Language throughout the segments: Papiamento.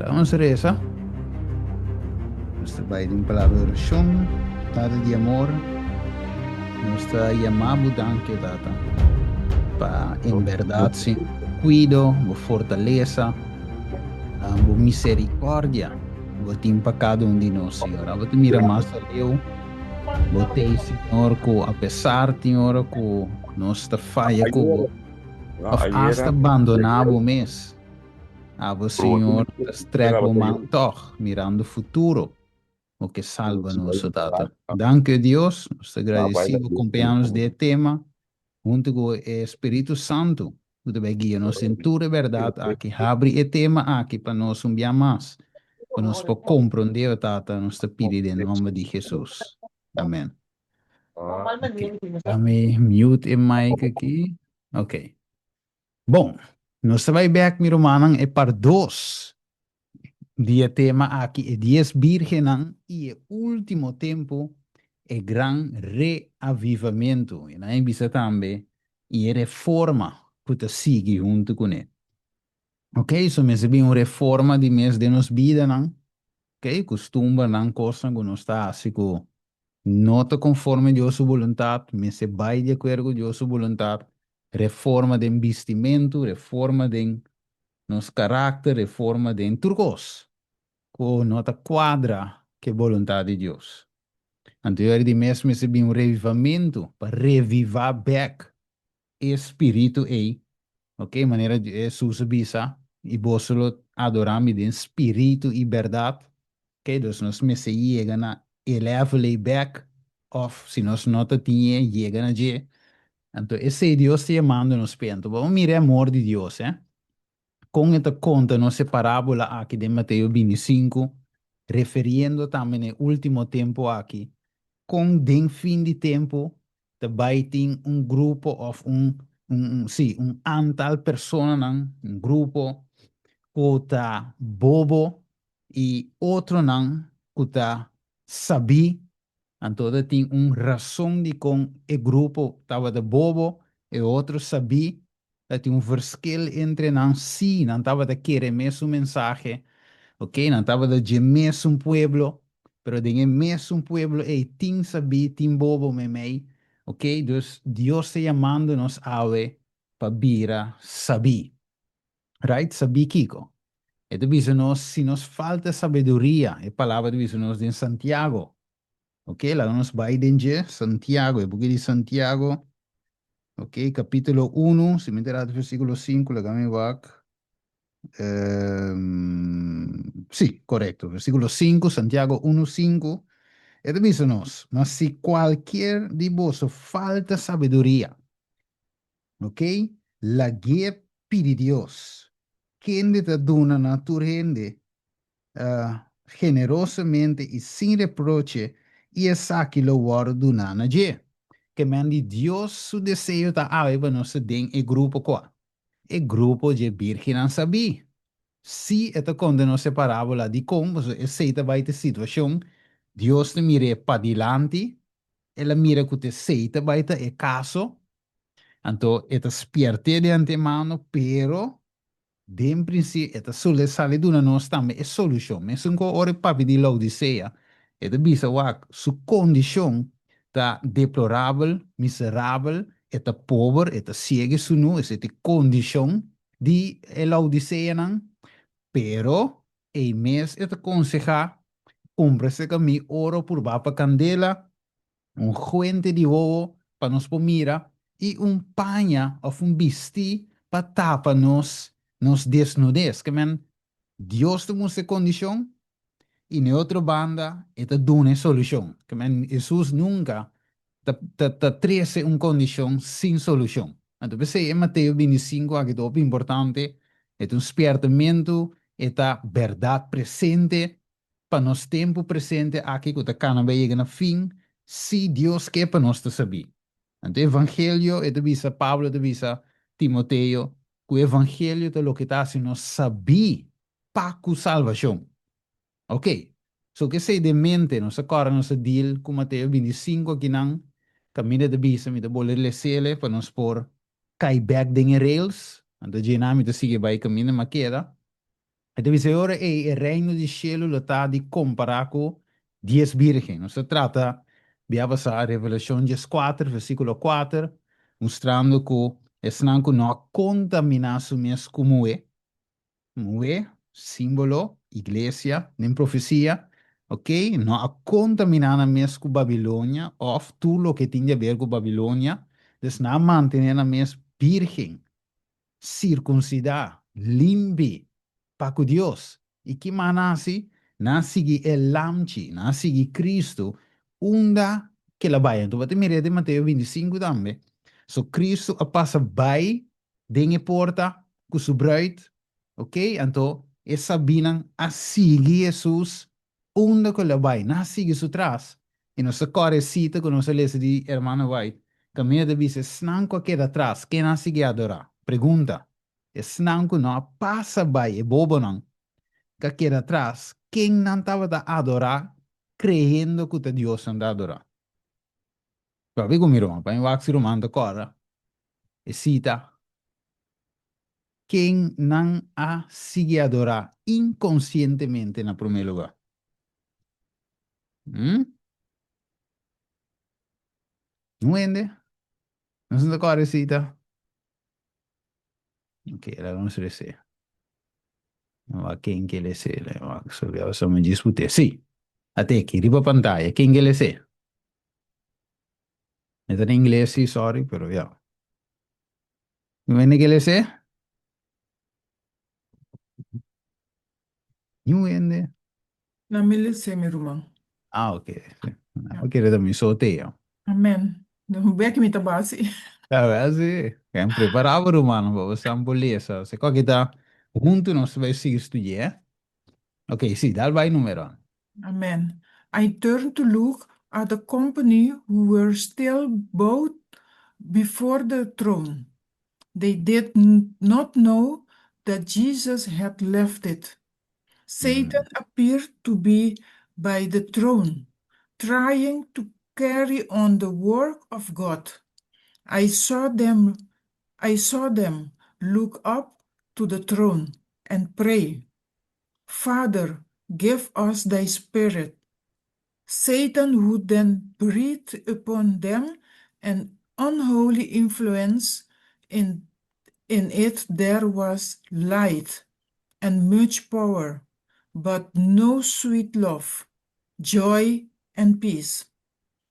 Nos resa. Nos ta bai den palabra di orashon. Tata di amor, nos ta yama bo danki, o Tata, pa en bèrdat, Señor, bo kuido, bo fortalesa, bo miserikòrdia bo tin pa kada un di nos, Señor. Abo ta mira mas aleu. Bo t'ei, Señor, ku apesar tin ora ku nos ta faya ku bo òf asta bandoná bo mes, abo, Señor, ta strèk bo man tòg, mirando futuro, bo ke salba nos, o Tata. Danki, o Dios, nos ta gradisí bo kompañá nos den e tema, huntu ku e Spiritu Santu, ku ta bai guia nos den tur e bèrdat aki. Habri e tema aki pa nos un bia mas, pa nos por komprondé, o Tata, nos ta pidi den nòmber di Hesus. Amèn. Ok, mi mute e mic aki. Ok. Bon, nos ta bai bèk, mi rumannan, e par dos di e tema aki, e dies bírgennan i e último tempu, e gran reavivamentu. I nan a bisa tambe, i e reforma ku ta sigui huntu kuné. Ok, so mester bin un reforma di mes den nos bidanan, ok, kustumbernan, kosnan ku nos ta hasi ku no ta konforme Dios su boluntat, mester bai di akuerdo ku Dios su boluntat, reforma den bistimentu, reforma den nos karakter, reforma den tur kos ku no ta kuadra ku e boluntat di Dios. Anto e ora di mes mester bin un revivamentu pa revivá bèk e spiritu ei, ok, manera Hesus a bisa, i boso lo adorá mi den spiritu i bèrdat, ok, dus nos mester yega na e level ei bèk, òf si nos no ta tin e, yega na dje. Anto esei Dios ta yamando nos p'e. Anto bo mira e amor di Dios, eh. Kon e ta konta nos e parábola aki den Mateo 25, referiendo tambe na e último tempu aki, kon den fin di tempu ta bai tin un grupo òf un, un, sí, un antal personanan, un grupo ku ta bobo i otronan ku ta sabí. Anto ta tin un rason dikon e grupo tabata bobo, e otro sabí. Ta tin un verschil entre nan. Sí, nan tabata kere e mesun mensahe, ok, nan tabata dje mesun pueblo, pero den e mesun pueblo ei tin sabí, tin bobo meimei, ok. Dus Dios ta yamando nos awe pa bira sabí. Right? Sabí kiko? E ta bisa nos si nos falta sabiduria, e palabra ta bisa nos den Santiago. Ok, laga nos bai den dje, Santiago, e buki di Santiago. Ok, kapítulo 1, si mi ta rato versíkulo 5, laga mi wak. Um, sí, korekto. Versíkulo 5, Santiago 1, 5. E ta bisa nos, ma si kualkier di boso falta sabiduria, Ok, lag'é pidi Dios, kende ta duna na tur hende generosamente i sin reproche, i esaki lo wòrdu duná na dje. Ke men di Dios su deseo ta awe pa nos ta den e grupo kua? E grupo dje bírgennan sabí. Sí, e ta konta nos e parábola. Dikon? Pasobra esei ta bai ta e situashon. Dios ta mir'é padilanti, el a mira ku ta esei ta bai ta e kaso, Anto e ta spièrt'é di antemano, pero den prinsipio e ta sule sali duna nos tambe e solushon. Mesun ku ora e papia di Laodisea, e ta bisa wak su kondishon ta deplorabel, miserabel, e ta pober, e ta siegu sunu, esei ta e kondishon di e Laodiseanan, pero ei mes e ta konsehá, kumpra serka mi oro purbá pa kandela, un huente di wowo pa nos por mira i un paña òf un bistí pa tapa nos nos desnudez. Ke men, Dios ta mustra e kondishon i na e otro banda e ta duna e solushon. Ke men, Hesus nunka ta ta ta trese un kondishon sin solushon. Anto p'esei e Mateo 25 aki ta hopi importante, e ta un spièrtamentu, e ta bèrdat presente pa nos tempu presente aki ku ta kana bai yega na fin, si Dios ke pa nos ta sabí. Anto evangelio, e ta bisa, Pablo ta bisa Timoteo, ku evangelio ta loke ta hasi nos sabí pa ku salbashon. Ok, so ku esei den mente, nos a kòrda nos a deal ku Mateo 25 akinan, kaminda ta bisa, mi ta bolbe les'ele pa nos por kai bèk den e rails, anto djena mi ta sigui bai kaminda mi a keda. E ta bisa e ora ei e reino di shelu lo ta di kompará ku dies bírgen. Nos ta trata bia pasá Revelashon 14, versíkulo 4, mustrando ku esnan ku no a kontaminá su mes ku muhé, muhé, símbolo, iglesia, den profesia, ok, no a kontaminá nan mes ku Babilonia òf tur loke tin di aber ku Babilonia, dus nan a mantené nan mes bírgen. Sirkunsidá, limpi, pa ku Dios. I ki mas nan hasi? Nan a sigui e Lamchi, nan a sigui Kristu unda ku el a bai. Anto bo ta mir'é den Mateo 25 tambe. So Kristu a pasa bai den e porta ku su bruid, ok, anto e sabínan a sigui Hesus Unda ku el a bai, nan a sigui su tras. I nos ta kòrda e sita ku nos a lesa di Hermano White, kaminda ta bisa esnan ku a keda atras, ken nan a sigui adorá? Pregunta, Esnan ku no a pasa bai, e bobonan ku a keda atras, ken nan tabata adorá kreyendo ku ta Dios nan ta adorá? Papia ku mi ruman, pa mi wak si ruman ta kòrda e sita. Ken nan a sigui adorá inkonsientemente na promé lugá? Hm? No hende? Nos no ta kòrda e sita? Ok, laga nos resé. Wak ken ke lesé. Wak, sorry, awor mi disput'é. Sí, ate aki, riba pantaya, ken ke lesé? E ta na ingles, sí, sorry, pero ya. No hende ke lesé? Niun hende? Na mi lesé, mi ruman. Ah, ok. Sí. Na, ok, ta mi so te ya. Amen. No bek mi ta basi. Ta basi. Ken prepará bo ruman, bo sa bo lesa. Se koke ta huntu nos ta bai sigui studia, eh? Ok, sí, dal bai numero. Amen. I turned to look at the company who were still bowed before the throne. They did not know that Jesus had left it. Satan appeared to be by the throne, trying to carry on the work of God. I saw them I saw them look up to the throne and pray, Father, give us thy spirit. Satan would then breathe upon them an unholy influence, in, in it there was light and much power, but no sweet love, joy, and peace.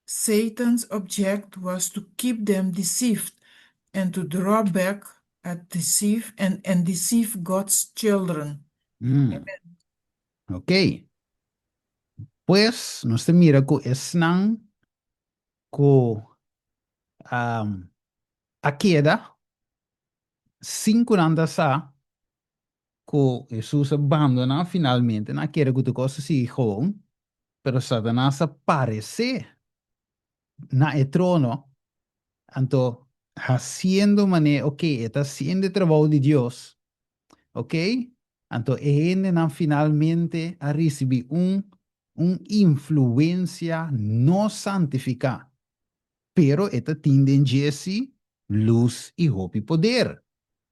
Satan's object was to keep them deceived and to draw back at deceive and, and deceive God's children. Ok. Pues, nos ta mira ku esnan ku um, a keda sin ku nan ta sa ku Hesus a bandoná finalmente, nan a kere ku tur kos a sigui gewoon, pero Satanas a paresé na e trono, anto hasiendo manera, ok, e ta hasiendo e trabou di Dios, ok, anto e hendenan finalmente a risibí un un influensia no santifiká, pero e ta tin den dje sí lus i hopi poder.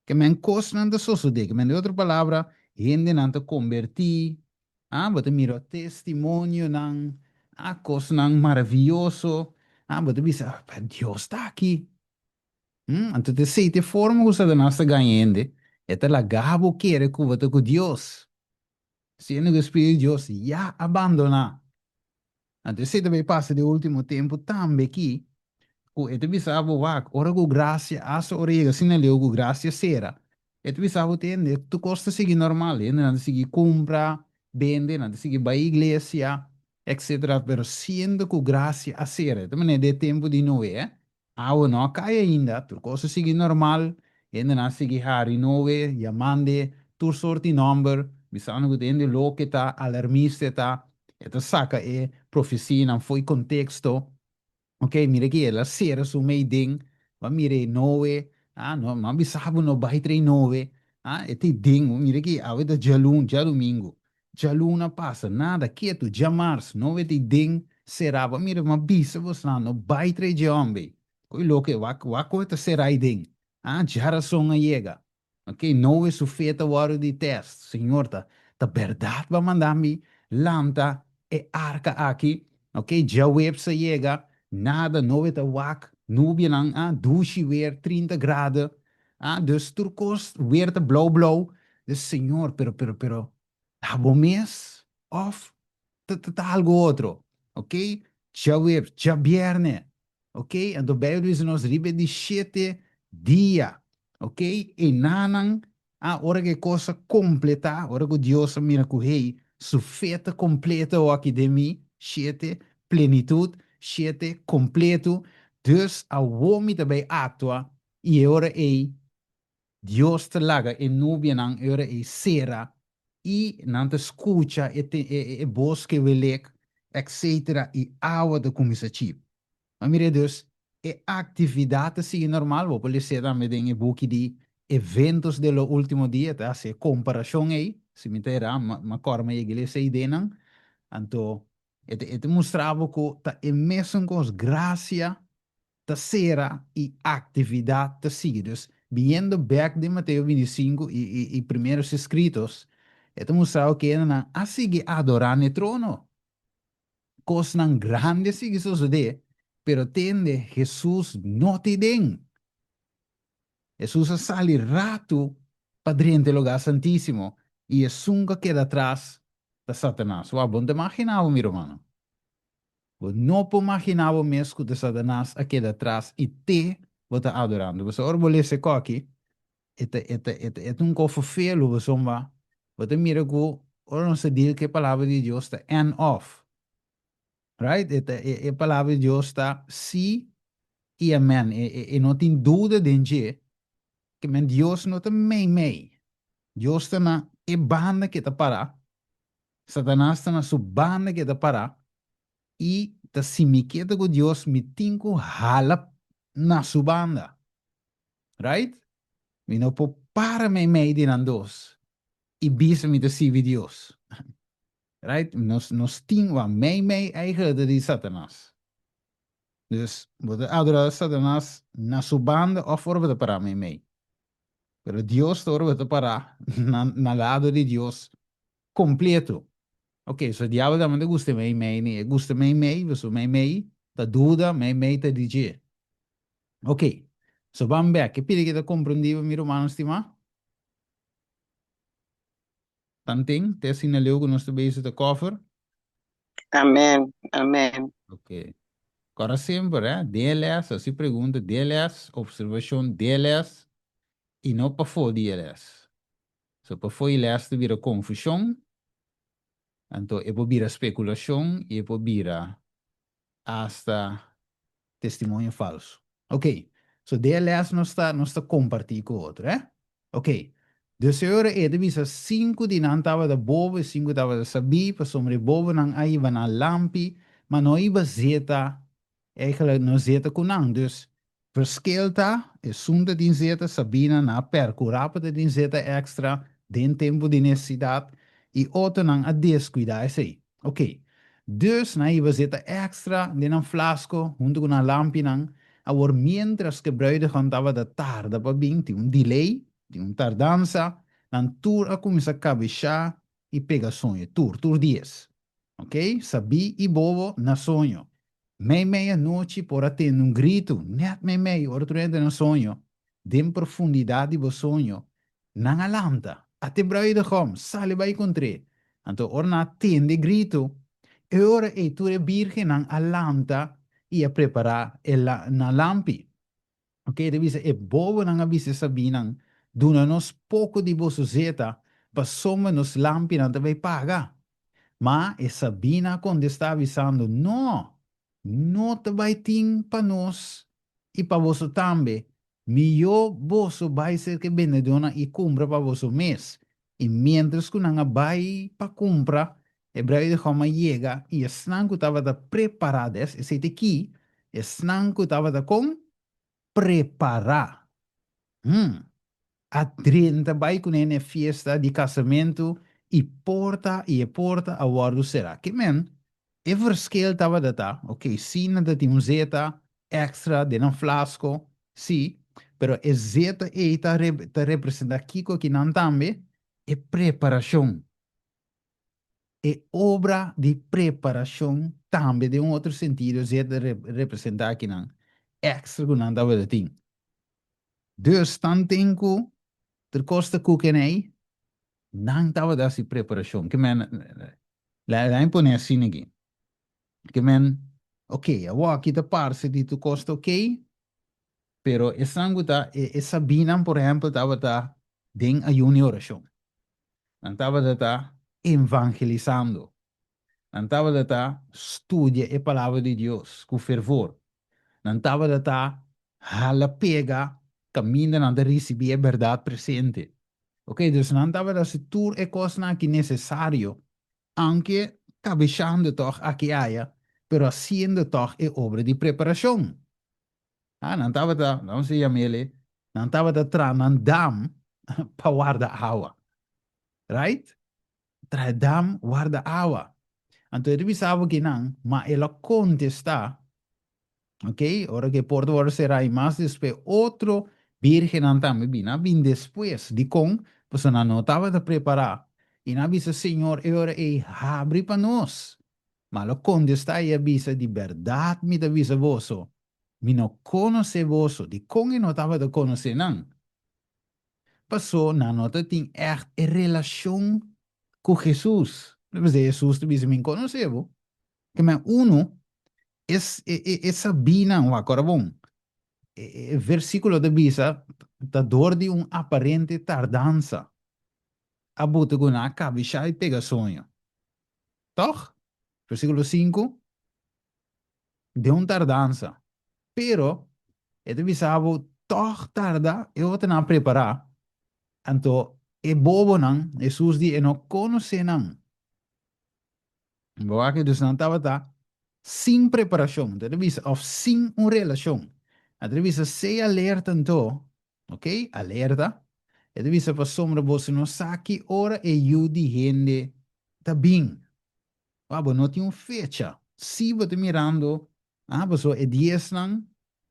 Ke men kosnan ta sosodé, ke men den otro palabra, hendenan ta kombertí, ah, bo ta mira testimonionan, ah, kosnan maravioso, ah, bo ta bisa, ah, pa Dios ta aki. Hm, anto ta esei ta e forma ku Satanas ta gaña hende, e ta laga bo kere ku bo ta ku Dios, siendo ku e Spiritu di Dios ya a bandoná. Anto esei ta bay pasa den ultimo tempu tambe ki, ku e ta bisa bo, Wak, ora ku grasia, asta ora yega asina leu ku grasia sera, e ta bisa bo, Tende, tur kos ta sigui normal, hendenan ta sigui kumpra, bende, nan ta sigui bai iglesia, etcetera, pero siendo ku grasia a sera, e ta manera den e tempu di Noe, Awe no a kai ainda, tur kos a sigui normal, hendenan a sigui hari Noe, yamand'e tur sort di nòmber, bisando ku ta hende loke ta, alarmista e ta, e ta saka e profesianan fo'i konteksto. Ok, mira aki, el a sera su mei den, bo a mira e Noe, ah, no, mi a bisa bo no bai trae Noe, ah, e ta ei den, mira aki, awe ta djalun, djadumingu, Djaluna pasa, nada, ketu, djamars, no wet ei den será, bo mira, m'a bisa bosnan, no bai trae dje homber ei. Koe loke, wak, wak koe ta será ei den. Ah, djarason a yega. Ok, Noe su fe ta wòrdu di tèst. Señor ta, Ta bèrdat bo a manda mi lanta e arka aki? Ok, djaweps a yega, nada, no ta wak, nubianan a dushi weer, 30 grado, a dus tur kos weer ta blou blou. Dus Señor, pero pero pero ta bo mes òf ta ta algu otro? Ok, djaweps, djabièrnè, Ok, anto Bijbel ta bisa nos riba e di shete dia. Ok, enanan a ora ku e kos a kompletá, ora ku Dios a mira ku hey, su fe ta kompleto awor aki den mi, shete, plenitut, shete, kompleto, dus awor mi ta bai aktua, i e ora ei Dios ta laga e nubianan e ora ei sera i nan ta skucha e e bos ke welek etcetera i awa ta kuminsá chip. Ma mira dus e aktividat ta sigui normal, bo por les'é tambe den e buki di Eventos de lo Ultimo Dia, ta hasi e komparashon ei, si mi ta erá, m'a kòrda mi a yega lesa e ideanan, anto e ta e ta mustra bo ku ta e mesun kos, grasia ta sera i aktividat ta sigui. Dus, biniendo bèk den Mateo 25 i i i primeros escritos, e ta mustra bo kende nan a sigui adorá n'e trono. Kosnan grandi a sigui sosodé, pero tende Hesus no ta den. Hesus a sali ratu pa drenta e lugá santísimo i esun ku a keda atras ta Satanas. Wou, bo no ta imaginá bo, mi rumannan. Bo no por maginá bo mes ku ta Satanas a keda atras i te bo ta adorando. Pasobra ora bo lesa e koki, e ta e ta e ta e ta un kos ferfelu pasobra bo ta mira ku ora nos ta deal ku e palabra di Dios ta en of. Right? E ta e e palabra di Dios ta sí i amèn. E e e no tin duda den dje. Ke men Dios no ta meimei. Dios ta na e banda ke ta pará. Satanas ta na su banda ke ta pará i ta si mi ke ta ku Dios mi tin ku hala na su banda. Right? Mi no por para meimei di nan dos i bisa mi ta sirbi Dios. Right? Nos nos tin wak meimei eigenlijk ta di Satanas. Dus bo ta adora Satanas na su banda òf ora bo ta pará meimei. Pero Dios ta ora bo ta pará na na lado di Dios kompleto. Ok, so diabel tambe ta gusta meimei ni e gusta meimei, pasobra meimei ta duda, meimei ta di dje. Ok, so ban bek, ke pidi ke ta komprendí bo mi rumannan stimá? Tanten, te asina leu ku nos ta bezig ta kòfer. Amen, amen. Ok. Kòrda semper, eh, DLS, hasi pregunta DLS, observashon DLS, i no pafó di e lès. So pafó e lès ta bira konfushon, anto e por bira spekulashon i e por bira hasta testimonio falso. Ok, so DLS nos ta nos ta kompartí ku otro, eh? Ok, dus e ora ei ta bisa sinku di nan tabata bobo i sinku tabata sabí, pasobra e bobonan a hiba nan lampi, ma no a hiba zeta, eigenlijk no zeta ku nan. Dus Verschil ta, esun ta tin zeta, sabínan nan a percurá pa ta tin zeta extra den tempu di necesidad i otronan a descuidá esei. Ok, dus nan a hiba zeta extra den nan flasco huntu cu nan lampinan. Awor mientras cu e bruidegom tabata tarda pa bin, tin un delay, tin un tardansa, nan tur a cuminsa cabeshá i pega soño, tur, tur dies. Ok, sabí i bobo na soño. Meimei anochi por a tende un gritu, nèt meimei, ora tur hende na soño, den profundidat di bo soño, nan a lanta, Ate bruidegom, sali bai kontr'é! Anto ora nan a tende e gritu, e ora ei tur e bírgennan a lanta i a prepará e nan lampi. Ok, e ta bisa, e bobonan a bisa e sabínan, Duna nos poko di boso zeta, pasobra nos lampinan ta bai paga. Ma e sabínan a kontestá bisando, No, no ta bai tin pa nos i pa boso tambe. Mihó boso bai serka e bendedónan i kumpra pa boso mes. I miéntras ku nan a bai pa kumpra, e bruidegom a yega i esnan ku tabata prepará, des, esei ta ki, esnan ku tabata kon? Prepará. Hm. A drenta bai kuné na e fiesta di kasamentu i porta i e porta a wòrdu será. Ke men, e verschil tabata ta, oke, sí nan ta tin un zeta èkstra den nan flasko, sí, pero e zeta ei ta ta representá kiko akinan tambe? E preparashon. E obra di preparashon tambe den un otro sentido zet ta representá akinan èkstra ku nan tabata tin. Dus tanten ku tur kos ta kuken ei, nan tabata hasi preparashon. Ke men, laga mi pone asina aki. Ke men, ok, awor aki ta parse di tur kos ta ok, pero esnan ku ta, e sabinan por ehèmpel tabata den ayuno i orashon. Nan tabata ta evangelisando. Nan tabata ta studia e Palabra di Dios ku fervor. Nan tabata ta hala pega kaminda nan ta risibí e bèrdat presente. Oke, dus nan tabata hasi tur e kosnan aki nesesario, aunke kabeshando tòg aki aya, pero hasiendo tòg e obra di preparashon. Ah, nan tabata, vamos a yam'ele, nan tabata traha nan dam pa warda awa. Right? Traha dam, warda awa. Anto e ta bisa bo kinan, ma el a kontestá, ok, ora ku e porta wòrdu será i mas despues otro bírgennan tambe bini. Nan a bini despues. Dikon? Pasobra nan no tabata prepará. I nan a bisa, Señor, e ora ei habri pa nos. Ma el a kontestá i a bisa, Di bèrdat mi ta bisa boso, Mi no konosé boso. Dikon e no tabata konosé nan? Pasó nan no ta tin ègt e relashon ku Hesus. P'esei Hesus ta bisa, Mi konosé bo. Ke men unu, e e sabí nan, wak ora bon, e versíkulo ta bisa, ta dor di un aparente tardansa a buta ku nan a kabishá i pega soño. Tòg? Versíkulo sinku. Den un tardansa. Pero, e ta bisa bo, tòg tarda, e otronan a prepará. Anto, e bobonan, Hesus di, e no konosé nan. Bo wak dus nan tabata sin preparashon, ta bisa, òf sin un relashon. A ta bisa, sea alerta anto, ok, alerta. E ta bisa, pasobra boso no sa ki ora e Yu di hende ta bin. Wak, bo no tin un fecha. Si bo ta mirando, ah, pasobra e diesnan,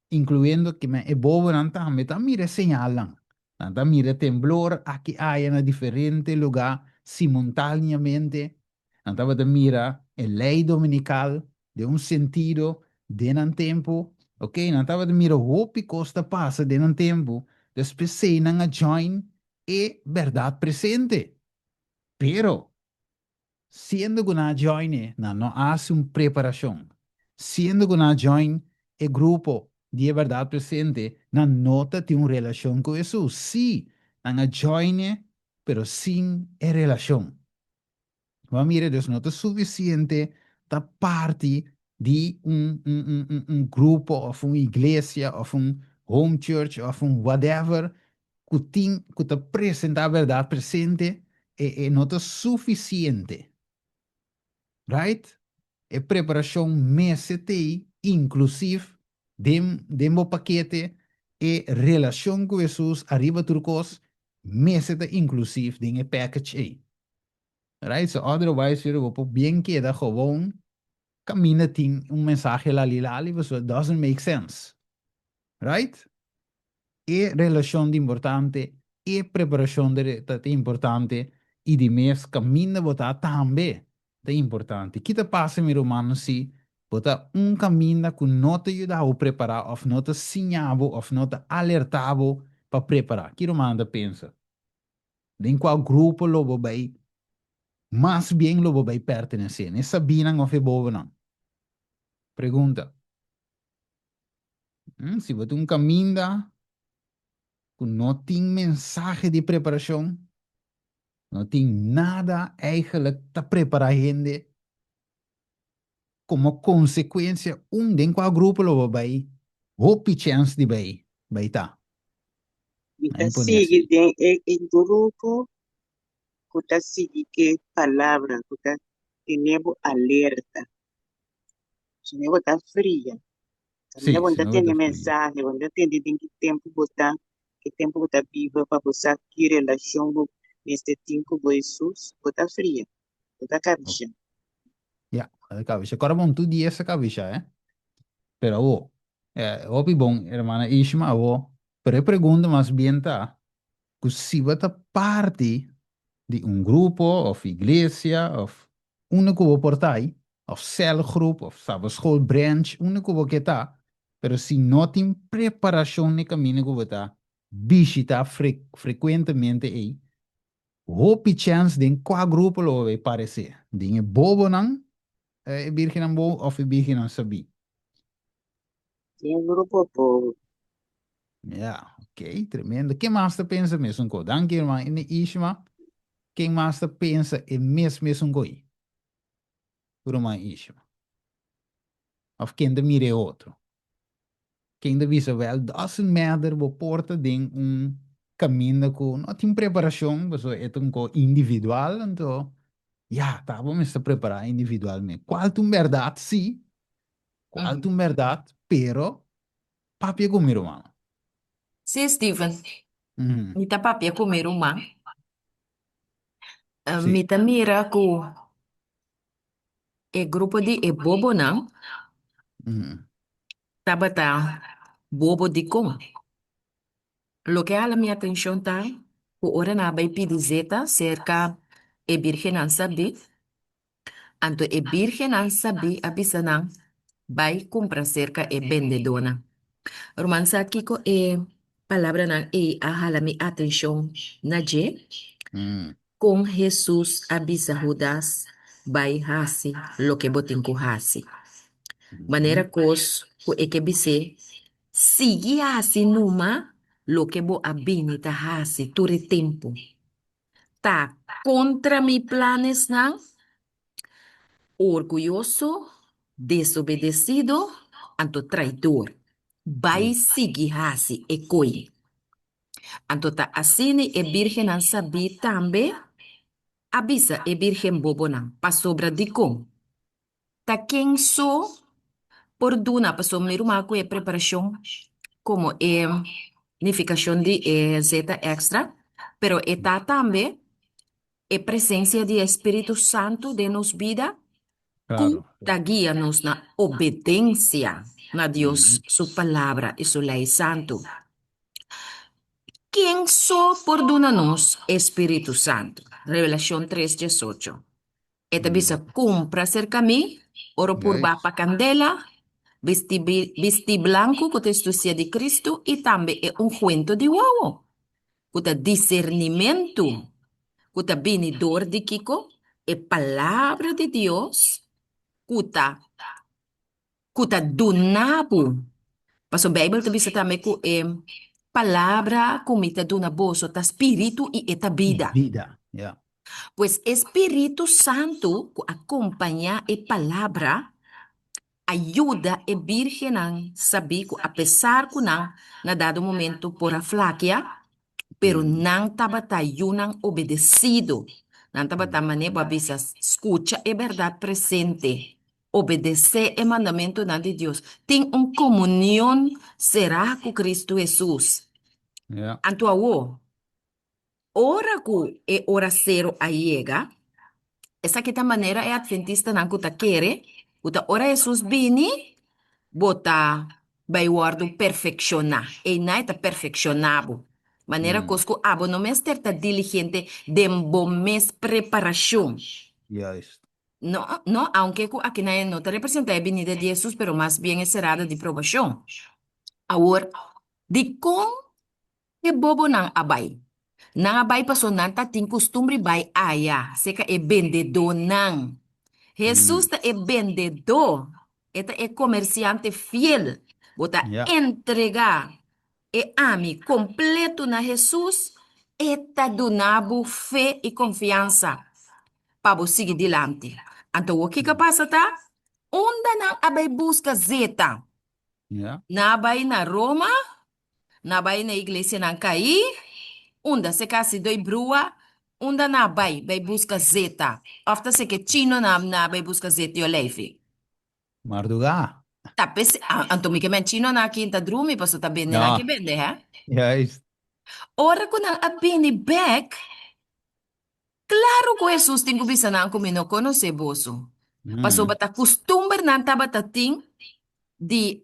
incluyendo e bobonan tambe, ta mira e señalnan. Nan ta mira temblor aki aya na diferente lugá simultáneamente. Nan tabata mira e lei dominikal den un sentido den nan tempu. Ok, nan tabata mira hopi kos ta pasa den nan tempu. Dus p'esei nan a join e bèrdat presente. Pero, Siendo ku nan a join e, nan no a hasi un preparashon. Siendo ku nan a join e grupo di e bèrdat presente, nan no ta tin un relashon ku Hesus. Sí, nan a join e, pero sin e relashon. Bo a mira, dus no ta sufisiente ta parti di un un un grupo òf un iglesia òf un home church òf un whatever ku tin ku ta presentá bèrdat presente e e no ta sufisiente. Right? E preparashon mester t'ei inklusif den den bo pakete e relashon ku Hesus ariba tur kos mester ta inklusif den e package ei. Right? So otherwise yo bo por bien keda gewoon kaminda tin un mensahe lali lali pasobra it doesn't make sense. Right? E relashon ta importante, e preparashon ta importante i di mes kaminda bo ta tambe ta importante. Ki ta pasa mi rumannan si bo ta un kaminda ku no ta yuda bo prepará òf no ta siña bo òf no ta alertá bo pa prepará? Ki rumannan ta pensa? Den kua grupo lo bo bai mas bien lo bo bai pertenesé? Na e sabinan òf e bobonan? Pregunta. Si bo tin un kaminda ku no tin mensahe di preparashon, no tin nada eigenlijk ta prepará hende, komo konsekuensia un den kua grupo lo bo bai hopi chèns di bai bai ta. Mi ta sigui den e e grupo ku ta sigui ke palabra ku ta tene bo alerta. Si no bo ta fria. Kaminda bo no ta tende mensahe, bo no ta tende den ki tempu bo ta, ki tempu bo ta biba pa bo sa ki relashon bo mester tin ku bo Hesus, bo ta fria. Bo ta kabisha. Ya, bo ta kabisha. Kòrda bon, tur dia sa kabisha, eh. Pero awo, eh, hopi bon, hermana Ishma, awo, pero e pregunta mas bien ta, ku si bo ta parti di un grupo òf iglesia òf. Unda ku bo por ta ei, òf sèlgrup, òf sabaschool branch, unda ku bo ke ta, pero si no tin preparashon na e kaminda ku bo ta bishita frekuentemente ei, hopi chèns den kua grupo lo bo bai paresé, den e bobonan, e bírgennan bobo òf e bírgennan sabí. Den e grupo bobo. Ya, ok, tremendo. Ken mas ta pensa mesun ko? Danki herman Ine Ishma. Ken mas ta pensa e mes mesun ko ei? Ruman Ishma. Of ken ta mira e otro? Ken ta bisa, well, doesn't matter, bo por ta den un kaminda ku no tin preparashon, pasobra e ta un ko individual, anto ya, ta bo mester prepará individualmente. Kual ta un bèrdat? Sí, kual ta un bèrdat, pero Papia ku mi ruman. Sí, Steven. Mi ta papia ku mi ruman. Mi ta mira ku e grupo di e bobonan tabata bobo dikon. Loke a hala mi atenshon ta ku ora nan a bai pidi zeta serka e birgennan sabí, Anto e bírgennan sabí a bisa nan, Bai kumpra serka e bendedónan. Ruman sa kiko e palabranan ei a hala mi atenshon na dje? Kon Hesus a bisa Hudas, Bai hasi loke bo tin ku hasi? Manera kos ku e ke bis'é, Sigui hasi numa loke bo a bini ta hasi tur e tempu. Ta kontra mi planesnan, orguyoso, desobedesido, anto traidor. Bai sigui hasi e koi. Anto ta asina e bírgennan sabí tambe a bisa e bírgen bobonan, pasobra dikon? Ta ken so por duna pasobra mi ruman ku e preparashon komo e nifikashon di e zeta èkstra, pero e ta tambe e presensia di e Spiritu Santu den nos bida ku ta guia nos na obedensia na Dios su Palabra i su lei santu. Ken so por duna nos e Spiritu Santu? Revelashon tres diesocho. E ta bisa, Kumpra serka mi oro purbá pa kandela, bisti bistí blanku ku ta estusia di Kristu i tambe e unguento di wowo, ku ta disernimentu ku ta bini dor di kiko? E Palabra di Dios ku ta ku ta duna bo. Pasobra Beibel ta bisa tambe ku e palabra ku mi ta duna boso ta spiritu i e ta bida. Bida, ya. Pues e spiritu santu ku a kompañá e palabra a yuda e bírgennan sabí ku apesar ku nan na dado momento por a flakia, pero nan tabata yunan obedesido. Nan tabata manera bo a bisa, skucha e bèrdat presente. Obedesé e mandamentunan di Dios. Tin un komunion será ku Kristu Hesus. Anto awor, ora ku e ora sero a yega, esaki ta manera e atventistanan ku ta kere ku ta ora Hesus bini, bo ta bai wòrdu perfekshoná. Einan e ta perfekshoná bo. Manera kos ku abo no mester ta diligente den bo mes preparashon. No, no, aunke ku aki nan e no ta representá e binida di Hesus, pero mas bien e serada di probashon. Awor, dikon e bobonan a bai? Nan a bai pasobra nan ta tin kustumbri bai aya, serka e bendedónan. Hesus ta e bendedó, e ta e komersiante fiel. Bo ta entregá E ami kompletu na Hesus, e ta duna bo fe i konfiansa pa bo sigui dilanti. Anto wou kiko a pasa ta? Unda nan a bai buska zeta? Nan a bai na Roma? Nan a bai na iglesianan kaí? Unda se kasi doi brua? Unda nan a bai bai buska zeta? Òf ta seke chinonan nan a bai buska zeta i oleifi? Mardugá. Ta p'es, anto mi ke men chinonan aki ta drumi paso ta bende nan No. ke bende, hè? Juist. Ora ku nan a bini bèk, klaru ku Hesus tin ku bisa nan ku mi no konosé boso. Pasobra ta kustumber nan tabata tin di,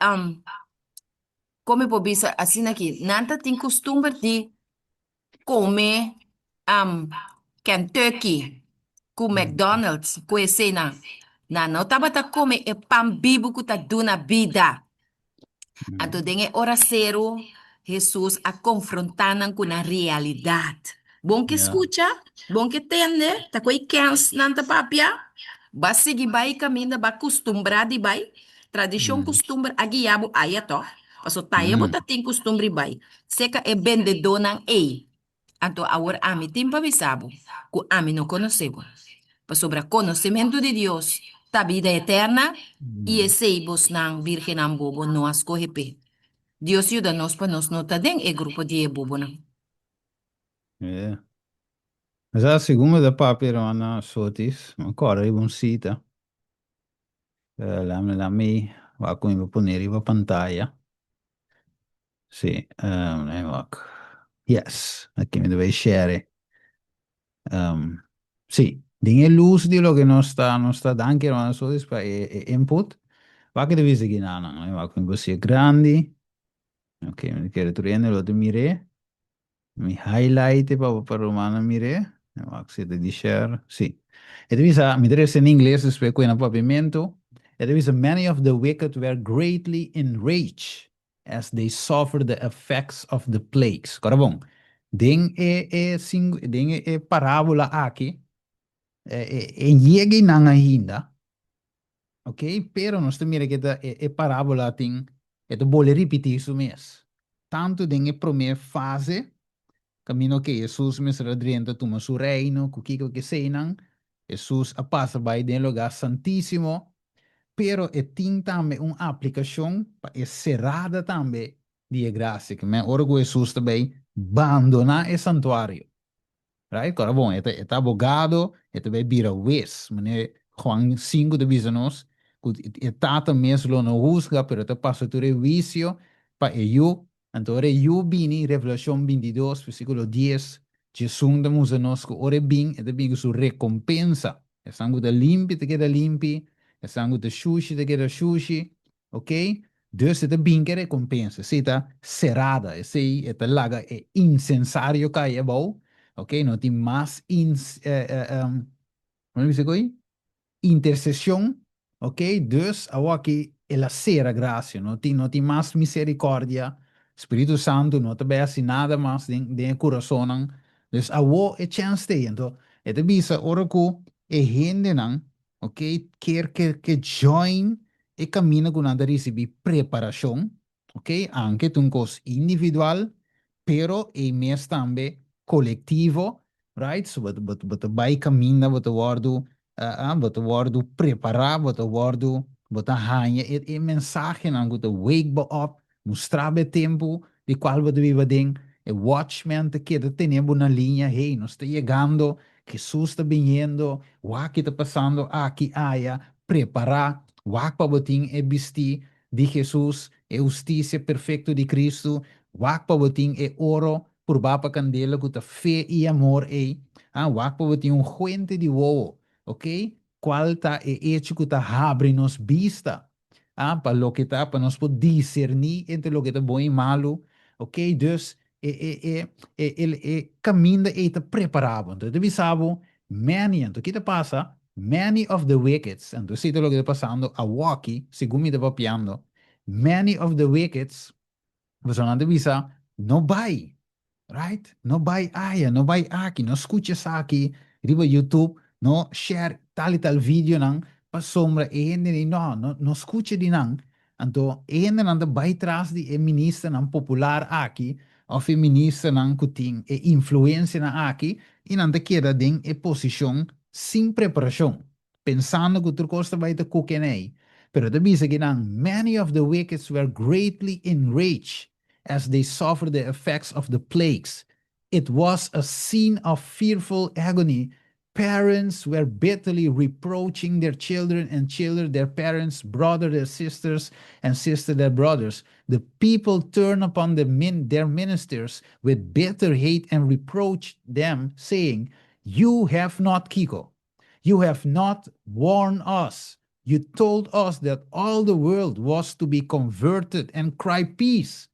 kon mi por bisa asina aki, nan ta tin kustumber di kome Kentucky. Ku McDonald's, ku eseinan. Nan no tabata kome e pan bibu ku ta duna bida. Anto den e ora seru, Hesus a konfrontá nan ku nan realidat. Bon ke skucha, bon ke tende, ta ku e kèns nan ta papia. Ba sigui bai kaminda ba kustumbrá di bai. Tradishon kustumber a guia bo aya tòg. Paso taya bo ta tin kustumber di bai. Seka e bendedónan ei. Anto awor ami tin pa bisa bo ku ami no konosé bo, pasobra konosementu di Dios ta bida eterna, i esei bosnan bírgennan bobo no a skohe p'e. Dios yuda nos pa nos no ta den e grupo di e bobonan. Yeah. Sa segun mi ta papia hermana Sotis, mi a kòrda riba un sita. Lami lami wak ku mi por pone riba pantaya. Sí, um, wak. Yes, aki mi ta bai share. Um, sí, den e luz di loke nos ta, nos ta danki hermano Sotis pa e, e input. Wak ta bisa aki nanan, wak mi por sier grandi. Ok, mi ta kere tur hende lo ta mir'é. Mi highlight e pa pa rumannan mir'é. Wak si e ta di share. Sí. E ta bisa, mi ta resa en ingles despues ku e na papiamentu. E ta bisa, Many of the wicked were greatly enraged as they suffered the effects of the plagues. Kora bon, den e e sing den e e parábola aki, e e e yega einan ainda, ok, pero nos ta mira ke ta e e parábola tin e ta bole ripití su mes. Tantu den e promé fase, kaminda ke Hesus mester a drenta tuma su reino ku kiko keseinan, Hesus a pasa bai den e lugá santísimo, pero e tin tambe un aplikashon pa e serada tambe di e grasia, ke men ora ku Hesus ta bai bandoná e santuario. Right? Kora bon, e ta e ta abogado, e ta bai bira wes, manera Juan sinku ta bisa nos, ku e Tata mes lo no husga, pero e ta pasa tur e huisio pa e Yu. Anto ora e Yu bini, Revelashon bintidos, versíkulo dies, Jesun ta mustra nos ku ora e bin, e ta bin ku su rekompensa. Esnan ku ta limpi ta keda limpi, esnan ku ta shushi ta keda shushi, ok? Dus e ta bin ku e rekompensa, esei ta serada, esei e ta laga e insensario kai abou, ok? No tin mas ins, como bisa koe? Intersesion, ok, dus awoki el a sera gracia, no tin no tin mas misericordia, Spiritu Santu no ta bay haci nada mas den den e curasonnan, dus awo e chens t'ey, anto e ta bisa ora cu e hendenan, ok, kier ke ke join e camino cu nan ta ricibi preparacion, Ok, anke ta un kos individual, pero e mes tambe kolektivo, right? So bo bo bo ta bai kaminda, bo ta wòrdu bo ta wòrdu prepará, bo ta wòrdu, bo ta haña e e mensahenan ku ta wake bo up, mustra bo e tempu di kual bo ta biba aden. E watchman ta keda tene bo na liña, hey, nos ta yegando, Hesus ta biniendo, wak ki ta pasando aki aya, prepará, wak pa bo tin e bistí di Hesus, e hustisia perfekto di Kristu, wak pa bo tin e oro purbá pa kandela ku ta fe i amor ei, ah, wak pa bo tin un huente di wowo, ok, kual ta e echo ku ta habri nos bista, ah, pa loke ta, pa nos por diserní entre loke ta bon i malu, ok, dus e e e e e e kaminda ei ta prepará bo. Anto e ta bisa bo, many, anto ki ta pasa? Many of the wickeds, anto esei ta loke ta pasando awoki, segun mi ta papiando, many of the wickeds, pasobra nan ta bisa, no bai, right? No bai aya, no bai aki, no skucha esaki riba YouTube, no share tal i tal videonan, pasobra e hendenan, no, no, no skucha di nan. Anto e hendenan ta bai tras di e ministernan popular aki, òf e ministernan ku tin e influensianan aki, i nan ta keda den e posishon sin preparashon, pensando ku tur kos ta bai ta kukenei. Pero ta bisa ki nan, Many of the wicked were greatly enraged as they suffered the effects of the plagues. It was a scene of fearful agony. Parents were bitterly reproaching their children and children their parents, brother their sisters and sister their brothers. The people turned upon the min their ministers with bitter hate and reproached them, saying, You have not, Kiko, you have not warned us. You told us that all the world was to be converted and cry peace,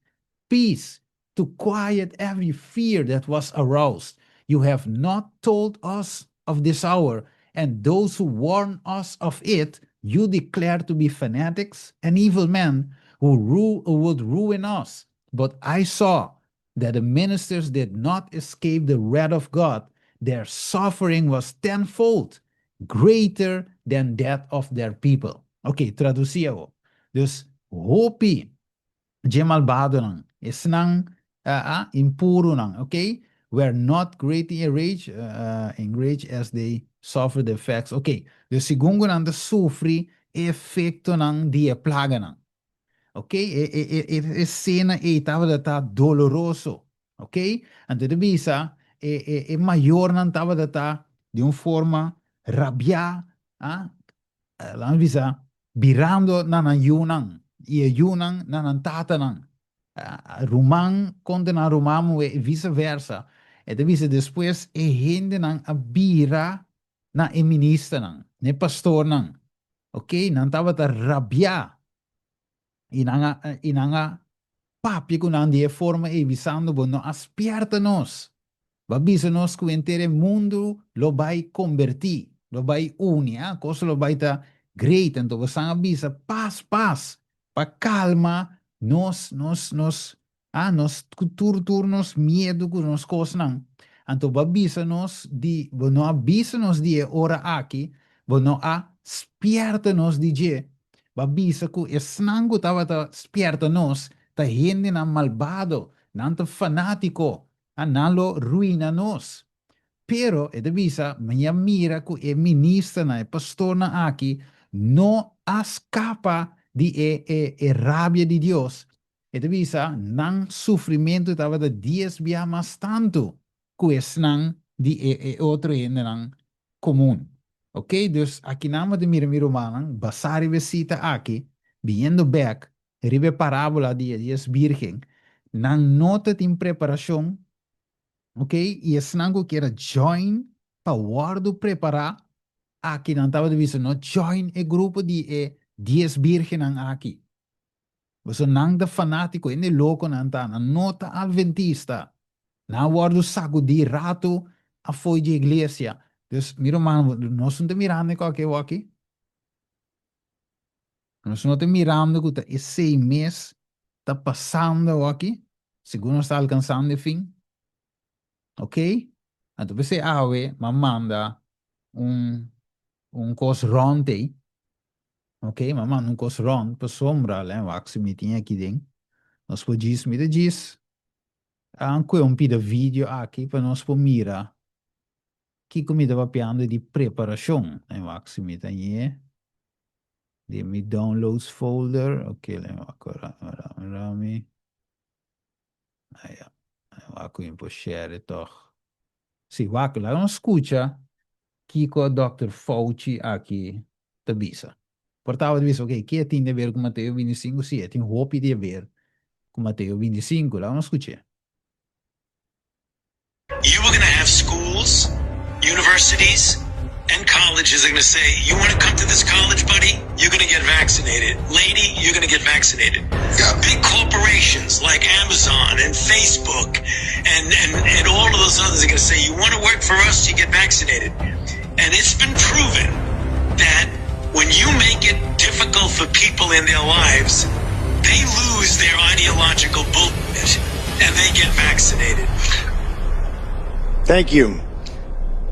peace, to quiet every fear that was aroused. You have not told us of this hour. And those who warn us of it you declare to be fanatics and evil men who would ruin us. But I saw that the ministers did not escape the wrath of God, their suffering was tenfold greater than that of their people. Ok, tradusí awor. Dus, hopi dje malbadonan, esnan impurunan, ok, were not greatly enraged, enraged as they suffered the effects. Ok, dus segun ku nan ta sufri e efektonan di e plaganan. Ok, e e e e esena ei tabata ta doloroso. Ok, anto ta bisa e e e mayornan tabata ta di un forma rabiá, ah, laat me bisa, birando na nan yunan i e yunan na nan tatanan. Ruman kontra nan ruman muhé i vise versa. E ta bisa despues e hendenan a bira na e ministernan, na e pastornan. Ok, nan tabata rabiá i nan a i nan a papia ku nan di e forma ei bisando bo no a spièrta nos. Bo a bisa nos ku henter e mundu lo bai kombertí, lo bai uni, ah, kos lo bai ta great. Anto bosan a bisa pas, pas, pa kalma nos, nos, nos Ah, nos ku tur tur nos miedu ku nos kosnan. Anto bo a bisa nos di, bo no a bisa nos di e ora aki, bo no a spièrta nos di dje. Bo a bisa ku esnan ku tabata spièrta nos ta hendenan malbado, nan ta fanátiko, ah, nan lo ruina nos. Pero e ta bisa, mi a mira ku e ministernan, e pastornan aki no a skapa di e e e rabia di Dios. E ta bisa, Nan sufrimentu tabata dies bia mas tantu ku esnan di e e otro hendenan komun. Oke, dus akinan bo ta mira mi rumannan, basá riba e sita aki, biniendo bèk riba e parábola di e dies bírgen, nan no ta tin preparashon, oke, i esnan ku kier a join pa wòrdu prepará, aki nan tabata bisa no join e grupo di e dies bírgennan aki. Pasobra nan ta fanátiko, hende loko nan ta, nan no ta adventista. Nan a wòrdu sakudí ratu afó dje iglesia. Dus, mi ruman, nos no ta mirando e kòke awòki? Nos no ta mirando ku ta esei mes ta pasando awòki, segun nos ta alkansando e fin? Ok? Anto p'esei awe m'a manda un un kos rònt ei. Ok, m'a manda un kos rònt pasobra lei wak si mi tin aki den. Nos por djis, mi ta djis a kue un pida video aki pa nos por mira kiko mi ta papiando di preparashon. Lei wak si mi ta ñe den mi downloads folder. Ok, lei wak ora ora ora mi. Aya, wak ku mi por share e tòg. Sí, wak, laga nos skucha kiko Dòkter Fauci aki ta bisa. Por tabata bisa, ok, ke tin di aber ku Mateo bintisinku? Sí, e tin hopi di aber ku Mateo bintisinku. Laga nos skuch'é. You are gonna have schools, universities and colleges are gonna say, you wanna come to this college buddy, you're gonna get vaccinated, lady, you're gonna get vaccinated. Big corporations like Amazon and Facebook and and and all of those others are gonna say, you wanna work for us, you get vaccinated. And it's been proven that when you make it difficult for people in their lives, they lose their ideological bullshit and they get vaccinated. Thank you.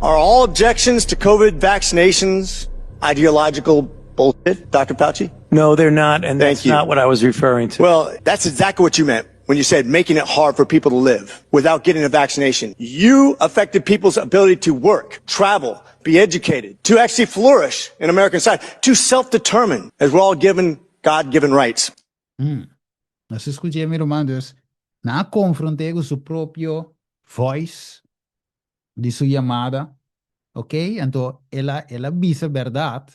Are all objections to COVID vaccinations ideological bullshit, Dr. Fauci? No, they're not, and Thank that's you. not what I was referring to. Well, that's exactly what you meant when you said making it hard for people to live without getting a vaccination. You affected people's ability to work, travel, be educated, to actually flourish in American society, to self-determine, as we're all given God-given rights. Nos a skuch'é, mi ruman. Dus, nan a konfront'é ku su propio voice di su yamada, ok? Anto el a, el a bisa bèrdat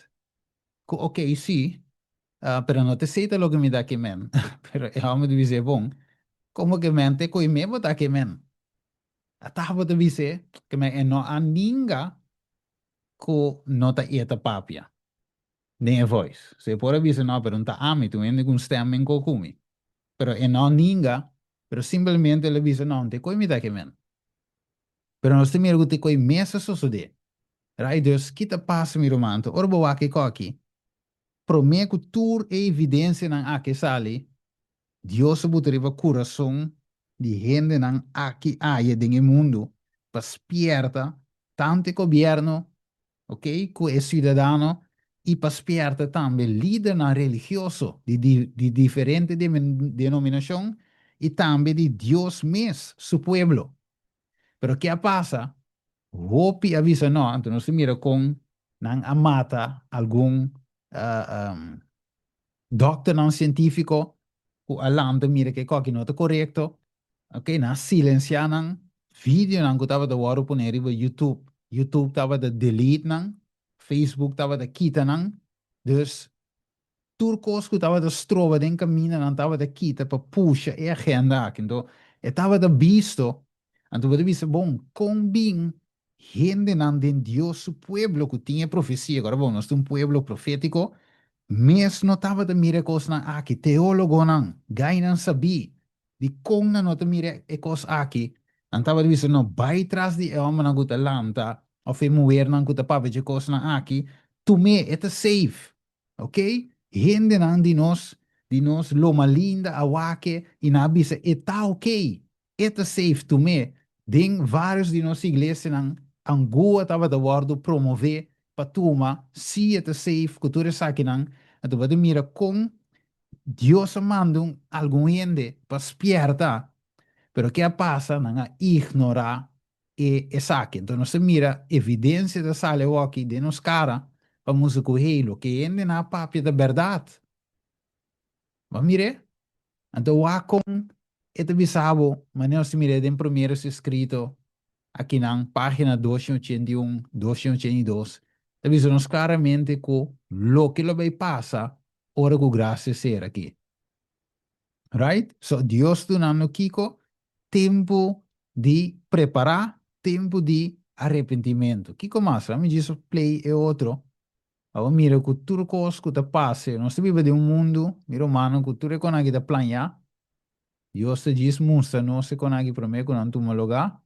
ku ok, sí, pero no ta esei ta loke mi ta ke men. Pero e hòmber ta bis'é, Bon, komo ke men te koe mi bo ta ke men? A tabata bis'é ke men e no a ninga ku no ta e ta papia den e voice. So e por a bisa, no, pero no ta ami, ta un hende ku un stèm men ko ku mi. Pero e no a ninga, pero simplemente el a bisa, no, no te koe mi ta ke men. Pero nos ta mira ku te koe mes a sosodé. Right? Dus, ki ta pasa, mi ruman? Anto, ora bo wak e koki, promé ku tur e evidensianan aki sali, Dios a buta riba kurason di hendenan aki aya den e mundu pa spierta tantu e gobièrnu, ok, ku e siudadano i pa spierta tambe lidernan religioso di di diferente denominashon i tambe di Dios mes su pueblo. Pero ke a pasa? Hopi a bisa no, anto nos ta mira kon nan a mata algun dòkternan sientífiko ku a lanta mira ku e kòki no ta korekto, ok, nan a silensiá nan, videonan ku tabata wòrdu pone riba YouTube, YouTube tabata delete nan, Facebook tabata kita nan, dus Tur kos ku tabata stroba den kaminda nan tabata kita pa pusha e agenda aki. Anto e tabata bisto, anto bo ta bisa, bon, kon bin hendenan den Dios su pueblo ku tin e profesia, ku ora bon, nos ta un pueblo profétiko, mes no tabata mira e kosnan aki? Teólogonan, gainan sabí, dikon nan no ta mira e kos aki? Nan tabata bisa, no, bai tras di e hòmbernan ku ta lanta òf e muhernan ku ta papia dje kosnan aki, tum'é, e ta safe. Ok, hendenan di nos, di nos Loma Linda a wak e i nan a bisa e ta ok, e ta safe tum'é. Den varios di nos iglesianan angua tabata wòrdu promové pa tuma si e ta safe ku tur esakinan. Anto bo ta mira kon Dios a manda un algun hende pa spièrta, pero ke a pasa? Nan a ignorá e esaki. Enton nos ta mira evidencia ta sali awoki den nos cara pa mustra cu hey, loke hendenan a papia ta berdad. Bo a mir'é? Anto wak con e ta bisa bo, manera nos ta mir'é den Primeros Escrito akinan, pagina 281, 282, ta bisa nos claramente cu loke lo bay pasa ora cu gracia ser aki. Right? So Dios dunando kiko? Tempu di prepará, tempu di arepentimentu. Kiko mas? Laat mi djis play e otro. Pa bo mira ku tur kos ku ta pasa, nos ta biba den un mundu, mi rumannan, ku tur e konan aki ta plañá. Dios ta djis mustra nos e konan aki promé ku nan tuma lugá.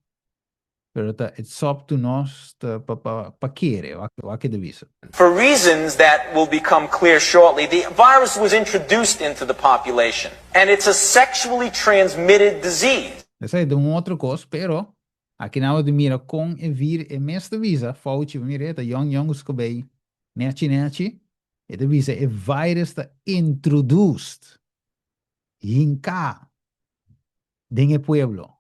Pero ta it's up to nos ta pa pa pa kere, wak wak e ta bisa. For reasons that will become clear shortly, the virus was introduced into the population and it's a sexually transmitted disease. Esei ta un otro kos, pero aki nan bo ta mira kon e vir e mes ta bisa, Fauci, bo mira e ta yong yong ku su kabei nechi nechi, e ta bisa e virus ta introduced, hinká den e pueblo.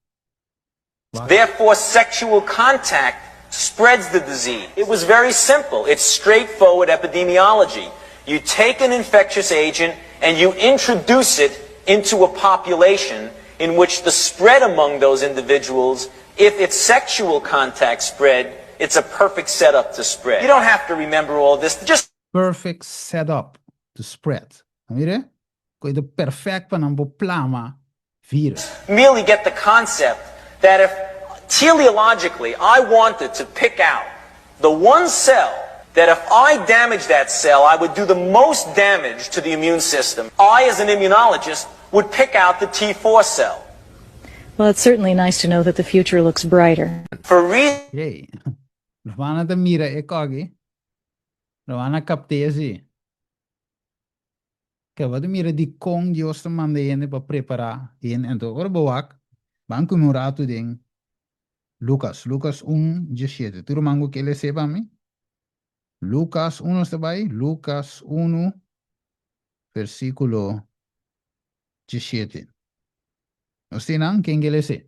Therefore sexual contact spreads the disease. It was very simple. It's straightforward epidemiology. You take an infectious agent and you introduce it into a population in which the spread among those individuals, if it's sexual contact spread, it's a perfect setup to spread. You don't have to remember all this. Just Perfect setup to spread. A mira? Ku e ta perfect pa nan por plama virus. Merely get the concept that if teleologically I wanted to pick out the one cell that if I damage that cell I would do the most damage to the immune system, I as an immunologist would pick out the T4 cell. Well, it's certainly nice to know that the future looks brighter. For reasons. Hey, Ruana ta mira e koki. Ruana kapt'é si. Ke bo ta mira dikon Dios ta manda hende pa prepará hende? Anto ora bo wak, ban kume un ratu den Lukas, Lukas un diesshete. Tur ruman ku ke les'é pa mi? Lukas un nos ta bai, Lukas unu versíkulo diesshete. Nos tin nan? Ken ke les'é?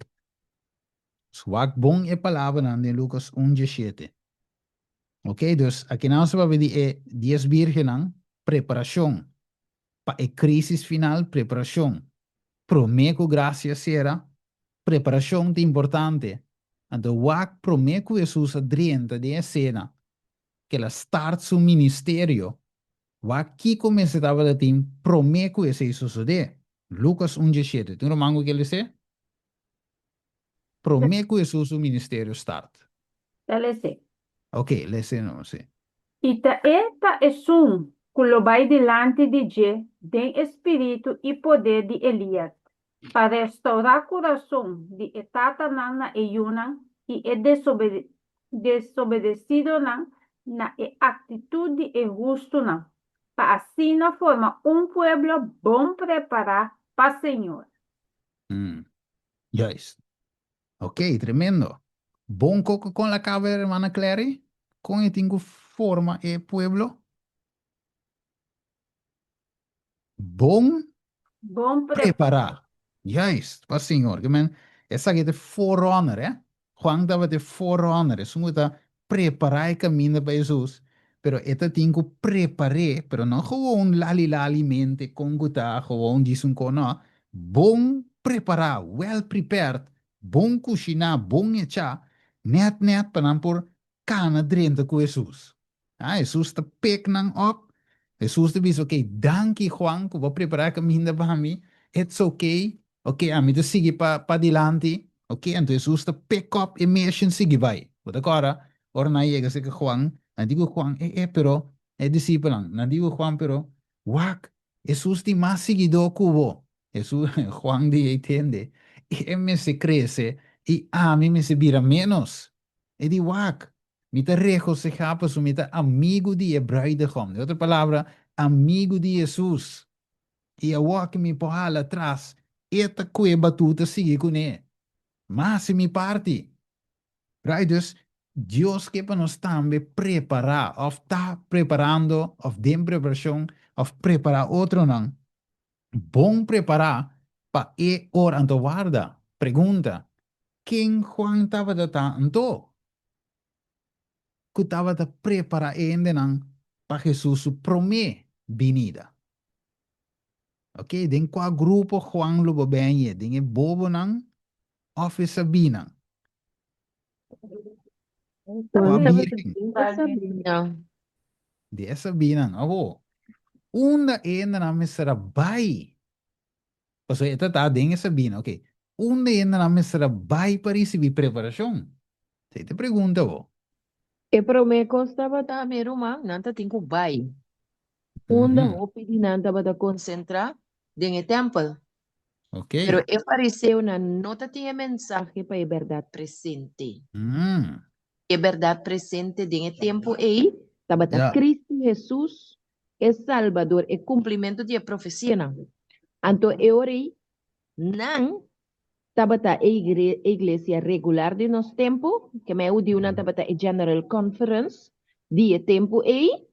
Wak bon e palabranan den Lukas un diesshete. Ok, dus akinan nos ta papia di e dies birgennan, preparashon pa e krisis final, preparashon promé ku grasia sera, preparashon ta importante. Anto wak promé ku Hesus a drenta den esena, ku el a start su ministerio, wak kiko mester tabata tin promé ku esei sosodé. Lukas un diesshete, tin un ruman ku ke les'é? Promé ku Hesus su ministerio start. Ta les'é. Ok, les'é no, sí. I ta e ta esun ku lo bai dilanti di dje den e spiritu i poder di Elias, pa restourá kurason di e tatanan na e yunan i e desobedesidonan. na e aktitut di e hustunan, pa asina forma un pueblo bon prepará pa Señor. Juist. Ok, tremendo. Bon koko kon la kaba hermana Clary? Kon e tin ku forma e pueblo? Bon Bon prepará. Juist, pa Señor. Ke men, esaki ta e forerunner, eh? Juan tabata e forerunner, esun ku ta prepará e kaminda pa Hesus, pero e ta tin ku prepar'é, pero no gewoon lali lali mente kon ku ta, gewoon djis un kon, no. Bon prepará, well prepared, bon kushiná, bon echá, nèt nèt pa nan por kana drenta ku Hesus. Ah, Hesus ta pek nan op. Hesus ta bisa, ok, danki Juan ku bo a prepará e kaminda pa mi. It's ok. Ok, ami ta sigui pa padilanti. Ok, anto Hesus ta pek op e mission sigui bai. Bo ta kòrda ora nan a yega serka Juan, nan di ku Juan, eh, eh, pero e disipelnan, nan di ku Juan, pero wak, Hesus tin mas siguidó ku bo. Hesus, Juan di ei tende, e mester krese i ami mester bira ménos. E di, Wak, mi ta regosehá pasobra mi ta amigu di e bruidegom. Den otro palabra, amigu di Hesus. I awor ku mi por hala atras, e ta kue batuta sigui kuné. M'a hasi mi parti. Right? Dus, Dios ke pa nos tambe prepará, òf ta preparando, òf den preparashon, òf prepará otronan bon prepará pa e ora. Anto warda, pregunta, Ken Juan tabata ta anto ku tabata prepará e hendenan pa Hesus su promé binida? Oke, den kua grupo Juan lo bo benye, den e bobonan òf e sabínan? Kua bírgen? Di e sabínan. Awo, unda e hendenan mester a bai? Pasobra e ta ta den e sabínan. Oke, unda e hendenan mester a bai pa risibí preparashon? Esei ta e pregunta bo. E promé kos tabata, mi ruman, nan ta tin ku bai. Unda hopi di nan tabata konsentrá? Den e tèmpel. Pero e fariseonan no ta tin e mensahe pa e bèrdat presente. E bèrdat presente den e tempu ei tabata Kristu Hesus, e Salbador, e kumplimentu di e profesianan. Anto e ora ei nan tabata e iglesia regular di nos tempu, kema e hudiunan tabata e General Conference di e tempu ei,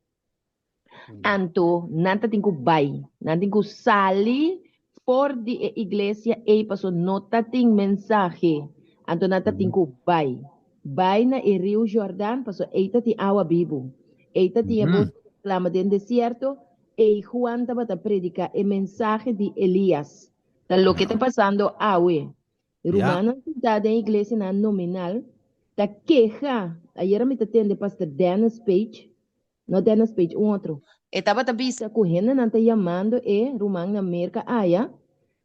Anto nan ta tin ku bai, nan tin ku sali for di e iglesia ei paso no ta tin mensahe. Anto nan ta tin ku bai, bai na e riu Jordan paso ei ta tin awa bibu. Ei ta tin e bos ku ta klama den desierto, ei Juan tabata prediká e mensahe di Elias. Ta loke ta pasando awe. Rumannan sintá den iglesianan nominal ta keha. Ayera mi ta tende Pastor Dennis Page No Dennis Page, un otro. E tabata bisa ku hendenan ta yamando e ruman na Merka aya,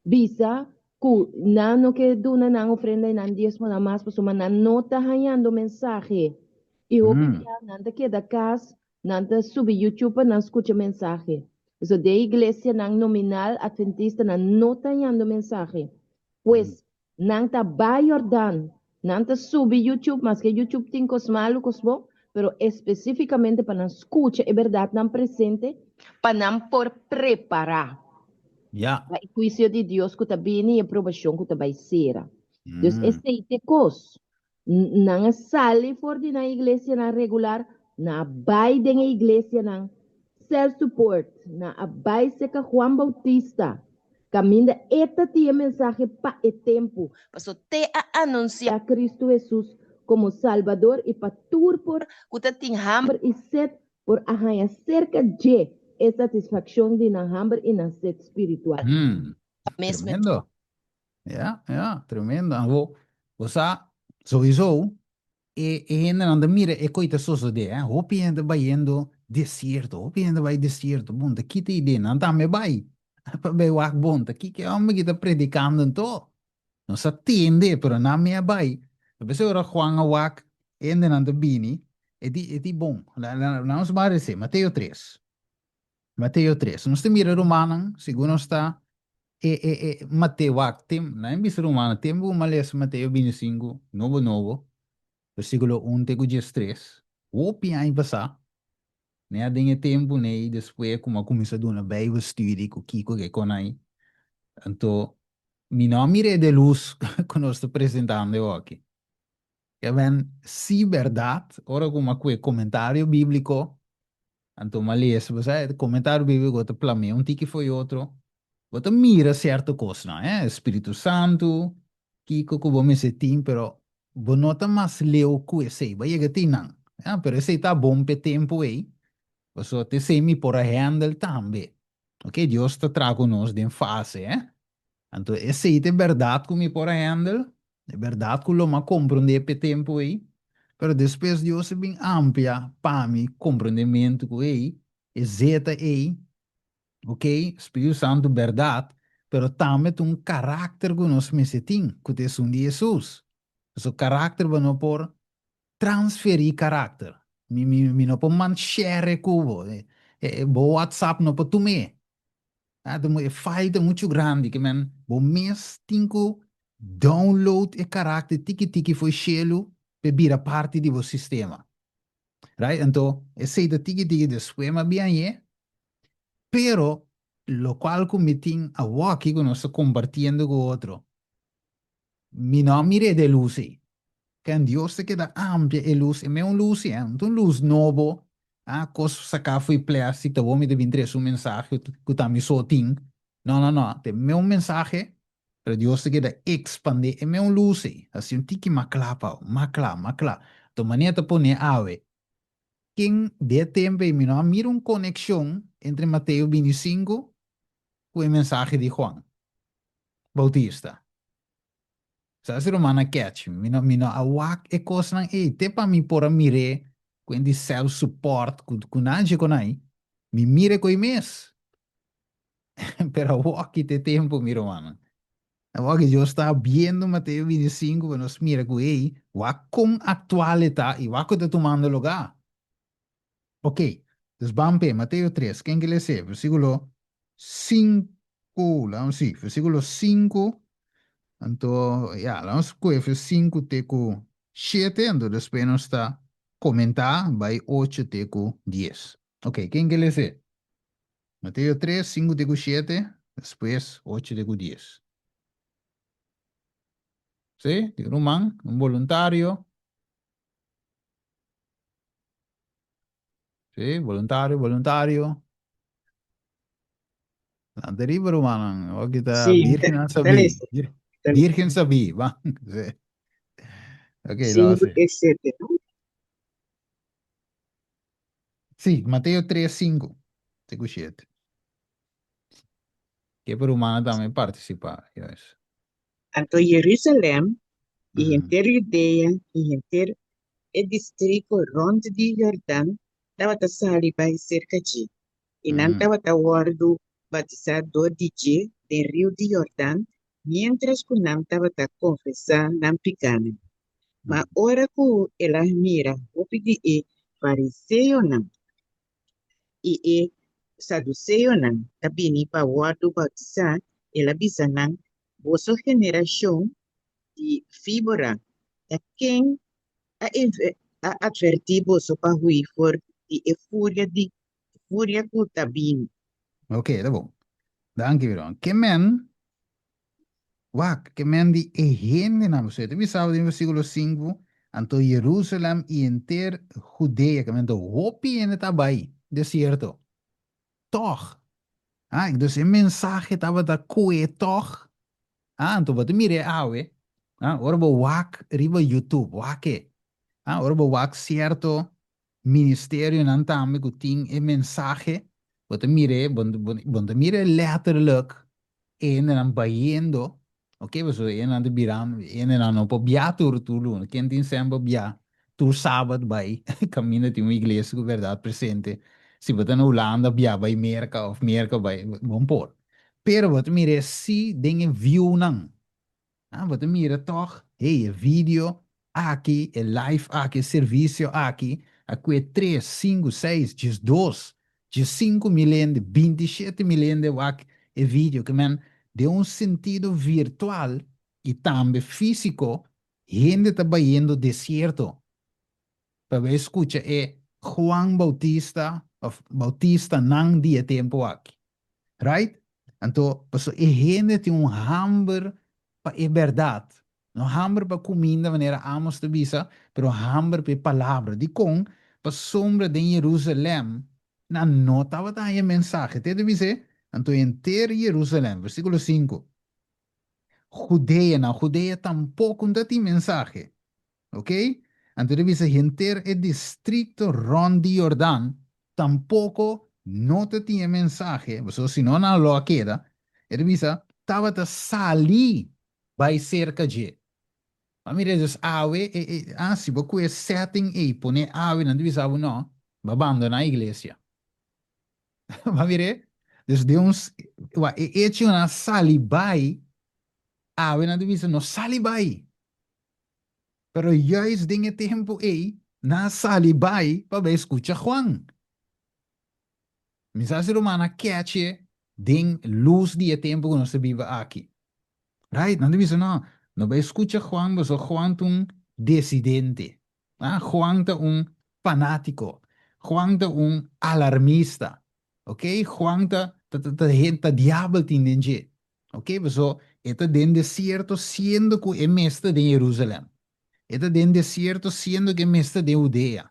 bisa ku nan no ke duna nan ofrenda i nan diesmonan mas pasobra nan no ta hañando mensahe. I hopi bia nan ta keda kas, nan ta subi YouTube pa nan skucha mensahe. Pasobra den iglesianan nominal atventistanan no ta hañando mensahe. Pues, Nan ta bai Jordan. Nan ta subi YouTube, maske YouTube tin kos malu, kos bon, pero espesífikamente pa nan skucha e bèrdatnan presente, pa nan por prepará pa e huisio di Dios ku ta bini i e probashon ku ta bai sera. Dus esei ta e kos. Nan a sali for di nan iglesianan regular, nan a bai den e iglesianan self-support, nan a bai serka Juan Bautista, kaminda e ta tin e mensahe pa e tempu, paso te a anunsiá Kristu Hesus komo Salbador i pa tur por ku ta tin hamber i set por a haña serka dje e satisfakshon di nan hamber i nan set spiritual. Mes Tremendo. Ya, ya, tremendo. Anto, bo sa, sowieso, e, e hendenan ta mira e koi ta sosodé, eh. Hopi hende ta bayendo desierto, hopi hende bai desierto. Bon, ta kita idee, nan tambe bai. Pa bai wak bon, ta kiko e homber ki ta predicando anto? Nos a tende, pero nan mi a bai. Ta p'esei ora Juan a wak, e hendenan ta bini, e di, e di bon, la, la, nos bai rese, Mateo tres. Mateo tres. Nos ta mira rumannan, segun nos ta e e e Mateo wak tem, nan a bisa rumannan tempu ku mi a lesa Mateo 25 nobo nobo, versíkulo un te ku diestres. Hopi aña pasá, nea den e tempu nei despues ku mi a kuminsá duna Bijbelstudie ku kiko ke kon ai, anto mi no a mira e de lus ku nos ta presentando awoki. Ke men, si bèrdat, ora ku mi a kue komentario bíbliko, anto mi a lesa, bo sa, e komentario bíbliko ta plamea un tiki fo'i otro, bo ta mira sierto kosnan, eh, Spiritu Santu, kiko ku bo mester tin, pero bo no ta mas leu ku esei, bo a yega tin nan, ya, pero esei ta bon p'e tempu ei, pasobra t'esei mi por a handle tambe, ok, Dios ta traha ku nos den fase, eh, anto esei ta e bèrdat ku mi por a handle, e bèrdat ku lo mi a komprondé p'e tempu ei, pero despues Dios a bin amplia pa mi komprondementu ku ei, e zeta ei, Ok, Spiritu Santu bèrdat, pero tambe ta un karakter ku nos mester tin, ku ta esun di Hesus. Pasobra karakter bo no por transferí karakter. Mi mi mi no por man share ku bo. Bo WhatsApp no por tum'é. E file ta muchu grandi ke men bo mes tin ku download e karakter tiki tiki for shelu p'e bira parti di bo sistema. Right? Anto esei ta tiki tiki despues m'a biañ'é, pero locual cu mi tin awoki cu nos ta compartiendo cu otro, mi no a mir'é den luz ei. Ken Dios ta keda amplia e luz, e me un luz ei, no ta un luz nobo, ah, cos sacá fo'i plastic, ta bo mi ta bin trece un mensahe cu ta mi so tin. No, no, no, ta e me un mensahe Pero Dios ta keda expandé e meun lus ei, hasi un tiki mas kla pa bo, mas kla, mas kla. Anto manera ta pone awe, ken di e tempu ei mi no a mira un konekshon entre Mateo 25 ku e mensahe di Juan Bautista. Sa si ruman a catch mi, mi no mi no a wak e kosnan ei, te pa mi por a mir'é ku e di self support ku ku nan dje kon ai, mi mir'é ku ei mes. Pero awoki te tempo, mi rumannan. Awoki Dios ta biendo Mateo 25 pa nos mira ku ei, wak kon aktual e ta i wak ku ta tumando lugá. Ok, dus ban p'e, Mateo 3, ken ke les'é? Versíkulo 5, laga si, versíkulo 5, anto, ya, laga nos kohe vers 5 te ku 7, anto despues nos ta komentá bai 8 te ku 10. Ok, ken ke les'é? Mateo 3, 5 te ku 7, despues 8 te ku 10. Sí, di ruman, un boluntario. Sí, boluntario, boluntario. Lanta riba, rumannan. Oki ta Sí, Virgen ta sabí. lesa. Ta lesa. Virgen sabí, ban. Sí. Ok, lo 5 hace. te 7, no? Sí, Mateo 3, 5 te ku 7. Ke por humano tambe participá, juist. Anto Jerusalèm i Mhm. henter Judea i henter e distriko rònt di Jordan tabata sali bai serka dje, i nan Mhm. tabata wòrdu batisá dor di dje den riu di Jordan, miéntras ku nan tabata konfesá nan pikánan. Ma ora ku el a mira hopi di e fariseonan i e saduseonan ta bini pa wòrdu boutisá, el a bisa nan, Boso generashon di víbora, ta ken a a atvertí boso pa hui for di e furia di furia ku ta bini? Ok, ta bon. Danki, Veron. Ke men Wak, ke men di e hendenan, pasobra e ta bisa den versíkulo 5, Anto Jerusalèm i henter Judea, ke men ta hopi hende ta bai desierto, tòg. Ah, dus e mensahe tabata koe tòg. Ah, anto bo ta mira e awe, ah, ora bo wak riba YouTube, wak e. Ah, ora bo wak sierto ministerionan tambe ku tin e mensahe, bo ta mir'é, bo bo ta mir'é letterlijk e hendenan bayendo, ok, pasobra e hendenan ta birando, e hendenan no por bia tur tur luna, ken tin sèn pa bia tur sabat bai kaminda tin un iglesia ku bèrdat presente, si bo ta na Hulanda bia bai Merka òf Merka bai, bo no por. Pero bo ta mir'é si den e viewnan. Ah, bo ta mira tòg, hey, e video aki, e live aki, e servisio aki, a kue tres, sinku, seis, 12, 15 mil hende, 27 mil hende wak e video. Ke men, den un sentido virtual i tambe físiko, hende ta bayendo desierto. pa bai skucha e Juan Bautista òf Bautistanan di e tempu aki. Right? Anto, pasobra e hende tin un hamber pa e bèrdat. No hamber pa kuminda manera Amos ta bisa, pero hamber pa e palabra. Dikon? Pasobra den Jerusalèm nan no tabata haña e mensahe. Te ta bis'é, Anto henter Jerusalèm, versíkulo sinku, Judea, na Judea tampoko no ta tin mensahe. Ok? Anto ta bisa henter e distrikto rònt di Jordan tampoko no ta tin e mensahe, pasobra si no nan lo a keda. E ta bisa, tabata sali bai serka dje. Ma mira, dus awe, e, e, ah, si bo ku e setting ei pone awe, nan ta bisa bo no, bo a bandoná iglesia. Ma mira, dus den un, wa, e echo nan a sali bai, awe nan ta bisa no sali bai. Pero juist den e tempu ei, nan a sali bai pa bai skucha Juan. Mi sa si ruman a catch-e den lus di e tempu ku nos ta biba aki. Right, nan ta bisa no, no bai skucha Juan pasobra Juan ta un desidente. Ah, Juan ta un fanátiko. Juan ta un alarmista. Ok, Juan ta ta ta ta ta diabel tin den dje. Ok, pasobra e ta den desierto siendo ku e mes ta den Jerusalem. E ta den desierto siendo ku e mes ta den Hudea.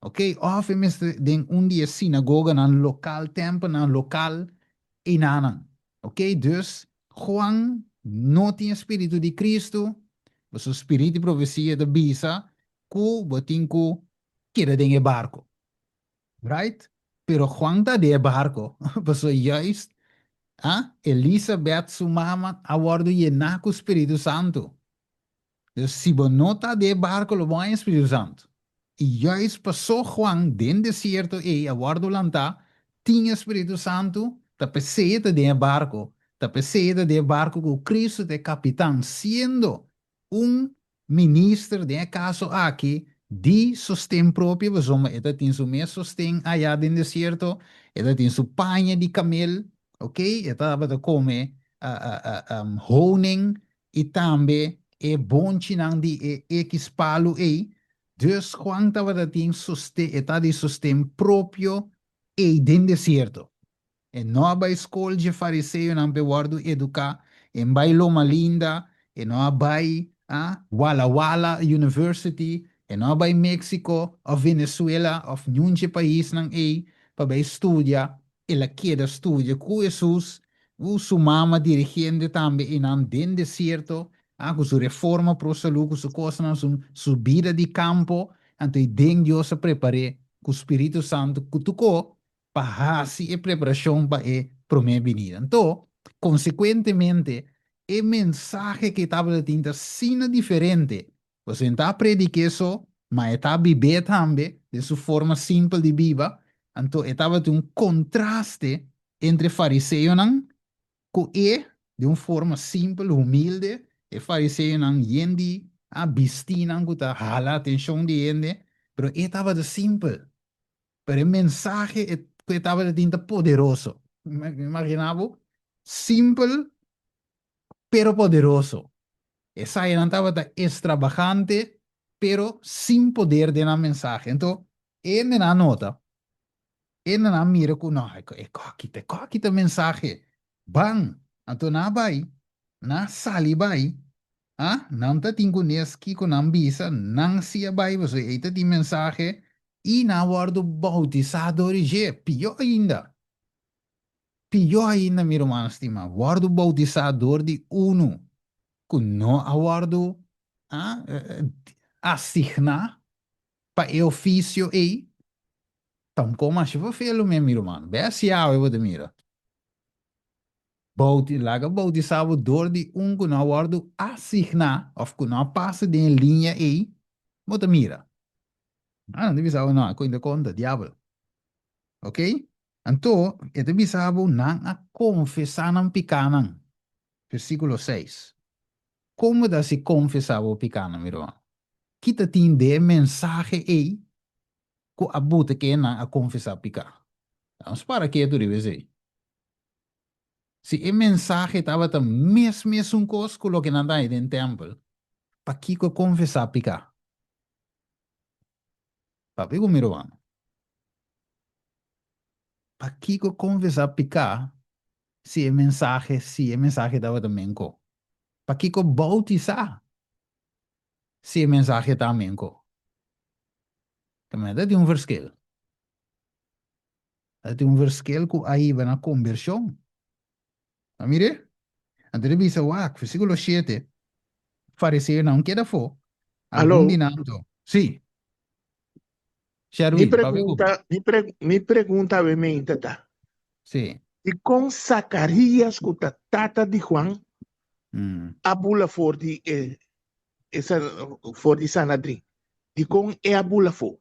Ok, òf e mester den un di e sinagoganan lokal, tèmpelnan lokal einanan. Ok, dus Juan no tin e spiritu di Cristo, pasobra spiritu di profesia ta bisa ku bo tin ku keda den e barko. Right? Pero Juan ta den e barko, pasobra juist ah, Elisabeth su mama a wòrdu yená ku Spiritu Santu. Dus si bo no ta den e barko lo bo haña Spiritu Santu. I juist pasó Juan den desierto ei a wòrdu lantá, tin e Spiritu Santu, ta p'esei e ta den e barko, ta p'esei e ta den e barko ku Cristo ta e kapitan, siendo un minister den e kaso aki di sosten propio, pasobra e ta tin su mes sosten ayá den desierto, e ta tin su paña di kamel, ok, e tabata kome honing i tambe e bonchinan di e ekis palu ei, dus Juan tabata tin sosten, e ta di sosten propio ei den desierto. E no a bai skol dje fariseonan p'e wòrdu eduká, e n bai Loma Linda, e no a bai a Walla Walla University, e no a bai Mexico òf Venezuela òf niun dje paisnan ei pa bai studia El a keda studia ku Hesus, ku su mama dirigiendo tambe einan den desierto, ah, ku su reforma pro salú, ku su kosnan, su, su bida di kampo, anto ei den Dios a prepar'é ku Spiritu Santu ku tukó pa hasi e preparashon pa e promé binida. Anto, konsekuentemente, e mensahe ku e tabata tin ta asina diferente Pasobra e no ta predik'é so, ma e ta bib'é tambe den su forma simpel di biba. Anto e tabatin un kontraste entre fariseonan ku e, den un forma simpel, humilde, e fariseonan yen di bistínan ku ta hala atenshon di hende, pero e tabata simpel. Pero e mensahe ku e tabata tin ta poderoso. Imaginá bo, simpel pero poderoso. Esayanan tabata estrabagante, pero sin poder den nan mensahe. Anto, e hendenan a nota, e hendenan a mira ku no, e koki ta, e koki ta mensahe. Ban! Anto nan a bai, nan a sali bai, ah, nan ta tin kunes kiko nan bisa, nan si a bai pasobra ei ta tin mensahe i nan a wòrdu boutisá dor di dje. Pió ainda! Pió ainda, mi rumannan stimá, wòrdu boutisá dor di unu ku no a wòrdu asigná pa e ofisio ei, ta un kos masha fofelu men, mi ruman. Bes si awe bo ta mira. Bouti, laga boutisá bo dor di un ku no a wòrdu asigná òf ku no a pasa den e liña ei, bo ta mira. Nan ta bisa bo, no, a kuenta konta, diabel. Ok? Anto, e ta bisa bo, nan a konfesá nan pikánan. Versíkulo seis. Kon bo ta hasi konfesá bo pikánan, mi ruman? Ki ta tin den e mensahe ei ku a buta ke nan a konfesá piká? Nos para ketu riba esei. Si e mensahe tabata mes mesun kos ku loke nan ta haña den tèmpel, pakiko konfesá piká? Papia ku mi ruman. Pakiko konfesá piká si e mensahe si e mensahe tabata menko? Pakiko boutisá si e mensahe ta menko? Ta tin un verschil. Ta tin un verschil ku a hiba na kombershon. A mir'é? Anto el a bisa, Wak, versíkulo shete, Fariseonan keda afó, algun Aló. di nan anto. Sí. Mi Sherwin, papia ku mi. pregunta, mi pre, mi pregunta awe meinta ta, Sí. dikon Zakarías ku ta tata di Juan Mm. a bula for di e, e sa, for di Sanadrin? Dikon e a bula afó?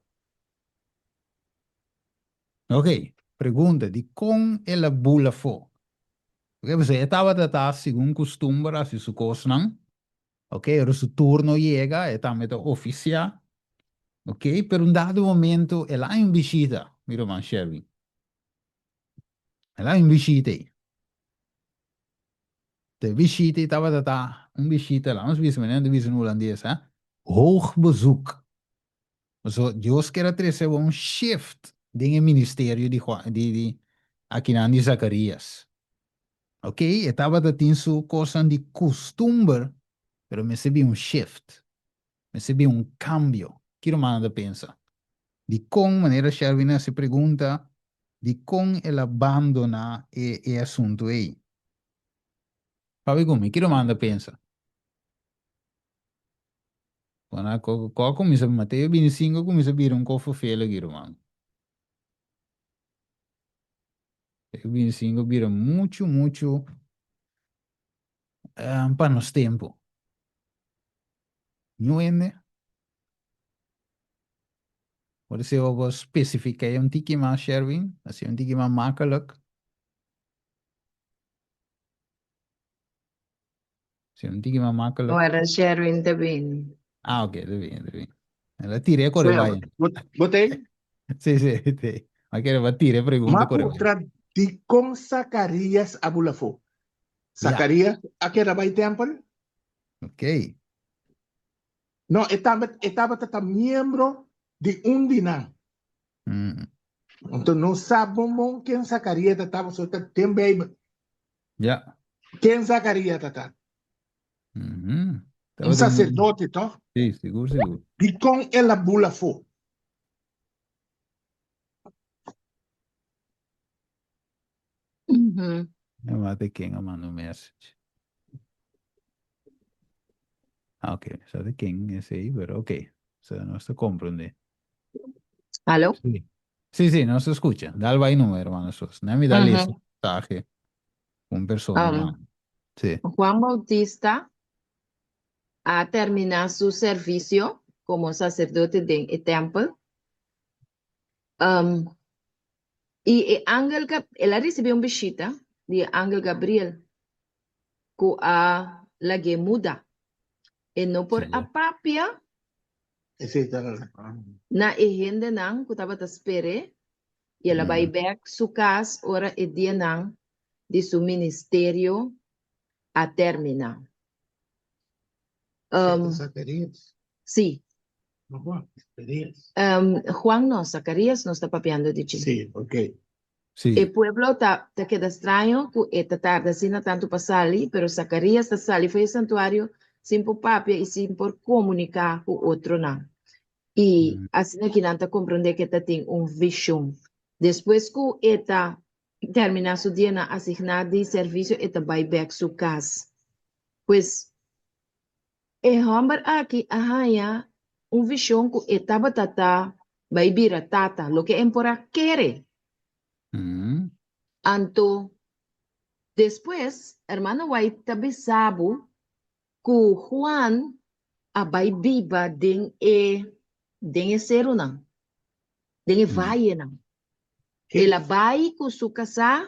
Ok, pregunta, dikon el a bula afó? Ok, pasobra e tabata ta segun kustumber hasi su kosnan, ok, ora su turno yega e tambe ta ofisiá, ok, pero un dado momento el a haña un bishita, mi ruman Sherwin, el a haña un bishita ei. De bishita ei tabata ta un bishita, laat nos bisa manera nan ta bisa na hulandes, hè, hoog bezoek. Pasobra Dios kier a trese bo un shift den e ministerio di Juan, di, di akinan di Zacarias. Ok, e tabata tin su cosnan di custumber, pero mester bin un shift, mester bin un cambio. Ki rumannan ta pensa? Dicon, manera Sherwin a haci pregunta, dicon el a bandona e, e asunto ey? Papia cu mi, ki rumannan ta pensa? Bueno, ko ko a kuminsá Mateo 25 a kuminsá bira un kos ferfeel aki ruman. Mateo 25 a bira muchu muchu um, pa nos tempu. Ñu hende? Por eso bo spesifiká un tiki mas, Sherwin, así un tiki mas makkelijk. Si un tiki mas makkelijk. Ora Sherwin ta bini. Ah, ok, ta bien, ta bien. El a tira e kore Sea, bai. bo, bo te? Sí, sí, sí. Ma kere ba tira e pregunta Ma kore bai. puntra dikon Zakarías a bula afó? Ja, Zakarías a keda bai tèmpel? ok. No, e tambe e tabata ta miembro di un di nan. Mm. Anto nos sa bon bon ken Zakarías ta ta, pasobra ta den Beibel. Ja. Ken Zacarías ta ta? Mm Un sacerdote, toch? Sí, sigur, sigur. Dikon el a bula afó? Mm -hmm. Ja, maar de ken a manda un message. Ah, ok. Sa de ken esei, pero ok. Sa nos ta comprende. Aló? Sí. Sí, sí, nos ta scucha. Dal bai numa, hermano Sos. Na mi da Ujú. lesa mensaje un persona Um, manda. Sí. Juan Bautista a terminá su servisio komo saserdote den e tèmpel. Um, i e angel, el a risibí un bishita di e angel Gabriel ku a lag'é muda. E no por Sí. a papia Esei ta. na e hendenan ku tabata sper'é, i el a bai bèk su kas ora e dianan di su ministerio a terminá. Esei ta Zacarías. Sí. No Juan, Zacarías. Juan no, Zacarías nos ta papiando di dje. Sí, ok. Sí. E pueblo ta ta keda straño ku e ta tarda asina tantu pa sali, pero Zacarías ta sali for e santuario sin por papia i sin por komuniká ku otronan. I asina ki nan ta komprondé ku e ta tin un vishon. Despues ku e ta terminá su dianan asigná di servisio e ta bai bèk su kas. Pues, e hòmber aki a haña un vishon ku e tabata ta bai bira tata, loke e por a kere. Anto, despues, Hermana White ta bisa bo ku Juan a bai biba den e den e serunan, den e vayenan. El a bai ku su kasá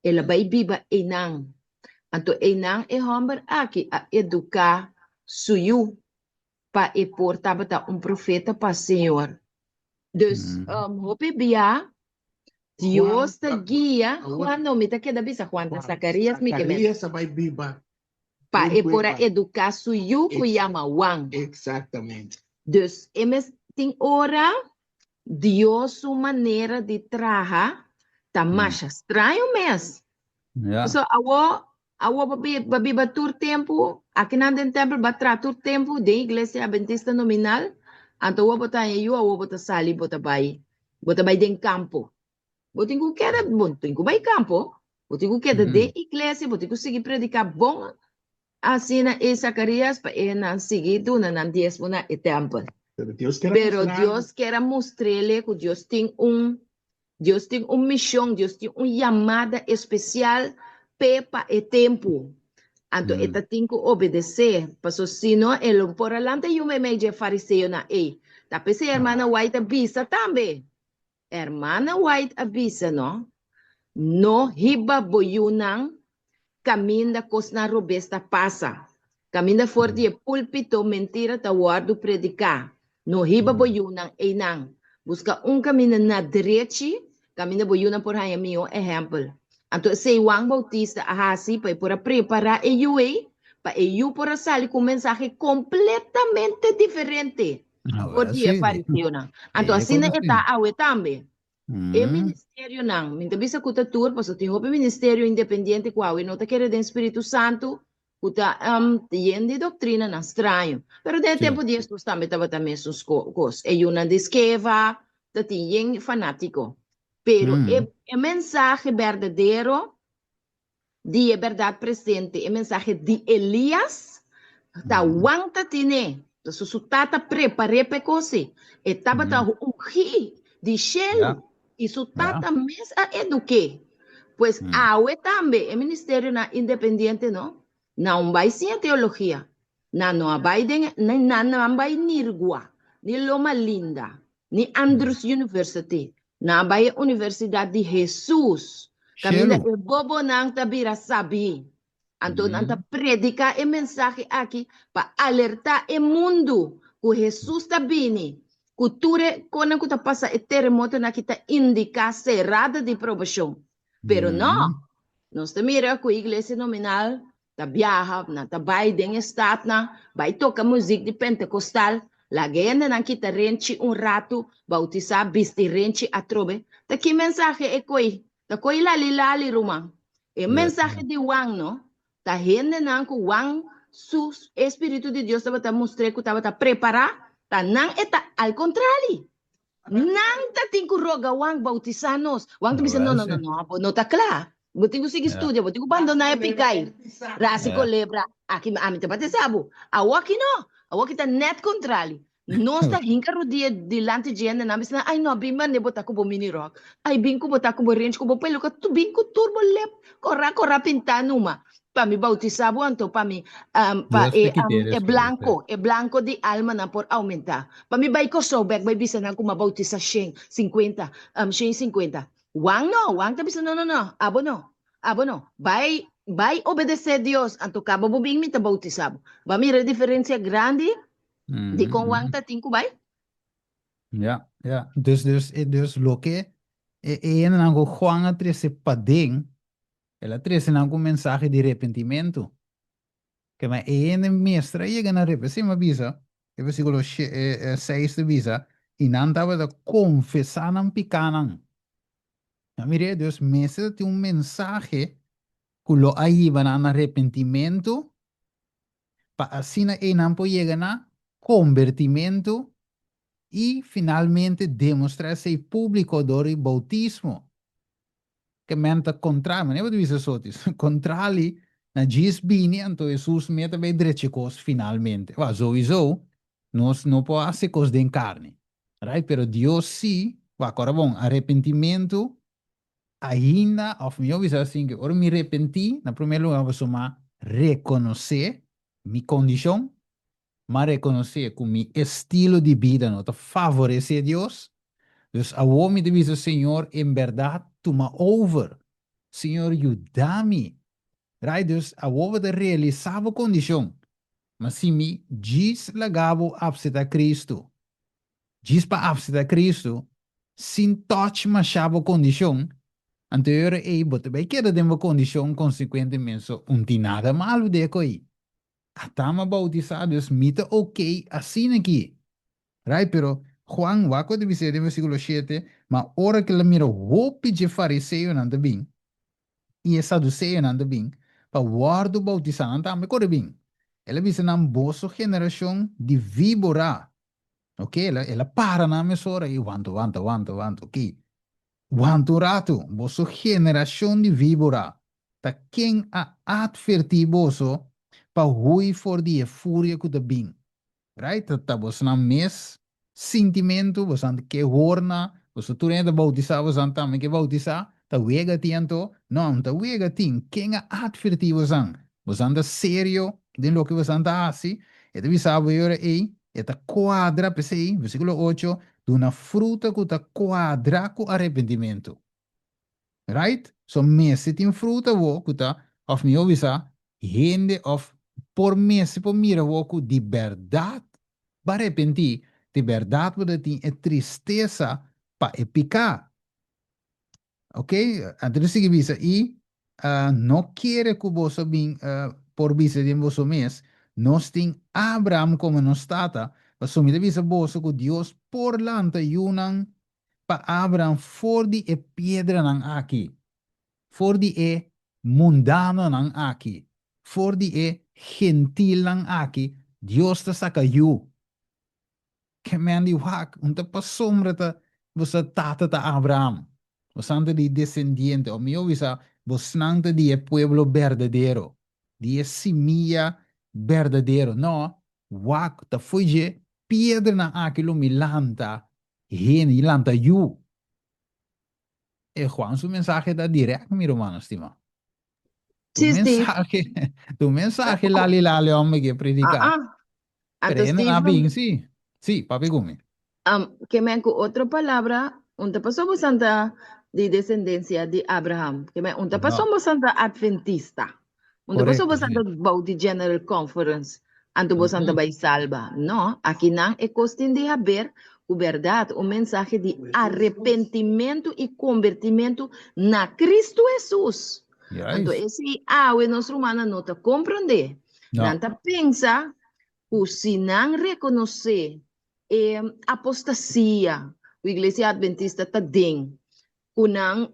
El a bai biba einan. Anto einan e hòmber aki a eduká su yu pa e por tabata un profeta pa Señor. Dus, hopi bia Dios ta guia Juan, no, mi ta keda bisa Juan, ta Zacarías mi ke men. Zacarías a bai biba Pa e por a eduká su yu ku yama Juan. Exactamente. Dus, e mes tin ora. Dios su manera di traha ta masha straño mes. Pasobra awo, awo bo bo biba tur tempu, akinan den tèmpel bo a traha tur tempu den iglesia adventista nominal, anto awo bo ta haña yu, awo bo ta sali bo ta bai, bo ta bai den kampo. Bo tin ku keda, bo tin ku bai kampo, bo tin ku keda den iglesia, bo tin ku sigui prediká bon Asina e Zacarías pa e nan sigui duna nan diesmo na e tèmpel. Pero Dios ker a Pero mustra Dios ker a mustr'ele ku Dios tin un Dios tin un mishon, Dios tin un yamada espesial p'e pa e tempu. Anto e ta tin ku obedesé, paso si no e lo por a lanta yu meimei dje fariseonan ei. Ta p'esei hermana White a bisa tambe. Hermana White a bisa no, No hiba bo yunan kaminda kosnan robes ta pasa, kaminda for di e pulpito mentira ta wòrdu prediká. No hiba bo yunan einan. Buska un kaminda na drechi, kaminda bo yunan por haña mihó ehèmpel. Anto esei Juan Bautista a hasi pa e por a prepará e yu ei, pa e yu por a sali ku un mensahe kompletamente diferente. For di e fariseonan. Anto asina e ta awe tambe. E ministerionan, mi ta bisa ku ta tur, pasobra tin hopi ministerio independiente ku awe no ta kere den Spiritu Santu, ku ta yen di doktrinanan straño. Pero den e tempu di Hesus tambe tabata mesun kos. E yunan di Skeva ta tin yen fanátiko. Pero e mensahe berdadero di e bèrdat presente, e mensahe di Elías, ta Juan ta tine. Pasobra su tata prepar'é pa e kos ei. E tabata ungí di shelu i su tata mes a eduk'é. Pues awe tambe e ministerionan independiente no, nan un bai siña teologia, nan no a bai den, nan no a bai Nirgua, ni Loma Linda, ni Andrews University, Nan a bai e Universidat di Hesus, kaminda Shelu. e bobonan ta bira sabí. Anto nan ta prediká e mensahe aki pa alertá e mundu ku Hesus ta bini, ku tur e konan ku ta pasa e teremotonan aki ta indiká serada di probashon. Pero no, nos ta mira ku iglesia nominal ta biaha, nan ta bai den e statnan, bai toka muzik di pentekostal, laga e hendenan kita renchi un ratu, bautisá, bisti renchi atrobe. Ta ki mensahe e koi? Ta koi lali lali, ruman. E mensahe di Juan, no? Ta hendenan ku Juan su e spiritu di Dios tabata mustr'é ku tabata prepará, ta nan e ta al kontrali. Nan ta tin ku roga Juan bautisá nos. Juan ta bisa, No, no, no, no, bo no ta kla. Bo tin ku sigui studia, bo tin ku bandoná e piká ei. Rasi kolebra, aki ami ta batisá bo. Awoki no, awoki ta nèt kontrali. Nos ta hinka rudia dilanti dje hendenan bisa nan, Ai no, bin mane bo ta ku bo mini ròk. Ai bin ku bo ta ku bo renchi ku bo peluka, bin ku tur bo lep kòrá kòrá pintá numa. Pa mi bautisá bo anto pa mi pa Dios te e kite e despues, blanko e blanko di almanan por oumentá. Pa mi bai Kòrsou bèk bai bisa nan ku m'a bautisá shen sinkuenta shen i sinkuenta. Juan no, Juan ta bisa no no no, abo no, abo no. Bai bai obedesé Dios anto kaba bo bin mi ta bautisá bo. Bo a mira e diferensia grandi dikon Juan ta tin ku bai? Ya, ya. Dus dus dus loke e e hendenan ku Juan a trese paden El a trese nan ku un mensahe di repentimentu. Kema e hende mester a yega na rep. Esei mi a bisa, e versíkulo seis ta bisa, I nan tabata konfesá nan pikánan. A mir'é, Dios mester ta tin un mensahe ku lo a hiba nan na repentimentu, pa asina ei nan por yega na kombertimentu i finalmente demostrá esei públiko dor di boutismo. Ke men ta kontra, manera bo ta bisa sotis, kontrali na djis bini anto Hesus me ta bay drecha kos finalmente. Wak, souiso nos no por hasi kos den karni, right? Pero Dios si, wak, ora bon, arepentimentu ainda, of mihó bisa asin ke ora mi repentí, na promé lugar pasobra m'a rekonosé mi kondishon, M'a rekonosé ku mi estilo di bida no ta favoresé Dios. Dus awor mi ta bisa, Señor, en bèrdat tuma over. Señor, yuda mi. Right? Dus awor bo ta realisá bo kondishon. Ma si mi djis laga bo apseptá Kristu, djis pa apseptá Kristu, sin tòch mashá bo kondishon, anto e ora ei bo ta bai keda den bo kondishon konsekuentemente. So, un tin nada malu den e ko'i. Ata m'a bautisá, dus mi ta ok asina aki. Right? Pero Juan, wak ku ta bis'é den versíkulo shete, Ma ora ku el a mira hopi dje fariseonan ta bin i e saduseonan ta bin pa wòrdu boutisá, nan tambe kore bin. El a bisa nan, Boso generashon di víbora. Ok, el a, el a para nan mesora i wanta, wanta, wanta, wanta, ok. Wanta un ratu, boso generashon di víbora, ta ken a atvertí boso pa hui for di e furia ku ta bin? Right? Ta, ta bosonan mes sintimentu, bosonan ta ke horna, boso tur hende ta boutisá, bosonan tambe ke boutisá, ta wega tin anto? No, no ta wega tin. Ken a atvertí bosonan? Bosonan ta serio den loke bosonan ta hasi? E ta bisa bo e ora ei, e ta kuadra, p'esei, versíkulo ocho, duna fruta ku ta kuadra ku arepentimentu. Right? So mester tin fruta bo ku ta, òf mihó bisa, hende òf por mester por mira bo ku di bèrdat bo a arepentí, di bèrdat bo ta tin e tristesa pa e piká. Ok, anto ta sigui bisa, i no kere ku boso bin por bisa den boso mes, Nos tin Abraham komo nos tata, pasobra mi ta bisa boso ku Dios por lanta yunan pa Abraham for di e piedranan aki, for di e mundanonan aki, for di e gentilnan aki, Dios ta saka yu. Ke men di wak, un ta pasobra ta boso tata ta Abraham, bosan ta di desendiente, o mihó bisa, bosnan ta di e pueblo berdadero, di e simia berdadero. No, wak, ta fo'i dje piedranan aki lo mi lanta hende, i lanta yu. E Juan su mensahe ta dirèkt, mi rumannan stimá. Tu Sí, Steve. mensahe, tu mensahe lali lali hombre ke prediká. Ah, ah. Pero Anto hende na Steven, bin, sí. Sí, papi ku mi. um, ke men ku otro palabra, un ta paso bosan ta di descendencia di Abraham. Ke men un ta paso No, bosan ta adventista. Un ta paso korekto, bosan sí. ta bou di General Conference. Anto bosan ta Mhm. bai salba. No, akinan e kos tin di haber ku bèrdat, un mensahe di arepentimentu i kombertimentu na Kristu Hesus. Anto Juist. esei awe nos rumannan no ta komprondé. Nan No. ta pensa ku si nan rekonosé e apostasia ku Iglesia Adventista ta den, ku nan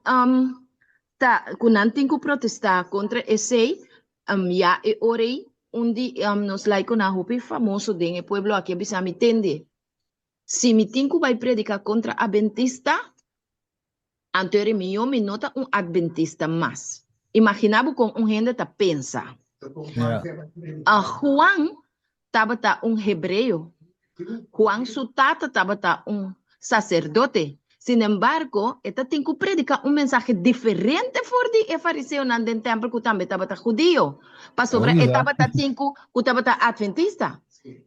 ta ku nan tin ku protestá kontra esei, ya e ora ei un di nos laikonan hopi famoso den e pueblo aki a bisa mi, Tende, si mi tin ku bai prediká kontra adventista, Anto e mihó mi no ta un adventista mas. Imaginá bo kon un hende ta pensa. A Juan tabata un hebreo. Juan su tata tabata un saserdote. Sinembargo, e ta tin ku prediká un mensahe diferente for di e fariseonan den tèmpel ku tambe tabata hudio, pasobra e tabata tin ku ku tabata adventista.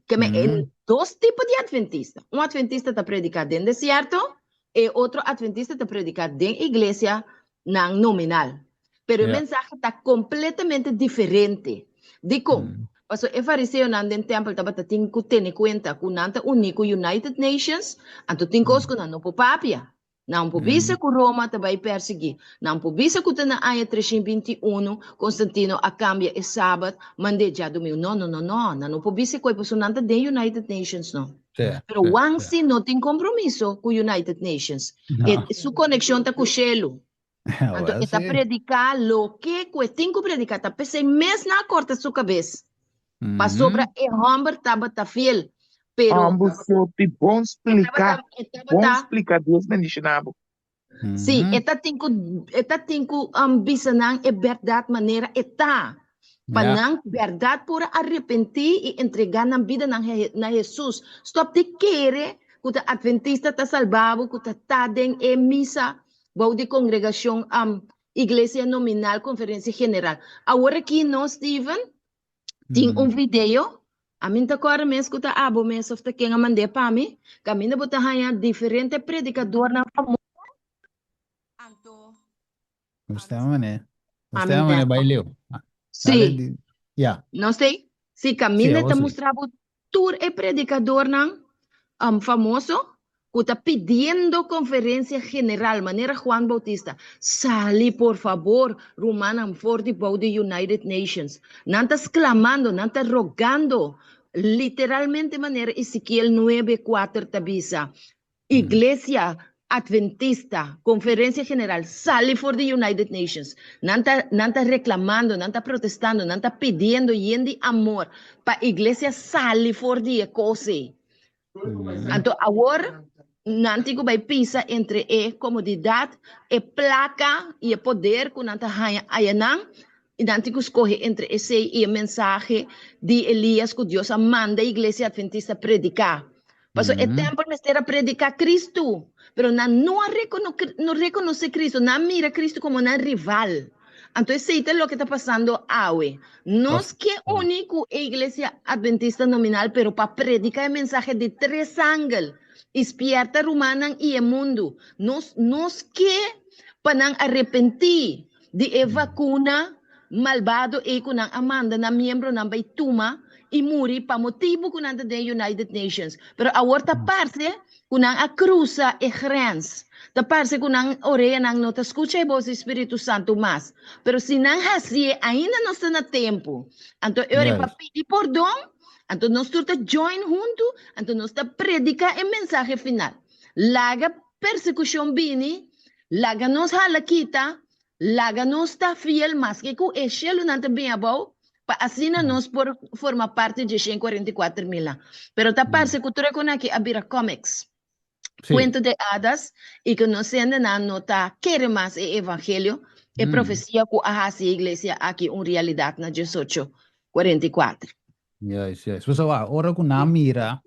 Ke men e dos tipo di adventista. Un adventista ta prediká den desierto, E otro adventista ta predica den iglesia nan nominal. Pero e mensahe ta completamente diferente. Dicon? Pasobra e fariseonan den tempel tabata tin cu tene cuenta cu nan ta uni cu United Nations, anto tin cos cu nan no por papia. Nan por bisa cu Roma ta bay persigui. Nan por bisa cu ta na aña 321 Constantino a cambia e sabat mand'é djadumingu. No, no, no, no. Nan no por bisa e coy pasobra nan ta den United Nations no. Pero Wang si no tin compromiso cu United Nations. E, su conexion ta cu shelu. Anto e ta predica loke cu e tin cu predica. Ta pesey mes nan a corta su cabes. Pasobra e homber tabata fiel. Pero Homber sopi, bon e splica. tabata, e Bon tabata splica. Dios bendiciona bo. Sí, e ta tin ku e ta tin ku um, bisa nan e bèrdat manera e ta. Pa Ja. nan bèrdat por arepentí i entregá nan bida nan na Hesus. Stòp di kere ku ta adventista ta salba bo, ku ta ta den e misa bou di kongregashon um, iglesia nominal, konferensia general. Awor aki no, Steven, Tin un video, ami n'ta kòrda mes ku ta abo mes òf ta ken a mand'é pa mi, kaminda bo ta haña diferente predikadornan famoso, anto Nos ta mané, nos ami ta mané bai leu. Sí, Ya. no sé, sí, Sí, kaminda awor ta sí. mustra bo Tur e predikadornan famoso ku ta pidiendo konferensia general manera Juan Bautista, sali por fabor rumannan for di bou di United Nations. Nan ta sklamando, nan ta rogando, literalmente manera Ezekiel nuebe kuater ta bisa. Iglesia Adventista, Conferencia General, sali for di United Nations. Nan ta, nan ta reclamando, nan ta protestando, nan ta pidiendo yen di amor pa iglesia sali for di e cos ei. Anto awor nan tin cu bay pisa entre e comodidad, e placa y e poder cu nan ta haña ayanan, y nan tin cu scoge entre esey y e mensahe di Elias cu Dios a manda Iglesia Adventista predica. Pasobra e tempel mester a predica Cristo, pero nan no a no reconoce Cristo, nan a mira Cristo como nan rival. Anto esey ta loke ta pasando awe. Nos ke uni cu e Iglesia Adventista nominal, pero pa predica e mensahe di tres angel y spierta rumannan y e mundo. Nos nos ke pa nan arepenti di e vacuna malbado ey cu nan a manda nan miembronan bay tuma y muri pa motibo cu nan ta den United Nations. Pero awor ta parce cu nan a cruza e grens. Ta parce cu nan oreanan no ta scucha e voz di Spiritu Santo mas. Pero si nan haci'e, ainda nos ta na tempo. Anto e ora pa pidi pordon, anto nos tur ta join hunto, anto nos ta predica e mensahe final. Laga persecucion bini, laga nos hala kita, laga nos ta fiel maske cu e shelunan ta bin abou, pa asina nos por forma parti dje 144 milnan. Pero ta parse ku tur e kon aki a bira comics, kuento de hadas, i ku nos hendenan no ta kere mas e evangelio, e profesia ku a hasi e iglesia aki un realidat na diesocho kuarenta i kuater. Juist, juist. Pasobra wak, ora ku nan mira,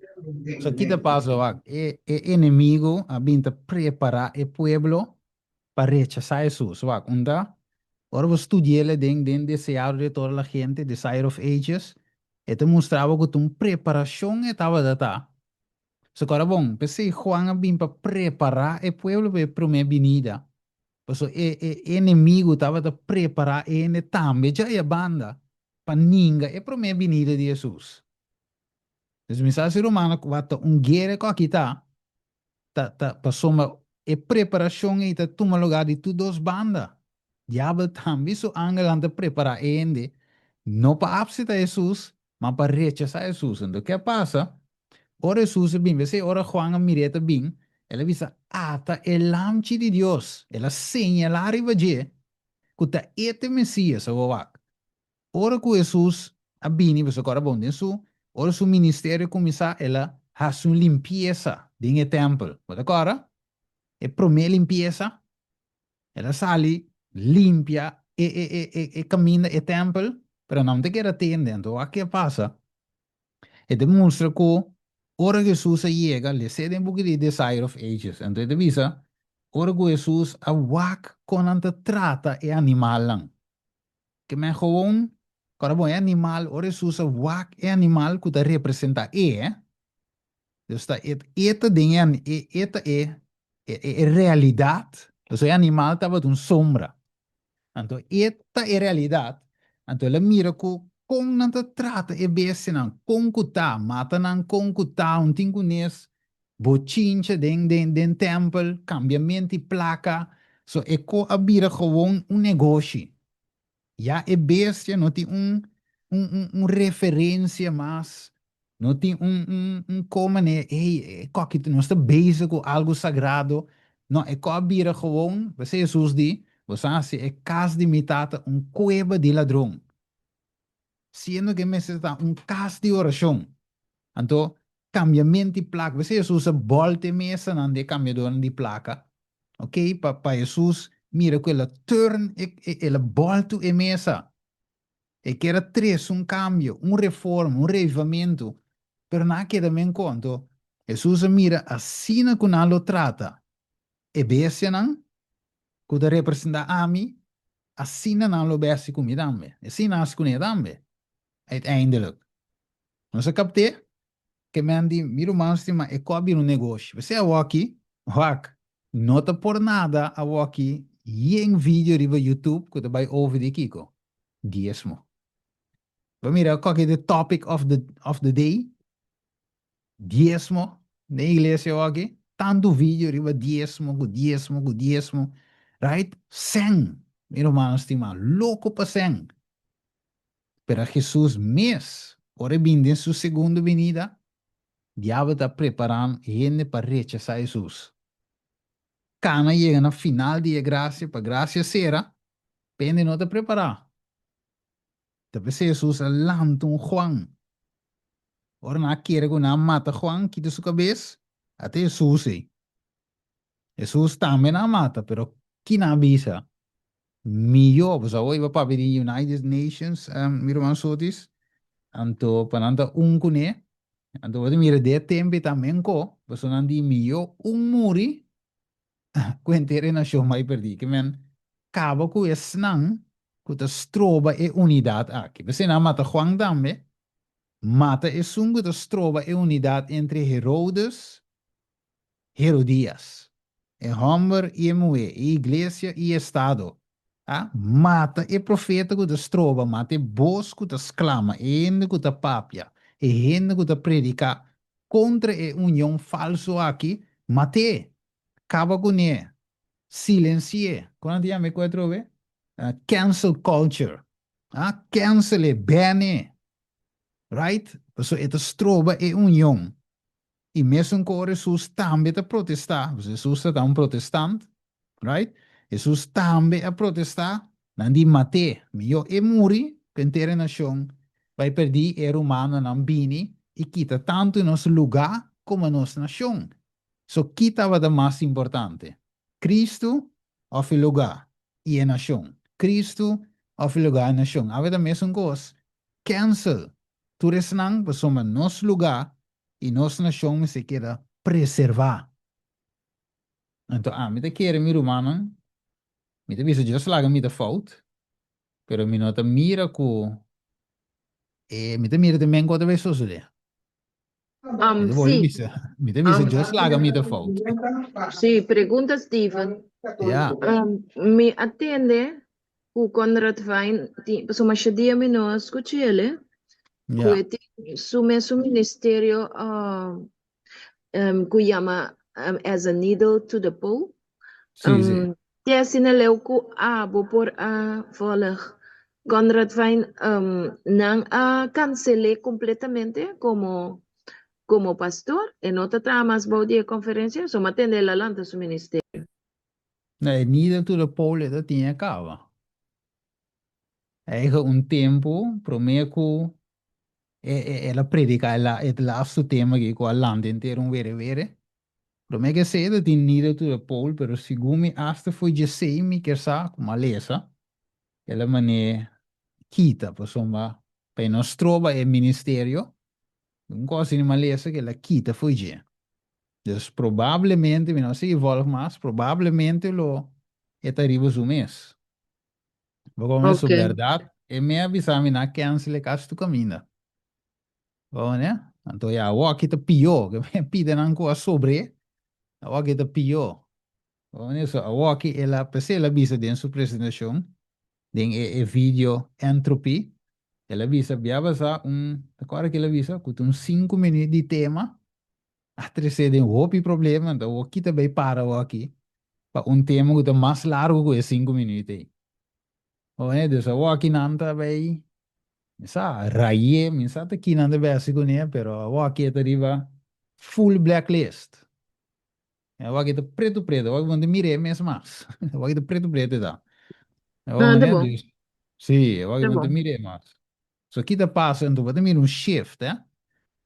so ki ta pasa wak, e e enemigo a bin ta prepara e pueblo pa rechasá Hesus. Wak, unda ora bo studi'el den den Deseado de Toda la Gente, Desire of Ages, e ta mustra bo ku ta un preparashon e tabata ta. So kòrda bon, p'esei Juan a bin pa prepará e pueblo pa e promé binida. Pasobra e e enemigu tabata prepará e hende tambe djaya banda pa ninga e promé binida di Hesus. Entonces mi sa si rumannan ku wak ta un guera ku aki ta, ta ta pasobra e preparashon ei ta tuma lugá di tur dos banda. Diabel tambe su angelnan ta prepará e hende no pa apseptá Hesus, ma pa rechasá Hesus. Anto ke a pasa? Ora Hesus a bin, p'esei ora Juan a mir'é ta bin, el a bisa, Ata e Lamchi di Dios! El a señalá riba dje ku ta e ta e Mesías. Awor wak, Ora ku Hesus a bini, boso kòrda bon, den su, ora su ministerio kuminsá, el a hasi un limpiesa den e tèmpel. Bo ta kòrda? E promé limpiesa, el a sali limpia e e e e e kaminda, e tèmpel, pero nan no ta keda tende. Anto wak ke a pasa? E ta mustra ku ora Hesus a yega, les'é den buki di Desire of Ages, anto e ta bisa, ora ku Hesus a wak kon nan ta trata e animalnan, Ke men gewoon, kòrda bon, e animal, ora Hesus a wak e animal ku ta representá e, dus ta e, e ta den e, e, e ta e, e, e realidat, pasobra e animal tabata un sombra. Anto e ta e realidat, anto el a mira ku kon nan ta trata e bestianan, kon ku ta, mata nan kon ku ta, un tin ku nes bochincha den, den, den tèmpel, kambiamenti plaka, so e ko a bira gewoon un negoshi. Ya e bestia no tin un un un un referencia mas, no tin un un un ko manera, hey, e koki nos ta bezig ku algu sagrado. No, e ko a bira gewoon, p'esei Hesus di, Boso a hasi e kas di mi Tata un kueba di ladron, siendo ku e mester ta un kas di orashon. Anto, kambiamenti plaka, p'esei Hesus a bòlta e mesanan di e kambiadornan di plaka, ok, pa pa Hesus mira ku el a turn e el a bòltu e mesa. E kier a trese un kambio, un reforma, un revivamentu, pero nan a keda men konto. Hesus a mira asina ku nan lo trata e bestianan ku ta representá ami, asina nan lo besti ku mi tambe. Asina nan hasi kuné tambe, uiteindelijk. Nos a kapt'é? Ke men di, Mi ruman stima, e kò a bira un negoshi. P'esei awoki, wak, no ta por nada awoki yen video riba YouTube ku ta bai over di kiko? Diesmo. Bo mira kòke the topic of the of the day? Diesmo den iglesia awoki. Tantu video riba diesmo ku diesmo ku diesmo. Right? Sèn, mi rumannan stima, loko pa sèn. Pero Hesus mes, ora e bin den su segundo binida, Diabel ta prepará hende pa rechasá Hesus. Kana yega na final di e grasia pa grasia sera, pa hende no ta prepará. Ta p'esei Hesus a lanta un Juan. Ora nan a kere ku nan a mata Juan, kita su kabes, ata Hesus ei. Hesus tambe nan a mata, pero ki nan a bisa? Mihó, pasobra awor iba papia di United Nations, mi ruman Sotis, anto pa nan ta un kuné, anto bo ta mira den e tempu ei ta menko, pasobra nan di mihó un muri ku henter e nashon bai pèrdí. Ke men kaba ku esnan ku ta stroba e unidat aki. P'esei nan a mata Juan tambe, mata esun ku ta stroba e unidat entre Herodes Herodías, e hòmber i e muhé, e iglesia i e estado, a mata e profeta ku ta stroba, mata e bos ku ta sklama, e hende ku ta papia, e hende ku ta prediká kontra e union falsu aki, mat'é, kaba kuné, silensi'é. Kon nan ta yama e ku atrobe? Cancel culture. A cancel-e, ban-e. Right? Pasobra e ta stroba e union. I mesun ku ora Hesus tambe ta protestá, pasobra Hesus ta ta un protestant, right? Hesus tambe a protestá, nan di mat'é, mihó e muri ku henter e nashon bai pèrdí, e romanonan bini i kita tantu nos lugá komo nos nashon. So ki tabata mas importante, Kristu òf e lugá i e nashon? Kristu òf e lugá i e nashon? Awe ta mesun kos, cancel tur esnan pasobra nos lugá i nos nashon mester keda preservá. Anto ami ta kere mi rumannan, mi ta bisa Dios laga mi ta fout, pero mi no ta mira ku e mi ta mira te men ku ta bai sosodé. Mi ta bolbe bisa, mi ta bisa Dios laga mi ta fout. Sí, pregunta Steven. Ja. Mi a tende ku Conrad Vine tin, pasobra masha dia mi no a skucha el, eh. Ku Ja. e tin su mesun ministerio ku yama As a Needle to the Pole. Sí, sí. Te asina leu ku abo por a volg Conrad Vine, nan a kansel'é kompletamente komo komo pastor. E no ta traha mas bou di e konferensia, so mi a tende el a lanta su ministerio. No, e Needle to the Pole e ta tin e kaba. Eigen un tempu promé ku e e el a prediká e la e laatste tema aki ku a lanta henter un were were. Promé ku esei e ta tin Needle to the Pole pero segun mi asta fo'i djesei mi kier sa ku mi a lesa el a man'é kita pasobra pa e no stroba e ministerio un kos asina mi a lesa ku el a kita fo'i dje. Dus probablemente, mi no a sigui volg mas, probablemente lo e ta riba su mes. Bo come su Ok. berdad, e me a bisa mi na cancel e cas tu caminda. Bo ne? Anto ya, awor aki ta pió, ke me pide nan ku a sobre, awor aki ta pió. Bo ne? So awor aki el a, p'esei el a bisa den su presentacion, den e e video Entropy, el a bisa bia basa un, ta kòrda ke el a bisa? Ku ta un sinku minuut di tema, A trese den hopi problema, anto awor kita bay para awor aki pa un tema ku ta mas largu ku e sinku minuut ei. Oe, dus awor aki nan ta bay, mi sa, ray'é, mi sa ta ki nan ta bay hasi kuné, pero awor aki e ta riba full blacklist. Awor aki ta pretu pretu, awor aki bo no ta mir'é mes mas. Awor aki ta pretu pretu e ta. Awor Ah, ta manera, bon. dus, sí, awor aki Ta bo no ta bon. mir'é mas. So ki ta pasa anto? Bo ta mira un shift, eh?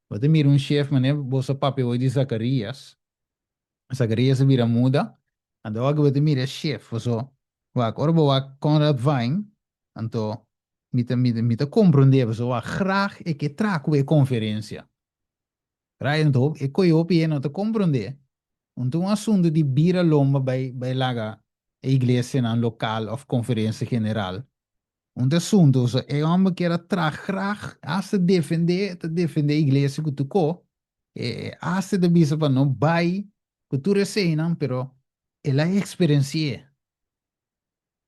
Bo ta mira un shift manera boso a papia hoy di Zacarias. Zacarias a bira muda. Anto awor bo ta mira e shift. Paso, wak, ora bo wak Conrad Vine, anto mi ta, mi ta, mi ta comprende, paso wak, graag e ke traha ku e conferencia. Right? Anto e koe hopi hende no ta comprende. Anto un asunto di bira lomba bai, bai laga e iglesianan local of conferencia general. Un ta asuntu, so e homber kier a traha graag, hasta defende, ta defende iglesia ku tuko, e hasta ta bisa pa no bai ku tur eseinan, pero el a eksperensi'é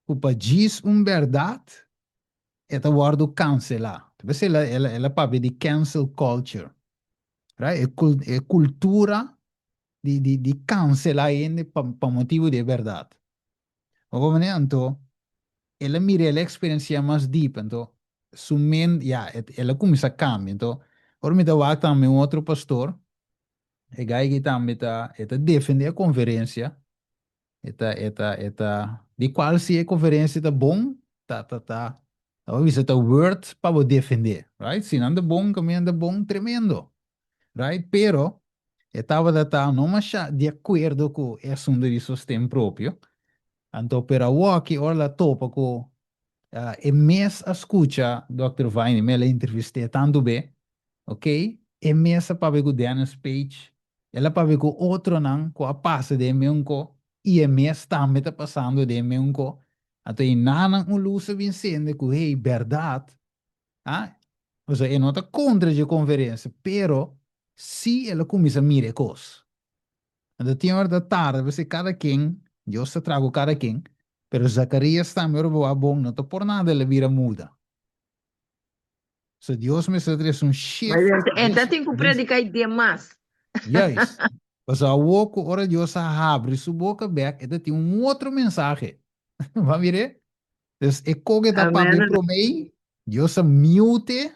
ku pa djis un bèrdat e ta wòrdu kanselá. Ta p'esei el a, el a, el a papia di cancel culture, right? E kul, e kultura di, di, di kanselá hende pa, pa motibu di e bèrdat. Bo comprende? Anto, el a mira, el a experiencia mas diep, anto su ment, ya, el a cuminsa cambia. Anto, ora mi ta wak tambe un otro pastor. E guy aki tambe ta e ta defende e conferencia. E ta e ta e ta di cual si e conferencia ta bon ta ta ta ta bo bisa ta worth pa bo defende, right? Si nan ta bon caminda ta bon tremendo, right? Pero e tabata ta no masha di acuerdo cu e asunto di sosten propio. Anto pero awoki ora el a topa cu e mes a scucha Dòkter Vine, mi a entrevist'é tantu be, ok, e mes a papia cu Dennis Page, el a papia cu otronan cu a pasa den meun co y e mes tambe ta pasando den meun co. Anto enanan un luz a bin sende cu hey, berdad, ah, pasobra e no ta contra dje conferencia, pero si el a cuminsa mira e cos. Anto tin ora ta tarda p'esei kada ken, Dios ta traha ku kada ken, pero Zakarias tambe ora bo wak bon no ta por nada el a bira muda. So Dios mester trese un shift. En ta tin ku prediká i demas. Juist. Pasobra awor ku ora Dios a habri su boka bek e ta tin un otro mensahe. Bo a mir'é? Dus e koke ta papia promé, Dios a mute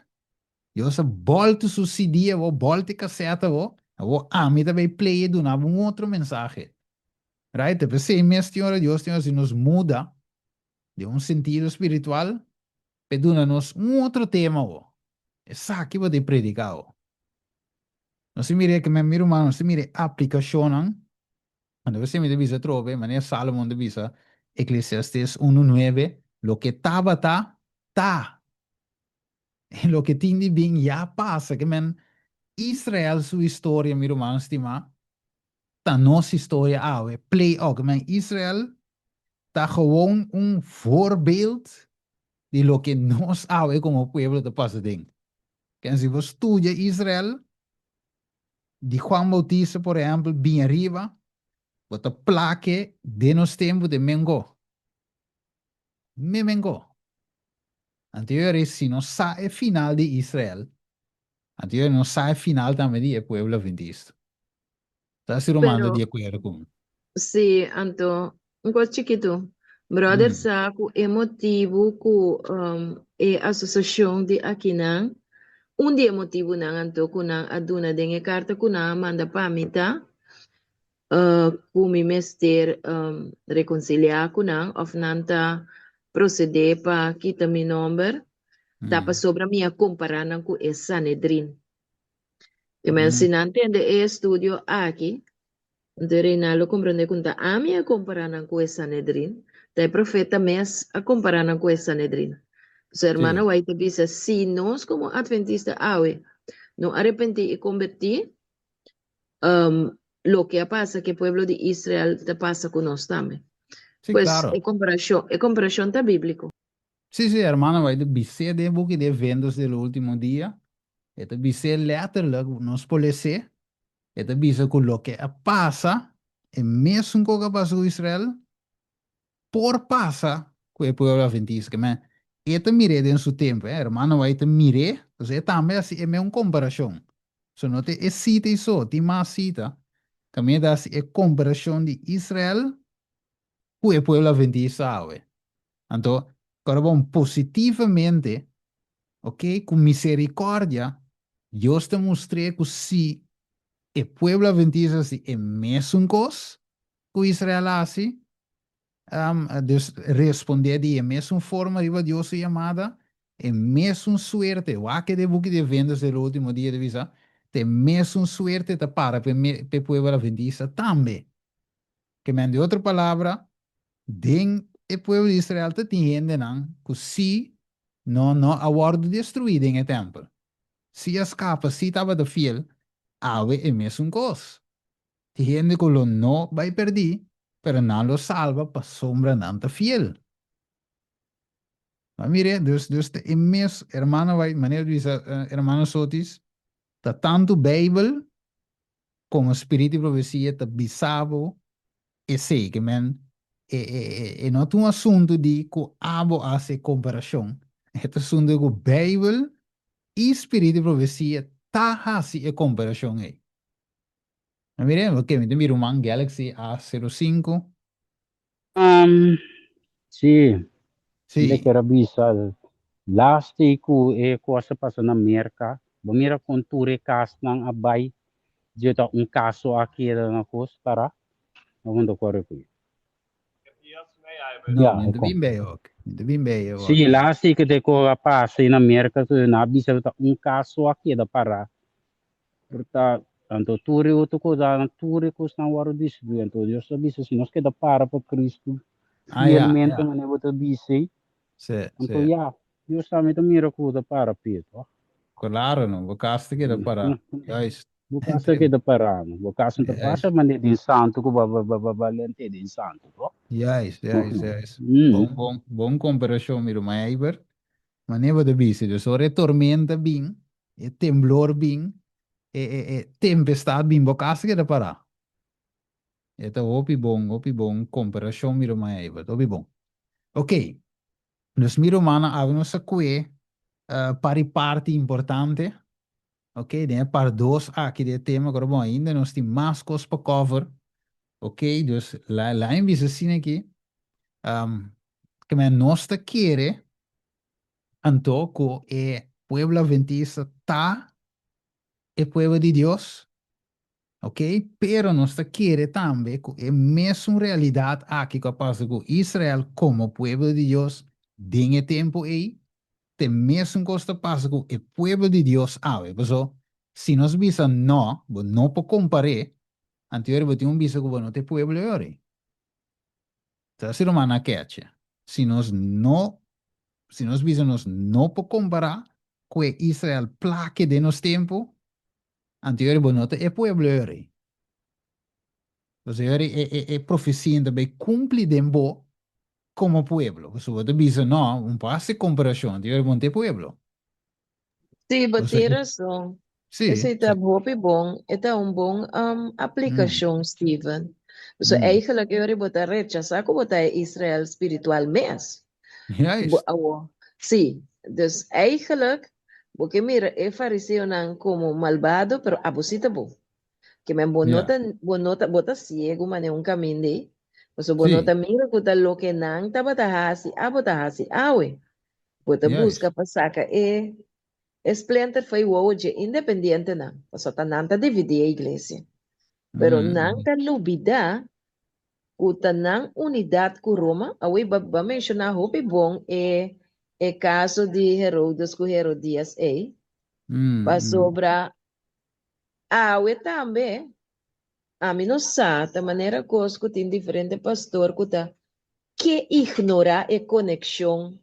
Dios a bolta su CD awor, bolta e cassette awor, awor ami ta bay play e duna bo un otro mensahe. Right? Ta p'esei mes tin ora Dios tin haci nos muda den un sentido spiritual p'e duna nos un otro tema awor. Esaki bo ta predica awor. Nos ta mira e mi ruman, nos ta mira e aplicacionnan. Anto p'esei mi ta bisa atrobe, manera Salomon ta bisa, Eclesiastes unu nuebe, loke tabata, ta. E loke tin di bin ya pasa. Ke men Israel su historia, mi ruman stimá, ta nos historia awe. Play out. Ke men Israel ta gewoon un voorbeeld di loke nos awe komo pueblo ta pasa den. Ken si bo studia Israel, di Juan Bautista por ehempel bin ariba, bo ta plake den nos tempu den mengo. Memengo. Anto yori si nos sa e final di Israel, anto yori nos sa e final tambe di e pueblo adventista. Ta si ruman ta Pero di akuerdo ku mi. si, anto un kos chikitu. Brother sa ku e motibu ku e asosiashon di akinan, un di e motibunan anto ku nan a duna den e karta ku nan a manda pa mi ta ku mi mester rekonsiliá ku nan òf nan ta prosedé pa kita mi nòmber, ta pasobra mi a kompará nan ku e Sanedrin. Ke men si nan tende e estudio aki, anto Reinaldo lo komprondé ku no ta ami a kompará nan ku e Sanedrin, ta e profeta mes a kompará nan ku e Sanedrin. Pasobra hermana White ta bisa, si nos komo atventista awe no arepentí i kombertí, loke a pasa ku e pueblo di Israel ta pasa ku nos tambe. Sí, Pues claro. e komparashon, e komparashon ta bíbliko. Sí, sí, hermano, bai ta bis'é den e buki di Eventos del Último Dia. E ta bis'é letterlijk, nos por les'é. E ta bisa ku loke a pasa, e mesun kos ku a pasa ku Israel, por pasa ku e pueblo adventista. Ke men, e ta mir'é den su tempu, e hermano White ta mir'é, entonces e tambe hasi e meun komparashon. So no ta e sita ei so, tin mas sita kaminda ta hasi e komparashon di Israel ku e pueblo adventista awe. Anto, kòrda bon, positivamente, ok, ku miserikòrdia, Dios ta mustr'é ku si e pueblo adventista hasi e mesun kos, ku Israel a hasi, dus respondé di e mesun forma riba Dios su yamada, e mesun suerte, wak e den buki di Eventos del Ultimo Dia ta bisa, ta e mesun suerte ta para pa e pueblo adventista tambe. Ke men di otro palabra, den e pueblo di Israel ta tin hendenan ku sí no no a wòrdu destruí den e tèmpel, sí a skapa, sí tabata fiel, awe e mesun kos. Tin hende ku lo no bai pèrdí, pero nan lo salba pasobra nan ta fiel. Bo a mir'é? Dus, dus ta e mes, hermano bai, manera di bisa hermano Sotis, ta tantu Beibel komo spiritu di profesia ta bisa bo esei, ke men e, e, e, e no ta un asuntu di ku abo hasi e komparashon, e ta asuntu ku Beibel i spiritu di profesia ta hasi e komparashon ei. No mire, oke, mi ta mira un man Galaxy A05. Um, sí, Sí. mi kier a bisa laatst ku e kos a pasa na Merka, bo mira kon tur e kasnan a bai. Dje ta un kaso a keda na kos para, no hunto kore ku e. No, Ya, mi e ta kon. bin bij ook. Mi ta bin bij ook. Sí, laatste ke te ko a pasa na Merka, ku nan a bisa ku ta un kaso a keda para. Por ta, anto tur e otro kosanan, tur e kosnan wòrdu destruí. Anto Dios ta bisa, si nos keda para pa Kristu Ah, ya, fielmente ya. manera bo ta bisa ei, Sí, anto sí. ya, Dios tambe ta mira ku bo ta para p'e, tòg? Claro, no. Bo kas ta keda pará. Juist. Bo kas ta keda pará, no. Bo kas no ta Juist. pasa manera den santu ku bo ba ba ba lent'é den santu, tòg? Juist, juist, juist. Bon, bon, bon komparashon, mi ruman Eibert. Manera bo ta bisa, dus ora e tormenta bin, e temblor bin, e e e tempestad bin, bo kas ta keda pará. E ta hopi bon, hopi bon komparashon, mi ruman Eibert. Hopi bon. Oké. Dus mi rumannan awe nos a kue par di parti importante, ok, den e par dos aki di e tema, koro bon ainda nos tin mas kos pa cover, ok, dus la la mi bisa asina aki, ke nos ta kere anto ku e pueblo adventista ta e pueblo di Dios, Ok, pero nos ta kere tambe ku e mesun realidat aki ku a pasa ku Israel komo pueblo di Dios den e tempu ei, ta e mesun kos ta pasa ku e pueblo di Dios awe. Paso, si nos bisa nò, bo no por kompar'é, anto yori bo tin un bisa ku bo no ta e pueblo yori. Ta hasi rumannan a keche. Si nos no, si nos bisa nos no por kompará ku e Israel plake den nos tempu, Anto yori bo no ta e pueblo yori. Pasobra yori e e e profesia ta bay cumpli den bo como pueblo. Pasobra bo ta bisa no, un por haci comparacion, anto yori bo no ta e pueblo. Sí, bo Pasobra tin e razon. Sí, Esei ta sí. hopi bon. E ta un bon aplicacion, Steven. So eigenlijk yori bo ta rechasa cu bo ta e Israel spiritual mes. Juist. Awo, sí. Dus eigenlijk bo ke mira e fariseonan komo malbado, pero abo sí ta bon. Ke men bo no ta, bo no ta, bo ta siegu manera un kaminda ei. Pasobra bo no ta mira ku ta loke nan tabata hasi, abo ta hasi awe. Bo ta buska pa saka e e splinter fo'i wowo dje independientenan, pasobra ta nan ta dividí e iglesia. Pero nan ta lubidá Ku ta nan unidat ku Roma? Awor bo a menshoná hopi bon e e kaso di Herodes ku Herodias ei, pasobra awe tambe ami no sa ta manera kos ku tin diferente pastor ku ta ke ignorá e konekshon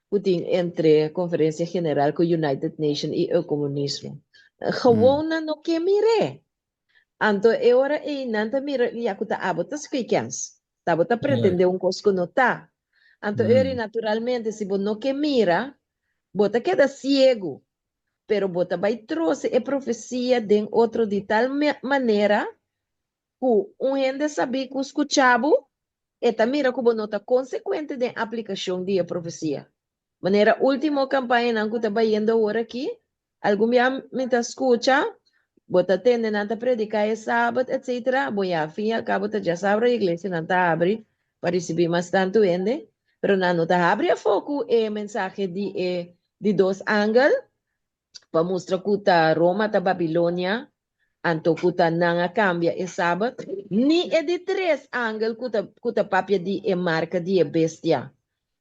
ku tin entre Konferensia General ku United Nation i e komunismo. Gewon nan no ke mir'é. Anto e ora ei nan ta mira ya ku ta abo ta squeak kens. Ta bo ta pretende un kos ku no ta. Anto e ora ei naturalmente si bo no ke mira, bo ta keda siegu. Pero bo ta bai trose e profesia den otro di tal manera ku un hende sabí ku skucha bo, e ta mira ku bo no ta konsekuente den aplikashon di e profesia. Manera último kampañanan ku ta bayendo awor aki, Algun bia mi ta skucha, bo ta tende nan ta prediká e sabat etsetera, bo ya fin i al kabo ta djasabra e iglesianan ta habri pa risibí mas tantu hende, pero nan no ta habri afó ku e mensahe di e di dos angel pa mustra ku ta Roma ta Babilonia anto ku ta nan a kambia e sabat, ni e di tres angel ku ta ku ta papia di e marka di e bestia.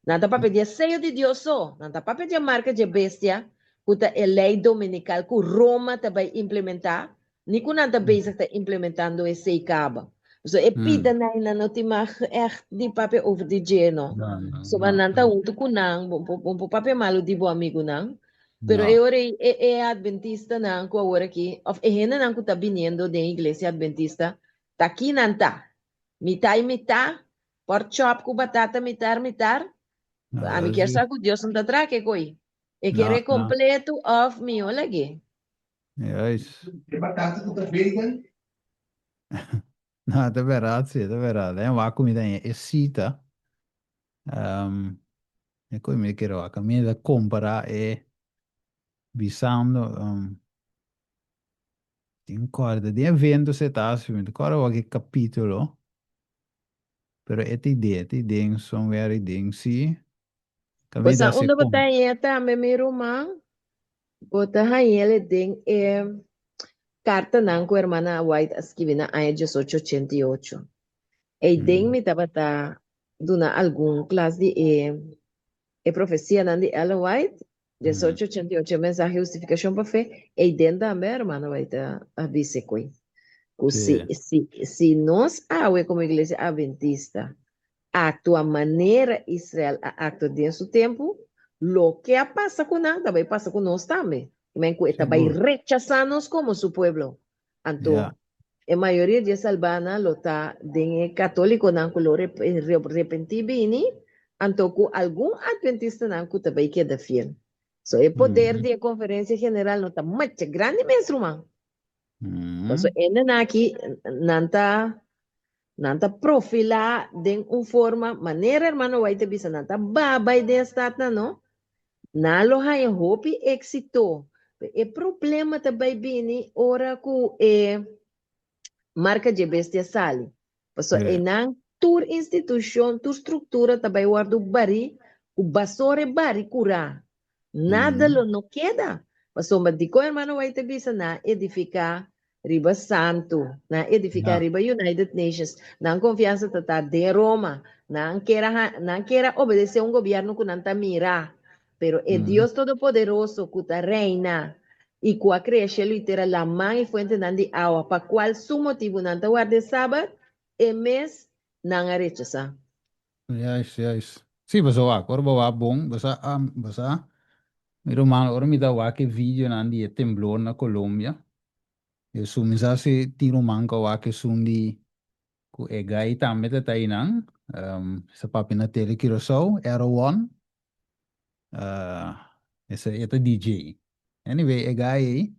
Nan ta papia di e seyo di Dios so, nan ta papia di e marka di e bestia, ku ta e lei dominikal ku Roma ta bai implementá, ni ku nan ta bezig ta implementando esei kaba. So e pidanan nan no tin mag ègt di papia over di dje no. Soba nan ta huntu ku nan, bo por papia malu di bo amigunan, pero e ora ei e e adventistanan ku awor aki, òf e hendenan ku ta biniendo den iglesia adventista, ta ki nan ta? Mitá i mitá, Pork chop ku batata mitar mitar. Ami kier sa ku Dios no ta traha ke koi. E kere kompleto òf mihó lag'é. Juist. E batata ku ta vegan. No, ta bèrdat si, ta bèrdat. Lei wak ku mi ta haña e sita. E koi mi kere wak. Mi ta kompará e bisando tin kòrda den evento se ta hasi, mi ta kòrda wak e kapítulo. Pero e ta idea, ta idea en somewhere idea en si. Bo Caminda sa se unda bo kom. ta hañ'é tambe, mi ruman? Bo ta hañ'é den e. kartanan ku Hermana White a skibi na aña 1888. Eiden mi tabata duna algun klas di e e profesianan di Ellen White, 1888 e mensahe Hustifikashon pa Fe, eiden tambe Hermana White a a bisa koe ku si si si nos awe komo Iglesia Adventista aktua manera Israel a aktua den su tempu, loke a pasa ku nan ta bai pasa ku nos tambe. Men ku e ta bai rechasá nos komo su pueblo. Anto, e mayoria di e salbánan lo ta den e katólikonan ku lo repentí bini, anto ku algun atventistanan ku ta bai keda fiel. So, e poder di e konferensia general no ta masha grandi mes, ruman. Pasobra hendenan aki, nan ta, nan ta profilá den un forma, manera hermano White ta bisa, nan ta baha bai den e statnan, no? Nan lo haña hopi éksito. E problema ta bai bini ora ku e marka dje bestia sali. Pasobra einan tur institushon, tur struktura ta bai wòrdu barí ku basora e bari kurá. Nada lo no keda. Pasobra dikon hermano White ta bisa nan a edifiká riba santu, nan a edifiká riba United Nations, nan konfiansa ta ta den Roma, nan kier a nan kier a obedesé un gobièrnu ku nan ta mira, pero e Dios Todopoderoso ku ta reina i ku a krea shelu i tera, laman i fuentenan di awa, pa kual su motibu nan ta warda e sabat, e mes nan a rechasá. Juist, juist. Sí, boso wak, ora bo wak bon, bo sa, bo sa, mi ruman, ora mi ta wak e videonan di e temblor na Colombia, esun, mi sa si tin ruman ku a wak esun di ku e gai tambe ta ta einan, sa papia na Tele Curaçao, Aero One, esa e ta DJ. Anyway, e gai ei,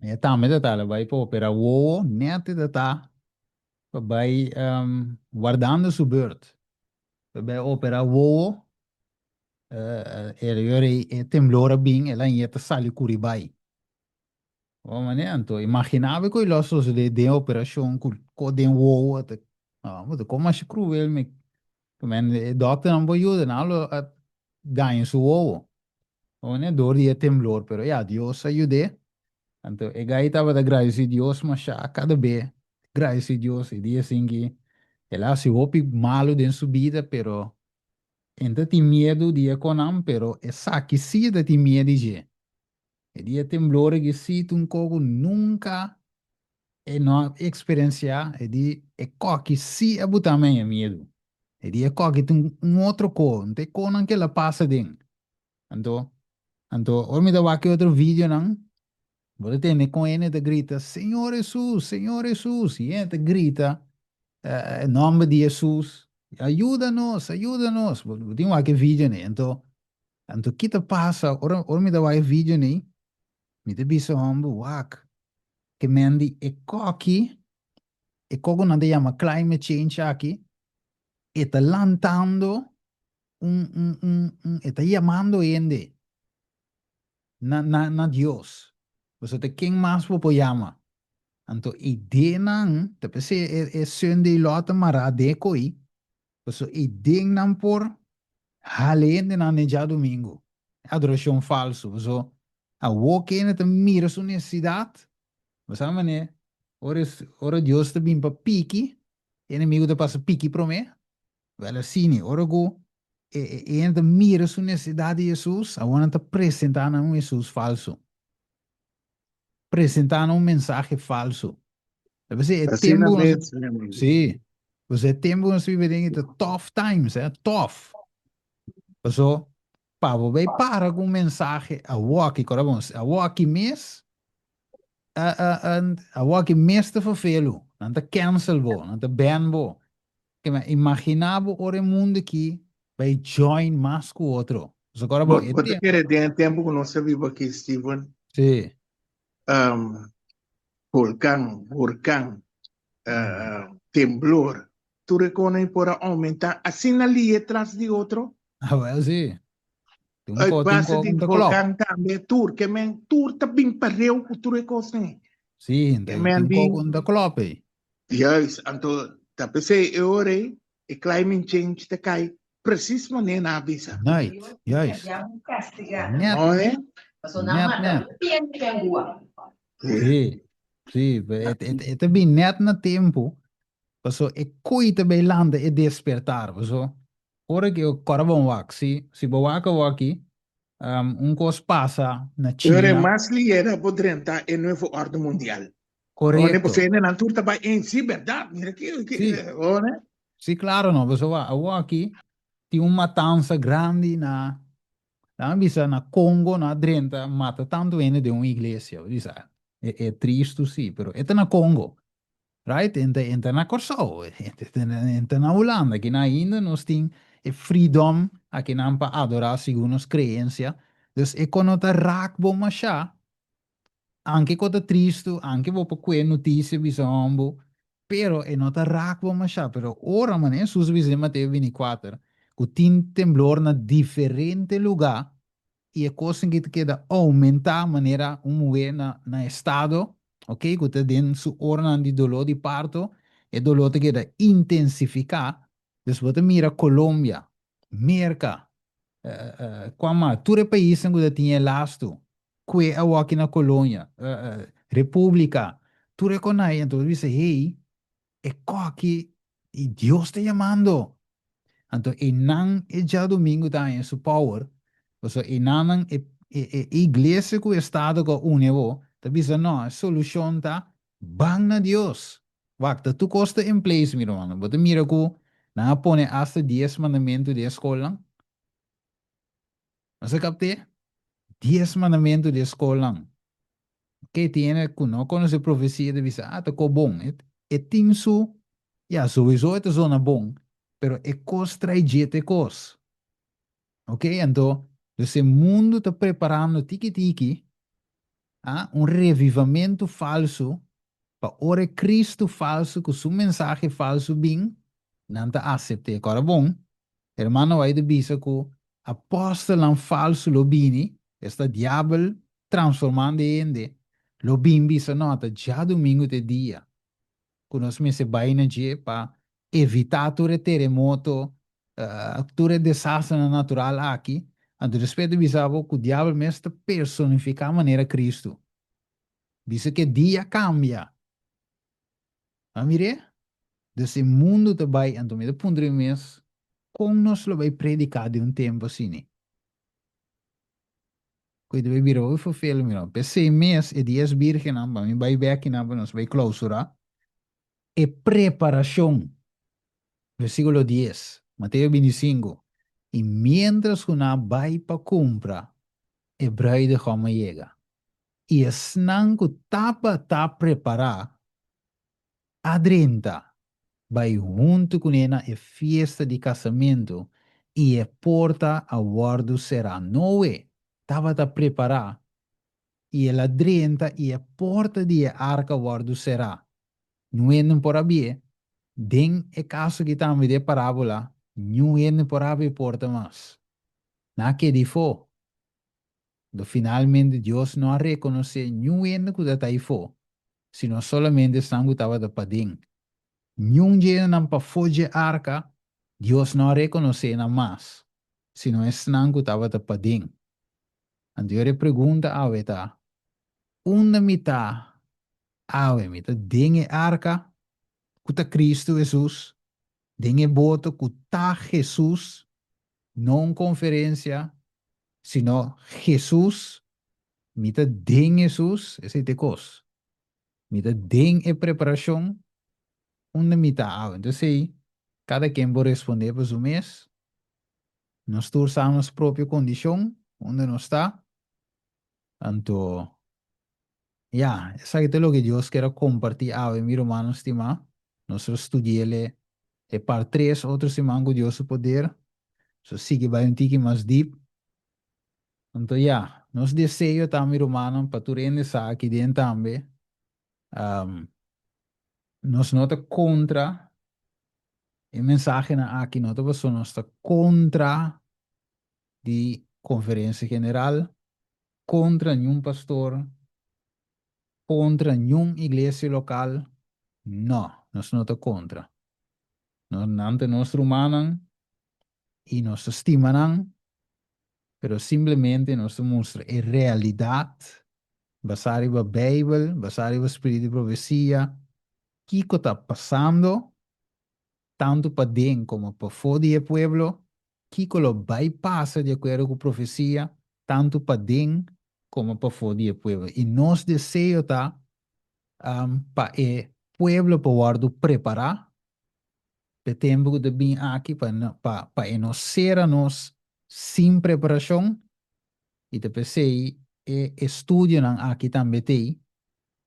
e tambe ta ta, el a bai pa opera wowo, nèt e ta ta pa bai wardando su beurt pa bai opera wowo e temblor a bin el a yeta sali curi bai bo mane anto imagina bo cu lo a sosode den operacion cu co den wowo ta bo ta como asha cruel mi e dokternan por yuda nan lo a daña su wowo Bo mane door di e temblor pero ya Dios a yud'é anto e gai tabata gradeci Dios masha cada be gradeci Dios e dia sin ki el a haci hopi malo den su bida pero e ta tin miedu di e konan pero esaki si e ta tin miedu di dje e dia temblor aki si ta un ko ku nunka e no a experiencia e di e koki si a buta mi haña miedu e di e koki ta un otro ko no ta e konan ku el a pasa den Anto, anto ora mi ta wak e otro videonan, bo ta tende kon hende ta grita, Señor Hesus, Señor Hesus, i hende ta grita e nomber di Hesus, ayuda nos, ayuda nos. Bo, bo tin wak e video nei. Anto, anto ki ta pasa, ora, ora mi ta wak e video nei, mi ta bisa homber, wak, ke men di e koki, e koko nan ta yama climate change aki, e ta lantando un, un, un, un, e ta yamando hende na, na, na Dios. Pasobra ta ken mas bo por yama? Anto idenan, ta p'esei e, e Sunday law ta mará den ko'i, pasobra idenan por hala hendenan den djadumingu, adorashon falsu. Pasobra awor ku hende ta mira su nesesidat, bo sa manera, ora, ora Dios ta bin pa piki, e enemigu ta pasa piki promé, Wel asina, ora ku e e hende ta mira su nesesidat di Hesus, awor nan ta presentá nan un Hesus falsu. Presentá nan un mensahe falsu. Ta p'esei e Asina tempu ku nos mes, mi amigo. Sí, pasobra e tempu ku nos ta biba den ta tough times, eh, tough. Paso, pa bo bai para ku un mensahe awoki, kòrda bon, awoki mes, awoki mes ta ferfelu, nan ta cancel bo, nan ta ban bo. Kema, imaginá bo ora e mundu aki bai join mas ku otro. Pasobra ku ora Bo, bo e bo ta tempu. kere den e tempu ku nos ta biba aki, Steven, Sí. um, volkan, hurkan, uh, temblor, tur e konan por a oumentá asina lihe tras di otro. Ah, wel sí. Tin un Uit ko, tin un base ko di ku ta klòp. volkan tambe, tur, ke men, tur ta bin pareu ku tur e kosnan ei. Sí, Ke tin men un ko di, ku ta klòp ei. Juist, anto ta p'esei e ora ei e climate change ta kai precies manera nan a bisa. Night, juist. Net, No, eh? net, net. Sí. Sí, e ta bin net na tempu, paso e koi ta bay lanta e despertar, paso ora ku kòrda bon wak, si, si bo wak awor aki, un kos pasa na Pero China. mas liera por drenta e nuevo orden mundial. Ora Korekto. pasobra nan tur ta bai eens, sí, bèrdat, mira ki, ki, Sí. ora. Sí, klaro no, paso wak, awor aki tin un matansa grandi na, nan a bisa na Congo, nan a drenta mata tantu hende den un iglesia, bo bisa, e, e tristu sí, pero e ta na Congo, right? En ta, en ta na Kòrsou, en ta na Hulanda, akinan ainda nos tin e freedom akinan pa adorá segun nos kreensia, dus e kon no ta rak bo mashá, anke ku ta tristu, anke bo por kue notisia bisa hòmbu, pero e no ta rak bo mashá, pero ora manera Hesus a bisa den Mateo bintikuater ku tin temblor na diferente lugá i e kosnan ki ta keda oumentá manera un muhé na na estado, ok, ku ta den su oranan di doló di parto, e doló ta keda intensifiká, dus bo ta mira Colombia, Merka, kua mas, tur e paisnan ku ta tin e lastu, kue awoki na Colonia, Repúblika, tur e konai, anto bo ta bisa, hey, E koki i Dios ta yamando. Anto einan e djadumingu ta haña su power, pasobra einannan e e iglesia ku estado ku a uni awor ta bisa no, e solushon ta ban na Dios. Wak, ta tur kos ta in place mi rumannan. Bo ta mira ku nan a pone asta dies mandamentu den e skolnan. Nos a kapt'é? Dies mandamentu den e skolnan. Ke tin hende ku no konosé profesia ta bisa, ah, ta ko bon. E, e tin su, ya, souiso e ta zona bon, pero e kos trae djete kos. Ok, anto, dus e mundu ta preparando tiki tiki, ah, un revivamentu falsu, pa ora e Cristo falsu ku su mensahe falsu bin, nan ta asept'é. Kòrda bon, Hermano White ta bisa ku apòstelnan falsu lo bini, esta diabel transformando e hende, lo bin bisa no, ta djadumingu ta e dia ku nos mester bai na dje pa evitá tur e teremoto, tur e desasternan natural aki. Anto despues ta bisa bo ku diabel mes ta personifiká manera Kristu. Bisa ku e dia kambia. A mir'é? Dus e mundu ta bai, anto mi ta puntra mi mes, kon nos lo bai prediká den un tempu asini? Ku e ta bai bira hopi ferfelu, mi no. P'esei mes e dies bírgennan, pa mi bai bèk kinan pa nos bai klousurá, e preparashon, versíkulo dies, Mateo bintisinku, I miéntras ku nan a bai pa kumpra, e brùidegòm a yega. I esnan ku tabata prepará a drenta bai huntu kuné na e fiesta di kasamentu, i e porta a wòrdu será. Noe tabata prepará, i el a drenta i e porta di e arka wòrdu será. Niun hende no por a bié. Den e kaso aki tambe di e parábola, niun hende no por habri e porta mas. Nan a keda ifó. Anto finalmente Dios no a rekonosé niun hende ku ta ta ifó, sino solamente esnan ku tabata paden. Niun dje hendenan pafó dje arka, Dios no a rekonosé nan mas, sino esnan ku tabata paden. Anto e pregunta awe ta, Unda mi ta awe? Mi ta den e arka ku ta Kristu Hesus, den e boto ku ta Hesus, no un konferensia, sino Hesus, mi ta den Hesus, esei ta e kos. Mi ta den e preparashon unda mi ta awe. Entonces ei, kada ken por respondé pa su mes. Nos tur sa nos propio kondishon, unda nos ta. Anto, ya, esaki ta loke Dios kier a kompartí awe, mi rumannan stimá. Nos lo studi'el e par tres otro siman ku Dios su poder. So sigui bai un tiki mas dip. Anto ya, nos deseo ta, mi rumannan, pa tur hende sa aki den tambe, nos no ta kontra e mensahenan aki, no ta pasobra nos ta kontra di konferensia general, kontra niun pastor, kontra niun iglesia lokal, no, nos no ta kontra. Nos, nan ta nos rumannan i nos ta stima nan, pero simplemente nos ta mustra e realidat. basá riba Beibel, basá riba spiritu di profesia, kiko ta pasando, tantu paden komo pafó di e pueblo, kiko lo bai pasa di akuerdo ku profesia, tantu paden komo pafó di e pueblo. I nos deseo ta pa e pueblo por wòrdu prepará pa e tempu ku ta bin aki, pa pa e no sera nos sin preparashon, i ta p'esei e estudionan aki tambe t'ei,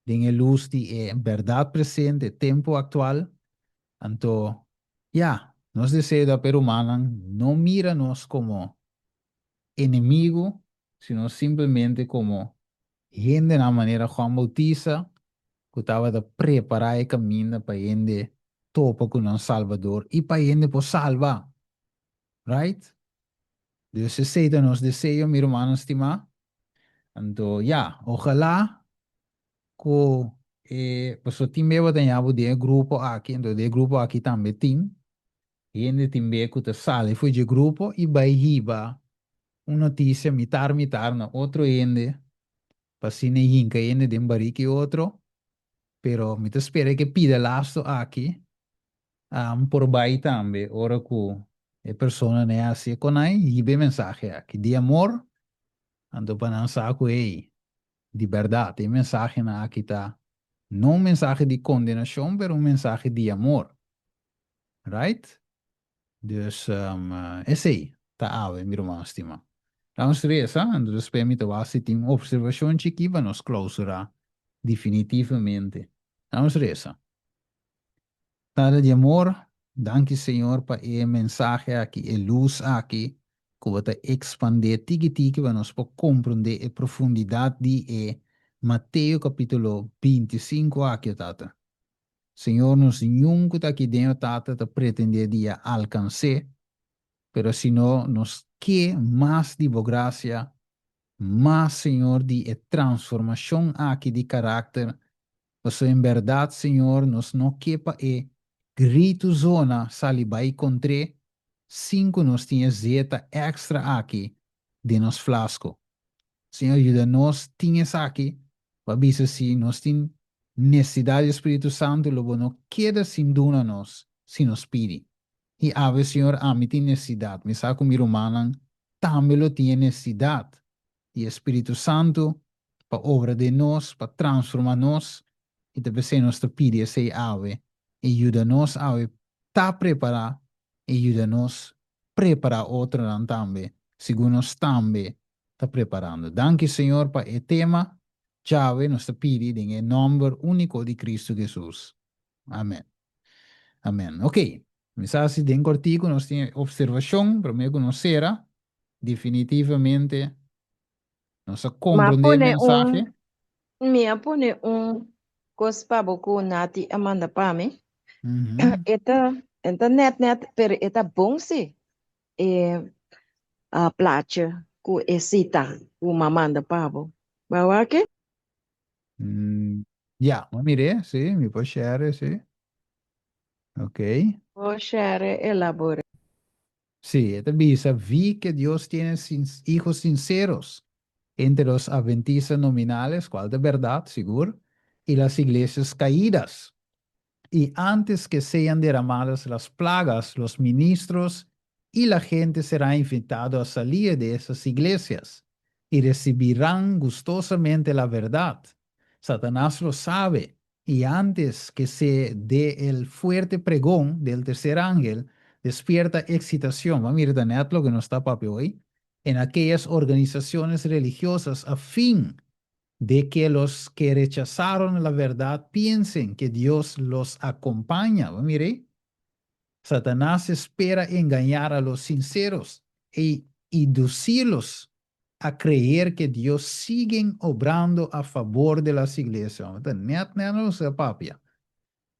den e lus di e bèrdat presente, e tempu aktual. Anto, ya, nos deseo ta pa e rumannan no mira nos komo enemigu, sino simplemente komo hendenan manera Juan Bautista ku tabata prepará e kaminda pa hende topa ku nan Salbador i pa hende por salba. Right? Dus esei ta nos deseo, mi rumannan stimá. Anto, ya, ojalá ku e pasobra tin beba ta ña bo den e grupo aki, anto den e grupo aki tambe tin hende tin be ku ta sali for dje grupo i bai hiba un notisia mitar mitar na otro hende pa asina e hinka hende den bariki otro, pero mi ta spera ku e pida lasto aki por bai tambe ora ku e personanan e hasi e konai hiba e mensahe aki di amor, anto pa nan sa ku ey, di bèrdat e mensahenan aki ta no un mensahe di kondenashon pero un mensahe di amor, right? Dus esei ta awe, mi ruman stima. Laga nos resa, anto despues mi ta wak si tin un observashon chikí pa nos klausurá definitivamente. Laga nos resa. Tata di amor, danki Señor pa e mensahe aki, e lus aki ku bo ta ekspandé tiki tiki pa nos por komprondé e profundidat di e Mateo kapítulo 25 aki, o Tata. Señor nos niun ku ta aki den o Tata ta pretendé di a alkans'é, pero sino nos ke mas di bo grasia, mas Señor di e transformashon aki di karakter, pasobra en bèrdat Señor nos no ke pa e gritu zona sali bai kontr'é sin ku nos tin e zeta èkstra aki den nos flasko. Señor yuda nos tin esaki pa bisa si nos tin Nesidat di Spiritu Santu lo bo no keda sin duna nos si nos pidi. I awe, Señor, ami tin nesidat. Mi sa ku mi rumannan tambe lo tin e nesidat di e Spiritu Santu pa obra den nos, pa transforma nos, i ta p'esei nos ta pidi esei awe. I yuda nos awe ta prepará i yuda nos prepará otronan tambe, segun nos tambe ta preparando. Danki, Señor, pa e tema Djawe nos ta pidi den e nòmber úniko di Kristu Hesus. Amèn. Amèn. Ok, mi sa si den kòrtiku nos tin opservashon promé ku nos sera. Definitivamente nos a Mi a komprondé e pone mensahe. un, mi a pone un kos pa bo ku Nati a manda pa mi. E ta, e ta nèt nèt, pero e ta bon sí. E plaatje ku e sita ku m'a manda pa bo. Bo wak e? Ya, m'a mir'é, sí, mi por share, sí. Ok. Bo share, elabor'é. Sí, e ta bisa, Vi que Dios tiene hijos sinceros entre los adventistas nominales, cual ta berdad, sigur, y las iglesias caídas. Y antes que sean derramadas las plagas, los ministros y la gente será invitado a salir de esas iglesias y recibirán gustosamente la verdad. Satanás lo sabe y antes que se dé el fuerte pregón del tercer ángel, despierta excitación, va mira ta net loke nos ta papia hoy, en aquellas organizaciones religiosas a fin de que los que rechazaron la verdad piensen que Dios los acompaña. Bo mira ei? Satanás espera engañar a los sinceros e inducirlos a creer que Dios siguen obrando a favor de las iglesias. Ta net net nos a papia.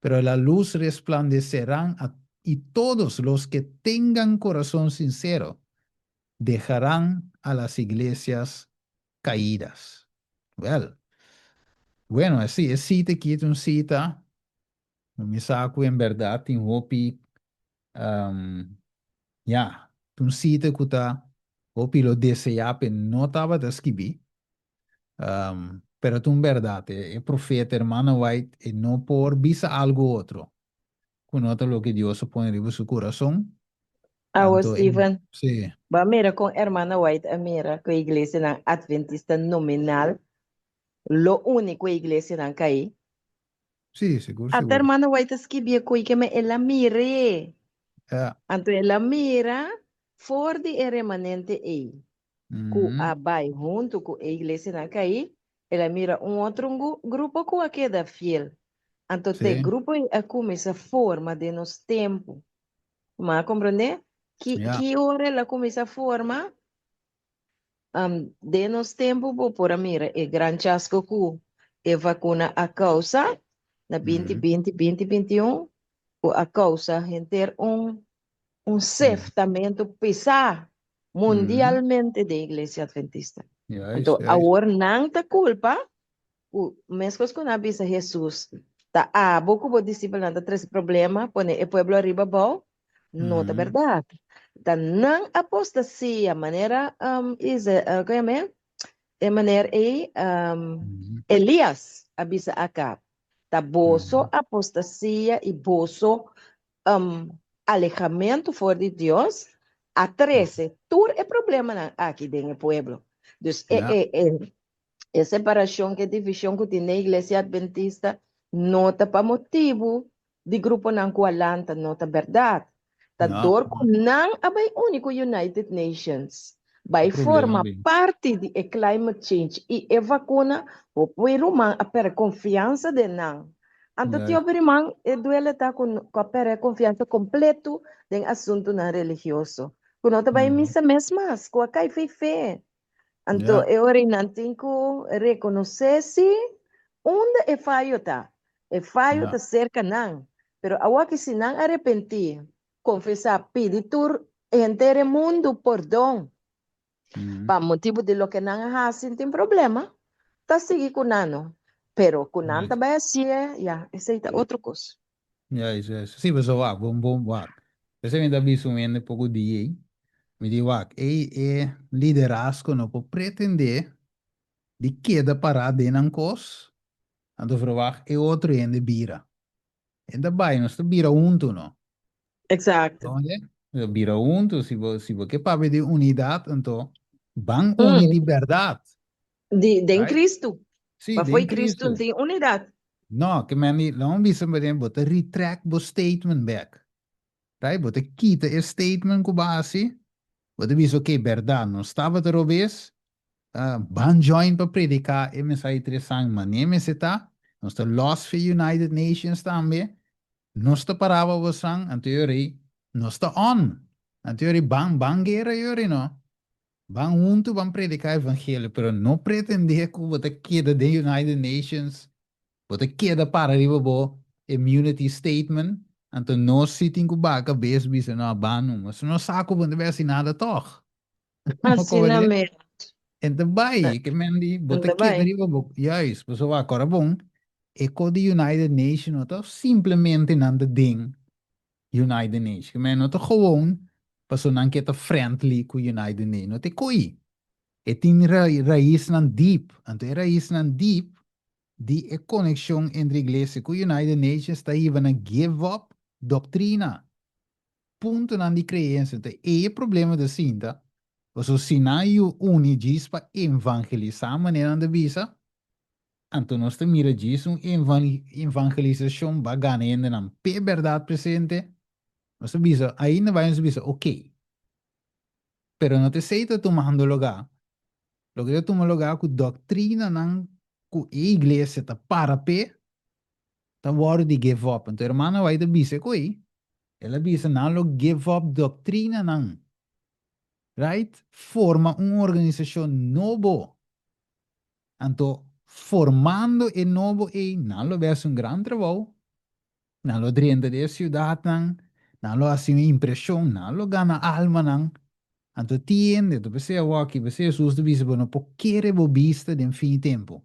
Pero la luz resplandecerán a y todos los que tengan corazón sincero dejarán a las iglesias caídas. Wel, bueno, así, e cita aki ta un cita, mi sa cu en berdad tin hopi, um, ya, ta un cita cu ta hopi lo desea pe no tabata skibi, um, pero. Pero ta un bèrdat, e profeta Hermana White e no por bisa algu otro ku no ta loke Dios a pone riba su kurason. Awo Anto e, Steven, sí. bo a mira kon Hermana White a mira ku e iglesianan Adventista nominal lo uni ku e iglesianan kaí? Sí, sigur, Ata sigur. Hermana White a skibi e koe keme el a mir'é. Ja. Anto el a mira for di e remanente ei ku a bai huntu ku e iglesianan kaí, el a mira un otro grupo ku a keda fiel. Anto te grupo ei a kuminsá forma den nos tempu. Bo a komprondé? Ki, ki ora el a kuminsá forma? Den nos tempu bo por a mira e gran chasko ku e vakuna a kousa na binti binti, binti binti un, ku a kousa henter un un seftamentu pisá mundialmente den Iglesia Adventista. Anto awor nan ta kulpa ku meskos ku nan a bisa Hesus, ta abo ku bo disipelnan ta trese problema, pone e pueblo ariba abou, No ta berdad. Ta nan apostasia, manera um, Isa, uh, koe yama e? Maner ei um, Elias a bisa Acab. Ta boso apostasia i boso um, alejamento for di Dios a trese tur e problemanan aki den e pueblo. Dus e, e, e, E separashon ku e divishon ku tin den Iglesia Adventista no ta pa motibu di gruponan ku a lanta, no ta bèrdat. Ta No. dor ku nan a bai uni ku United Nations, bai E problema forma bin. parti di e climate change i e vakuna, hopi ruman a pèrdè konfiansa den nan. Anto Juist. tin hopi ruman e duele ta ku ku a pèrdè konfiansa kompletu den asuntunan religioso, ku no ta bai misa mes mas, ku a kai fei fe. Anto e ora ei nan tin ku rekonosé si unda e fayo ta. E fayo ta serka nan. Pero awor si nan arepentí, konfesá, pidi tur henter e mundu pordon pa motibu di loke nan a hasi, tin problema, ta sigui ku nan no. Pero ku nan ta bai hasié, ya, esei ta otro kos. Juist, juist. Sí, pasobra wak, bon, bon, wak. P'esei mi ta bisa un hende poko dia ei. Mi di, wak, ei e liderazgo no por pretendé di keda pará den nan kos, anto verwagt e otro hende bira. E ta bai, nos ta bira huntu, no? Exacto. Donde? Bira huntu, si bo, si bo ke papia di unidat, anto ban uni di bèrdat. Di, den Right? Cristo. Sí, Pa den fo'i Cristo Cristo. tin unidat. No, ke men di, laat me bisa meteen, bo ta retract bo statement back. Right? Bo ta kita e statement ku bo a hasi, bo ta bisa, ok, bèrdat, nos tabata robes, uh, ban join pa prediká e mensahe interesante, manera mester ta, nos ta los fe United Nations tambe, nos ta pará pa bosan, anto e ora ei, nos ta on. Anto e ora ei, ban, ban guera e ora ei, no. Ban huntu ban prediká evangelio, pero no pretendé ku bo ta keda den United Nations, bo ta keda para riba bo immunity statement, anto nos si tin ku baha kabes bisa no a ban numa. Si no sa ku bo no ta bai hasi nada tòg. Asina mes. En ta bai, ke men di, bo En ta ta keda bai. riba bo, juist, pasobra wak, ora bon, e ko di United Nations no ta simplemente nan ta den United Nations. Ke men no ta gewoon paso nan ke ta friendly ku United Nations. No ta e koi. E tin raisnan deep. Anto e raisnan deep di e konekshon entre iglesia ku United Nations ta hiba na give up doktrina. Puntonan di kreensia. Anto ei e problema ta sinta. Paso si nan yu uni djis pa evangelisá manera nan ta bisa, Anto nos ta mira djis un evangelisashon ba gana hendenan p'e bèrdat presente? Nos ta bisa, ainda bai nos ta bisa, ok. Pero no ta esei ta tumando lugá. Loke ta tuma lugá ku doktrinanan ku e iglesia ta para p'e ta wòrdu di give up. Anto hermana bai ta bisa ku ei, el a bisa nan lo give up doktrinanan, right? Forma un organisashon nobo. Anto, formando e nobo ei, nan lo bes un gran trabou, nan lo drenta den e siudatnan, nan lo hasi un impreshon, nan lo gana almanan. Anto tin hende, ta p'esei awoki, p'esei Hesus ta bisa bo no por kere bo bista den fin di tempu.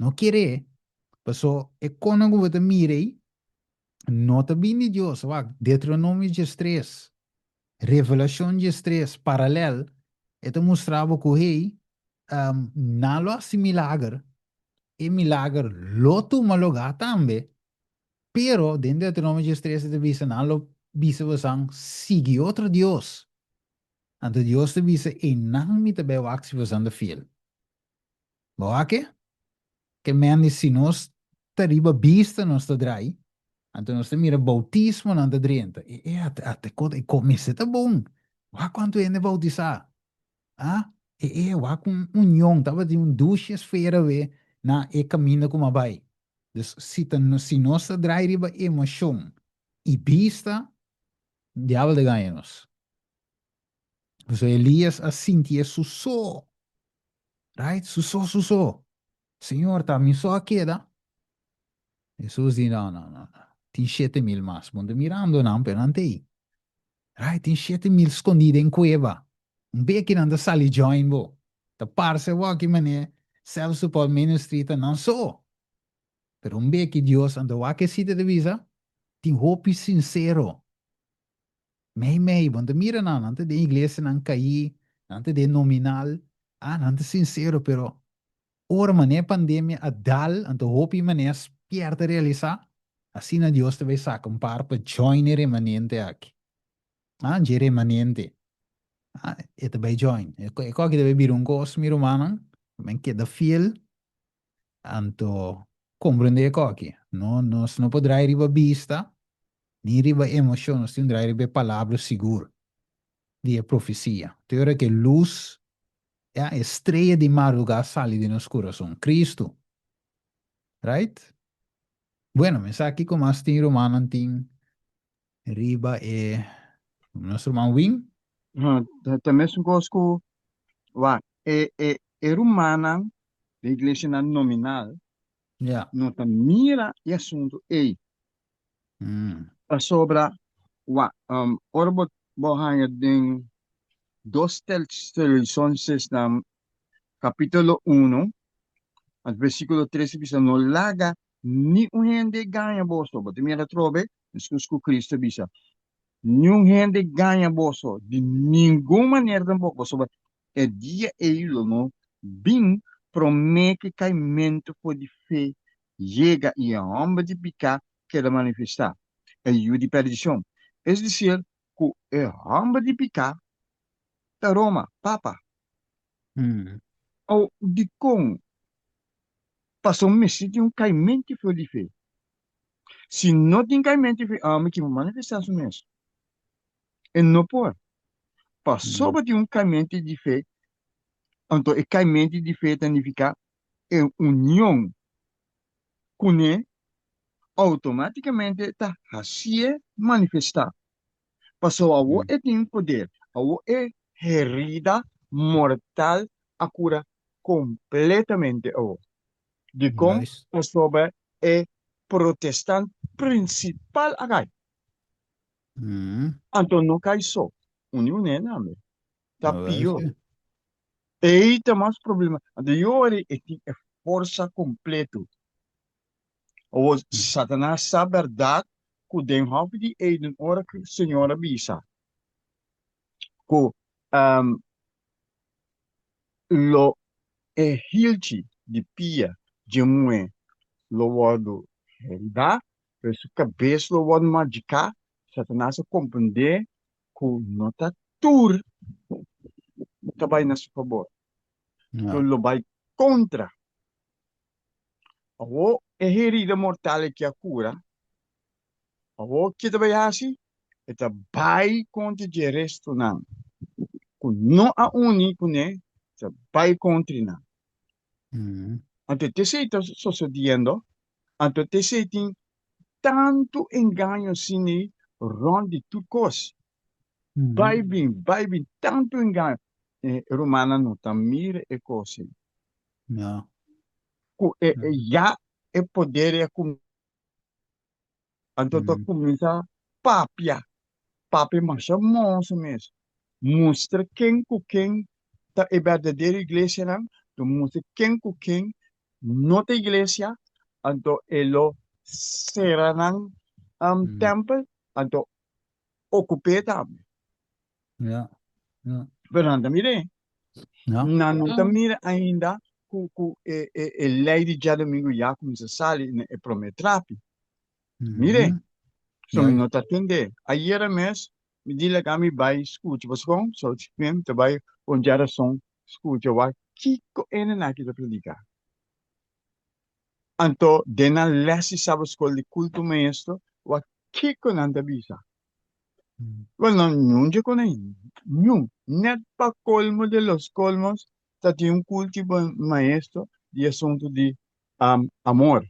No ker'é, paso e konan ku bo ta mira ei no ta bini di Dios. Wak, Deuteronomio diestres, Revelashon diestres, paralèl, e ta mustra bo ku, hey, Um, nan lo hasi milager, e milager lo tuma lugá tambe, pero den Deuteronomio 13 ta bisa nan lo bisa bosan sigui otro dios. Anto Dios ta bisa einan mi ta bai wak si bosan ta fiel. Bo wak e? Ke men di si nos ta riba bista nos ta drai, anto nos ta mira bautismonan ta drenta. E e ate ate ko e ko mester ta bon. Wak kuantu hende bautisá. Ah, e e wak un union tabatin un dushi esfera we na e kaminda ku mi a bai. Dus si ta si nos ta drai riba emoshon i bista, diabel ta gaña nos. Pasobra Elías a sintié su so. Right? Su so, su so. Señor, ta mi so a keda? Hesus di, no, no, no, no. Tin 7000 mas. Bo no ta mirando nan, pero nan ta ei. Right? Tin 7000 skondí den kueba. Un beki nan ta sali join bo. Ta parse bo aki manera Self Support Ministry ta nan so. Pero un beki Dios anto wak e sita ta bisa, tin hopi sinsero. Mei mei, bo no ta mira nan, nan ta den iglesianan kaí, nan ta den nominal, ah, nan ta sinsero, pero ora manera pandemia a dal, anto hopi manera spierta realisá, asina Dios ta bai saka un par pa join e remanente aki. Ah, dje remanente. Ah, e ta bai join. E ko aki ta bai bira un kos, mi rumannan, men keda fiel, anto komprendé e ko aki. No, nos no por drai riba bista, Ni riba emocion, nos tin un drai riba e palabra sigur di e profecia. Te ora ke luz, ya, e strea di madruga sali di nos curason, Cristo. Right? Bueno, mi sa kico mas tin rumannan tin riba e nos ruman Win. Ta mesun cos cu, wak, e, e, e rumannan den iglesianan nominal Ja. no ta mira e asunto ei. Pasobra, wak, ora bo bo haña den Dos Tesalonisensesnan kapítulo uno, versíkulo tres ta bisa, No laga ni un hende gaña boso. Bo ta mira atrobe, meskos ku Cristo a bisa, Niun hende gaña boso di ningun manera tampoko, pasobra e dia ei lo no bin promé ku e kaimentu for di fe yega i e hòmber di piká keda manifestá, e yu di perdishon. Es desir, ku e hòmber di piká ta Roma, Papa. Au, dikon? Pasobra mester tin un kaimentu for di fe. Si no tin kaimentu di fe, e hòmber ki por manifestá su mes? E no por. Pasobra tin un kaimentu di fe, anto e kaimentu di fe ta nifiká e union kuné outomátikamente ta hasié manifestá. Pasobra awor e tin poder, awor e herida mortal a kura kompletamente awor. Dikon? Pasobra e protestant prinsipal a kai. Anto no kai so, uni uné tambe. Ta pió. Ei ta mas problema. Anto yori e tin e forsa kompleto. Awor, Satanas sa bèrdat ku den hòfi di Eden ora ku Señor a bisa ku lo e hilchi di pia dje muhé lo wòrdu heridá, pero su kabes lo wòrdu majiká, Satanas a komprendé ku no ta tur ta bai na su fabor, tur lo bai kontra. Awor e herida mortal aki a kura, awor ke ta bai hasi? E ta bai kontra dje restonan ku no a uni kuné, ta bai kontra nan. Anto t'esei ta sosodiendo, anto t'esei tin tantu engaño asina rònt di tur kos. Bai bin, bai bin, tantu engaño. E rumannan no ta mira e kos ei. No. Ku e ya e poder a kuminsá. Anto ta kuminsá papia, papia masha moso mes. Mustra ken ku ken ta e berdadero iglesianan, ta mustra ken ku ken no ta iglesia, anto e lo sera nan tempel, anto okup'é tambe. Ja, ja. Pero nan ta mir'é. No. Nan no ta mira ainda ku ku e e e lei di djadumingu ya kuminsá sali na e promé trapi. Mire, so mi no ta tende. Ayera mes mi di laga mi bai skucha pasobra so mi ta bai un djarason skucha wak kiko ene aki ta prediká. Anto den nan les di sabaskol di kulto maestro wak kiko nan ta bisa. Wel no, niun dje kon ei, niun. Net pa kolmo de los kolmos ta tin un kulti maestro di asuntu di amor.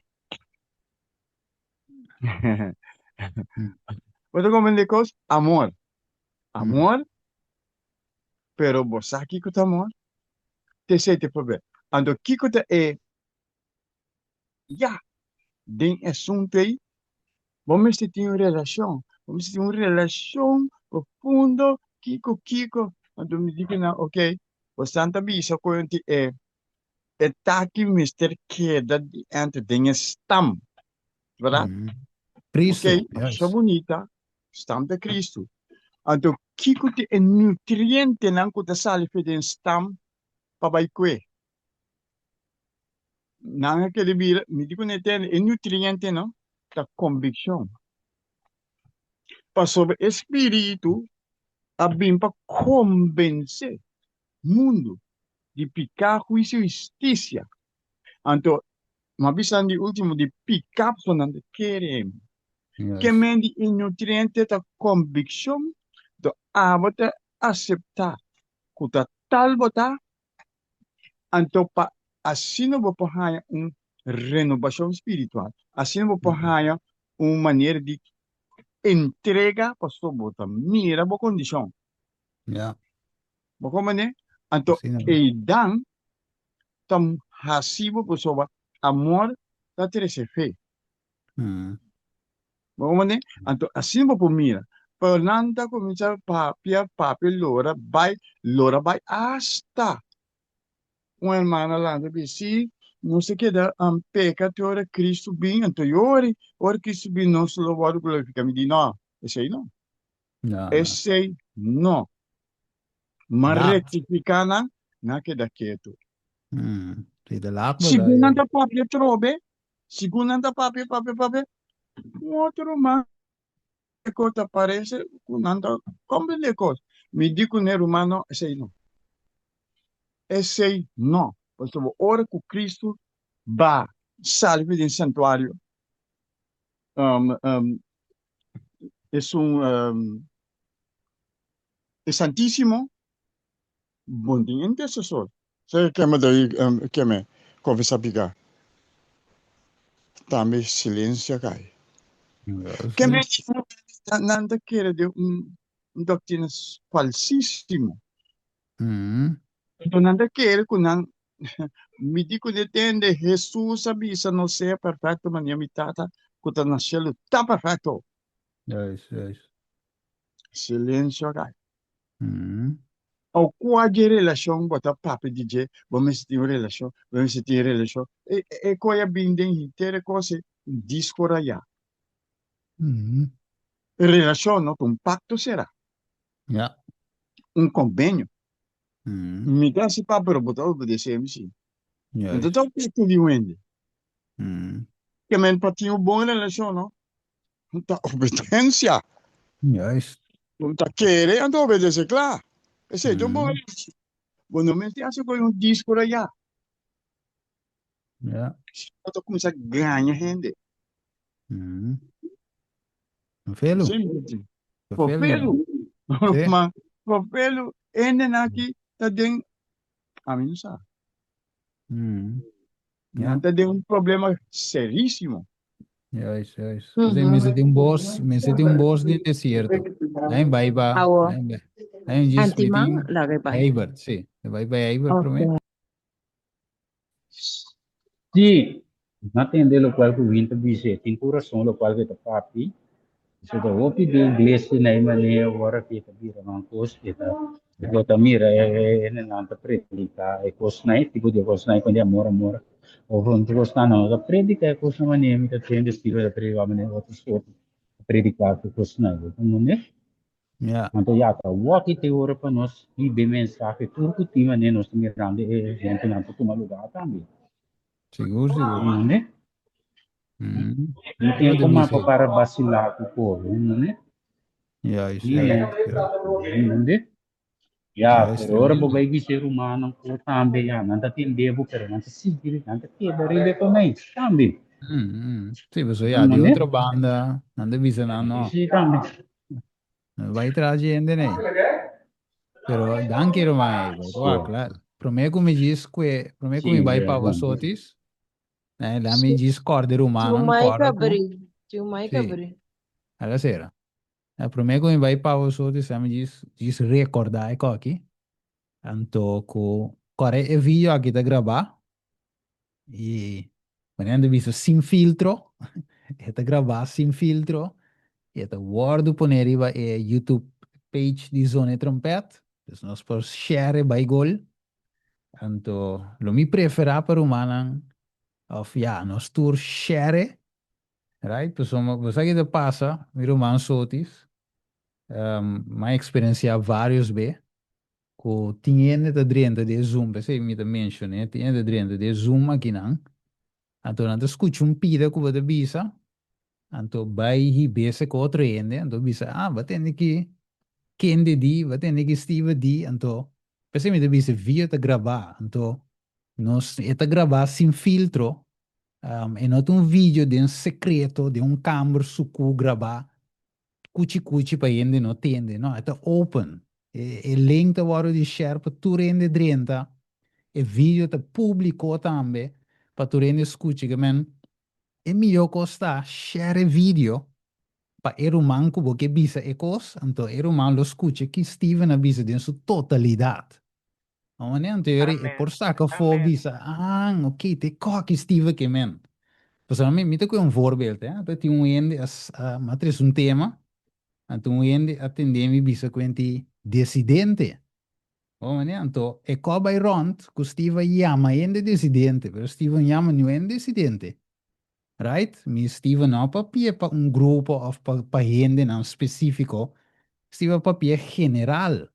Bo ta comprende kos? Amor. Amor, pero bo sa kiko ta amor? Ta esei ta e problema. Anto kiko ta e ya den e asuntu ei? Bo mester tin un relashon. Bo mester tin un relashon profundo kiko kiko. Anto mi di ku nan, ok, bosan ta bisa ku e e taki mester keda di enter den e stam, verdad? Cristo, Ok, yes. so bunita, stam ta Cristo. Anto, kiko ta e nutrientenan ku ta sali for den stam pa bai kue? Nan a kere bira, mi di ku nan tende, e nutrientenan ta konvikshon. Pasobra e spiritu a bin pa konvensé mundu di piká, huisio i hustisia. Anto, mi a bisa di último di piká pasobra nan ta kere mi. Ke men di e nutriente ta konvikshon, anto abo ta aseptá ku ta tal bo ta, anto pa asina bo por haña un renobashon spiritual, asina bo por haña un manera di entrega pasobra bo ta mira bo kondishon. Ja. Bo comprende? Anto Asina. eidan ta hasi bo pasobra amor ta trese fe. Mm. Bo comprende? Anto asina bo por mira. Pero nan ta cuminsa papia, papia, lora bai, lora bai hasta un hermana lanta bisa, si nos ta keda peca te ora Cristo bin, anto yori, ora Cristo bin nos lo wordo glorifica. Mi di no, esey no. No, no. Esey no. Ma Laat. rectifica nan, nan keda ketu. Mm. Si ta laat bo Segun nan da. ta papia trobe, segun nan ta papia, papia, papia, un otro ruman ku ta parece ku nan ta comprende kos. Mi di ku ne ruman no, esey no. Esey no. Pasobra ora ku Cristo ba sali for den santuario, um, um, esun um, e Santísimo, bon tin intercesor. Sa keme ta um, keme confesa pica. Tambe silencio a kai. Keme nan ta kere den un, un doctrina falsísimo. Anto nan ta kere ku nan mi di ku detende Hesus a bisa no sea perfecto manera mi tata ku ta na shelu ta perfecto. Juist, juist. Silencio a kai. O kua dje relashon bo ta papia di dje bo mester tin un relashon bo mester tin relashon e e koi a bin den henter e kos ei un disko rayá. Relashon no ta un pakto sera. Ja. Un konbenio. Mi ta hasi pa pero bo ta obedesé mi si. No ta Juist. ta pakto di un hende. Ke men pa tin un bon relashon no ta obedensia. Juist. Bo ta kere anto obedesé kla. Esei ta un bon relashon. Bo no mester hasi koe un disko rayá. Ja. Si bo ta kuminsá gaña hende. Felu. Sí, mi tin. Felu. Felu. Sí. Ma, felu, hendenan aki ta den, ami no sa. Nan ta den un problema serísimo. Juist, juist. Kasi mester tin un bos, mester tin un bos den desierto. Nan e bai pa, Awo. nan e bai. Nan e djis mi Antiman, tin laga e bai. Heibert, sí. E bai pa Heibert promé. Ok. Sí, na tende lokual ku Win ta bisa, e tin ku rason lokual ku e ta papia. Pasobra ta hopi di iglesia na e manera ora ku e ta bira nan kos, e ta bo ta mira e hendenan ta prediká e kosnan, e tipo di kosnan ku di amor amor of otro kosnan. Nan no ta prediká e kosnan manera mi ta tende estilo ta prediká manera otro sorto ta prediká e kosnan. Bo ta mende? Ja. Anto ya ta wòki te ora pa nos hiba e mensahe tur ku tin manera nos ta mirando e eventonan ta tuma lugá tambe. Sigur, sigur. Entende? Mm. No Lo tin de como pa bisa. para vacilar ku pueblo, entende? Juist, Sí, juist, juist. entende? Ya, Juist, pero ora bo tremendo. bai bisa e rumannan ku tambe, ya, nan ta tende bo, pero nan ta sigui, nan ta keda riba e komei tambe. Mm, mm. Sí, paso ya, di Entende? otro banda, nan ta bisa nan no. Sí, tambe. No bai tras di hende nei. Pero danki ruman Evo, Sí. wak la. Promé ku mi djis kue, promé ku mi Sí, bai pa bon. Basotis, eh, la mi djis kòrda e Tio rumannan, Mike kòrda ku, abri. Tio Mike sí, abri. ala sera. Eh, promé ku mi bai pa Basotis, la mi djis, djis rekordá e koki. Anto ku kòrda e video aki ta grabá, I wanneer nan ta bisa sin filtro, e ta grabá sin filtro i e ta wòrdu poné riba e YouTube page di Zone Trompet. Dus nos por share e bai gol. Anto lo mi preferá pa rumannan òf ya, nos tur share e, right? Pasobra bo sa ki ta pasa, mi ruman Sotis, mi a eksperensiá vários be Ku tin hende ta drenta di e Zoom, p'esei mi ta menshon'é, tin hende ta drenta di e Zoom akinan, anto nan ta skucha un pida ku bo ta bisa, anto bai hib'é ku otro hende, anto bisa, ah, bo a tende ki kende di, bo a tende ki Steven di, anto p'esei mi ta bisa e video ta grabá, anto nos, e ta grabá sin filtro, e no ta un video den sekreto, den un kamber sukú grabá, Kuchi kuchi pa hende no tende, no, e ta open. E, e link ta wòrdu di share pa tur hende drenta. E video ta públiko tambe pa tur hende skucha. Ke men, e mihó kos ta share e video pa e ruman ku bo ke bisa e kos, anto e ruman lo skucha ki Steven a bisa den su totalidat. No manera anto e Amen. por saca afó Amen. bisa, ah, ok, te koki Steve ke men. Pasobra mi, mi ta koe un voorbeeld, eh. Anto tin un hende a, a, mi a trese un tema, anto un hende a tende mi bisa kuenti desidente. Bo manera anto e ko bai rond ku Steve a yama hende desidente, pero Steve no yama niun hende desidente. Right? Mi Steve no a papia pa un grupo of pa, pa hendenan spesífiko, Steve a papia general.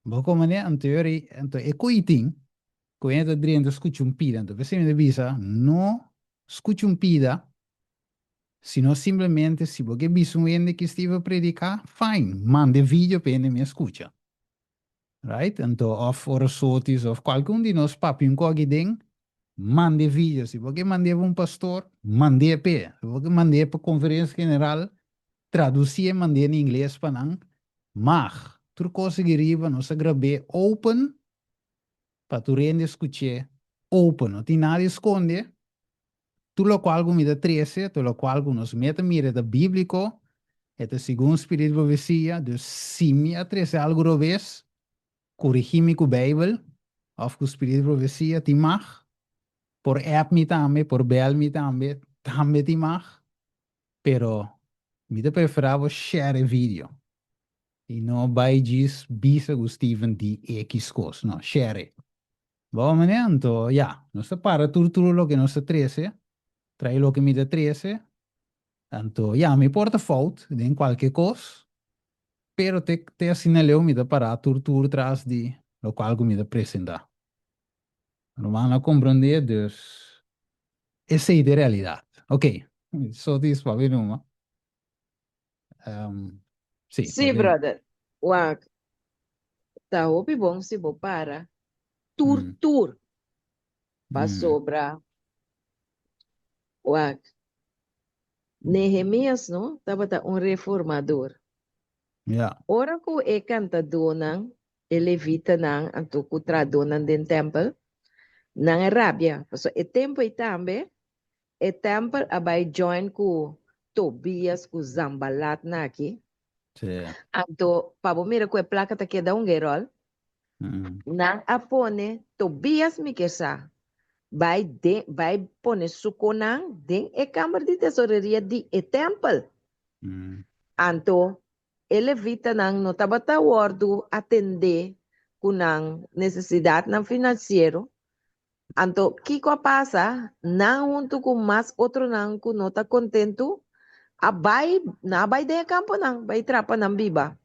Bo komo ne anterior ei, anto e ku i tin, ku hende ta drenta skucha un pida, anto p'esei mi ta bisa, no skucha un pida, sino simplemente si bo ke bisa un hende ki Steve a prediká, fine, manda e video pa hende mes skucha. Right? Anto òf ora Sotis òf kualke un di nos papia un kòki den, manda e video. Si bo ke mand'é pa un pastor, mand'é p'e. Si bo ke mand'é pa konferensia general, Traducié mand'é na ingles pa nan. Mag, tur cos aki riba nos a grab'é open pa tur hende scuch'é open. No tin nada di sconde. Tur locual cu mi ta trece, tur locual cu nos meta mira e ta biblico, e ta segun Spirit di Profecia. Dus si mi a trece algo robes, corigi mi cu Bijbel of cu Spirit di Profecia, tin mag. Por app mi tambe, por bel mi tambe, tambe tin mag. Pero mi ta prefera bo share e video y no bay djis bisa cu Steven di X cos, no, share e. Bo manera anto ya, nos ta para tur tur loke nos ta trece, trae loke mi ta trece, anto ya mi por ta fout den cualke cos, pero te te asina leu mi ta para tur tur tras di locual cu mi ta presenta. Ruman a comprende, dus esey ta e realidad. Ok, so dis papia numa. Um, sí, Sí, papia numa. brother. Wak, ta hopi bon si bo para tur tur pasobra wak, Nehemias no tabata un reformador. Ja. Ora ku e kantadónan E levitanan anto ku trahadónan den tèmpel, nan a rabia, pasobra e tempu ei tambe e tèmpel a bai join ku Tobias ku Zambalat na aki. Anto pa bo mira ku e plaka ta keda un geròl, nan a pone Tobias mi ke sa bai den bai pone su konan den e kamber di tesoreria di e tèmpel. Anto E levitanan no tabata wòrdu atendé ku nan nesesidatnan finansiero. Anto, kiko a pasa? Nan huntu ku mas otronan ku no ta kontentu. A bai, nan a bai den e kamponan, bai trapa nan biba.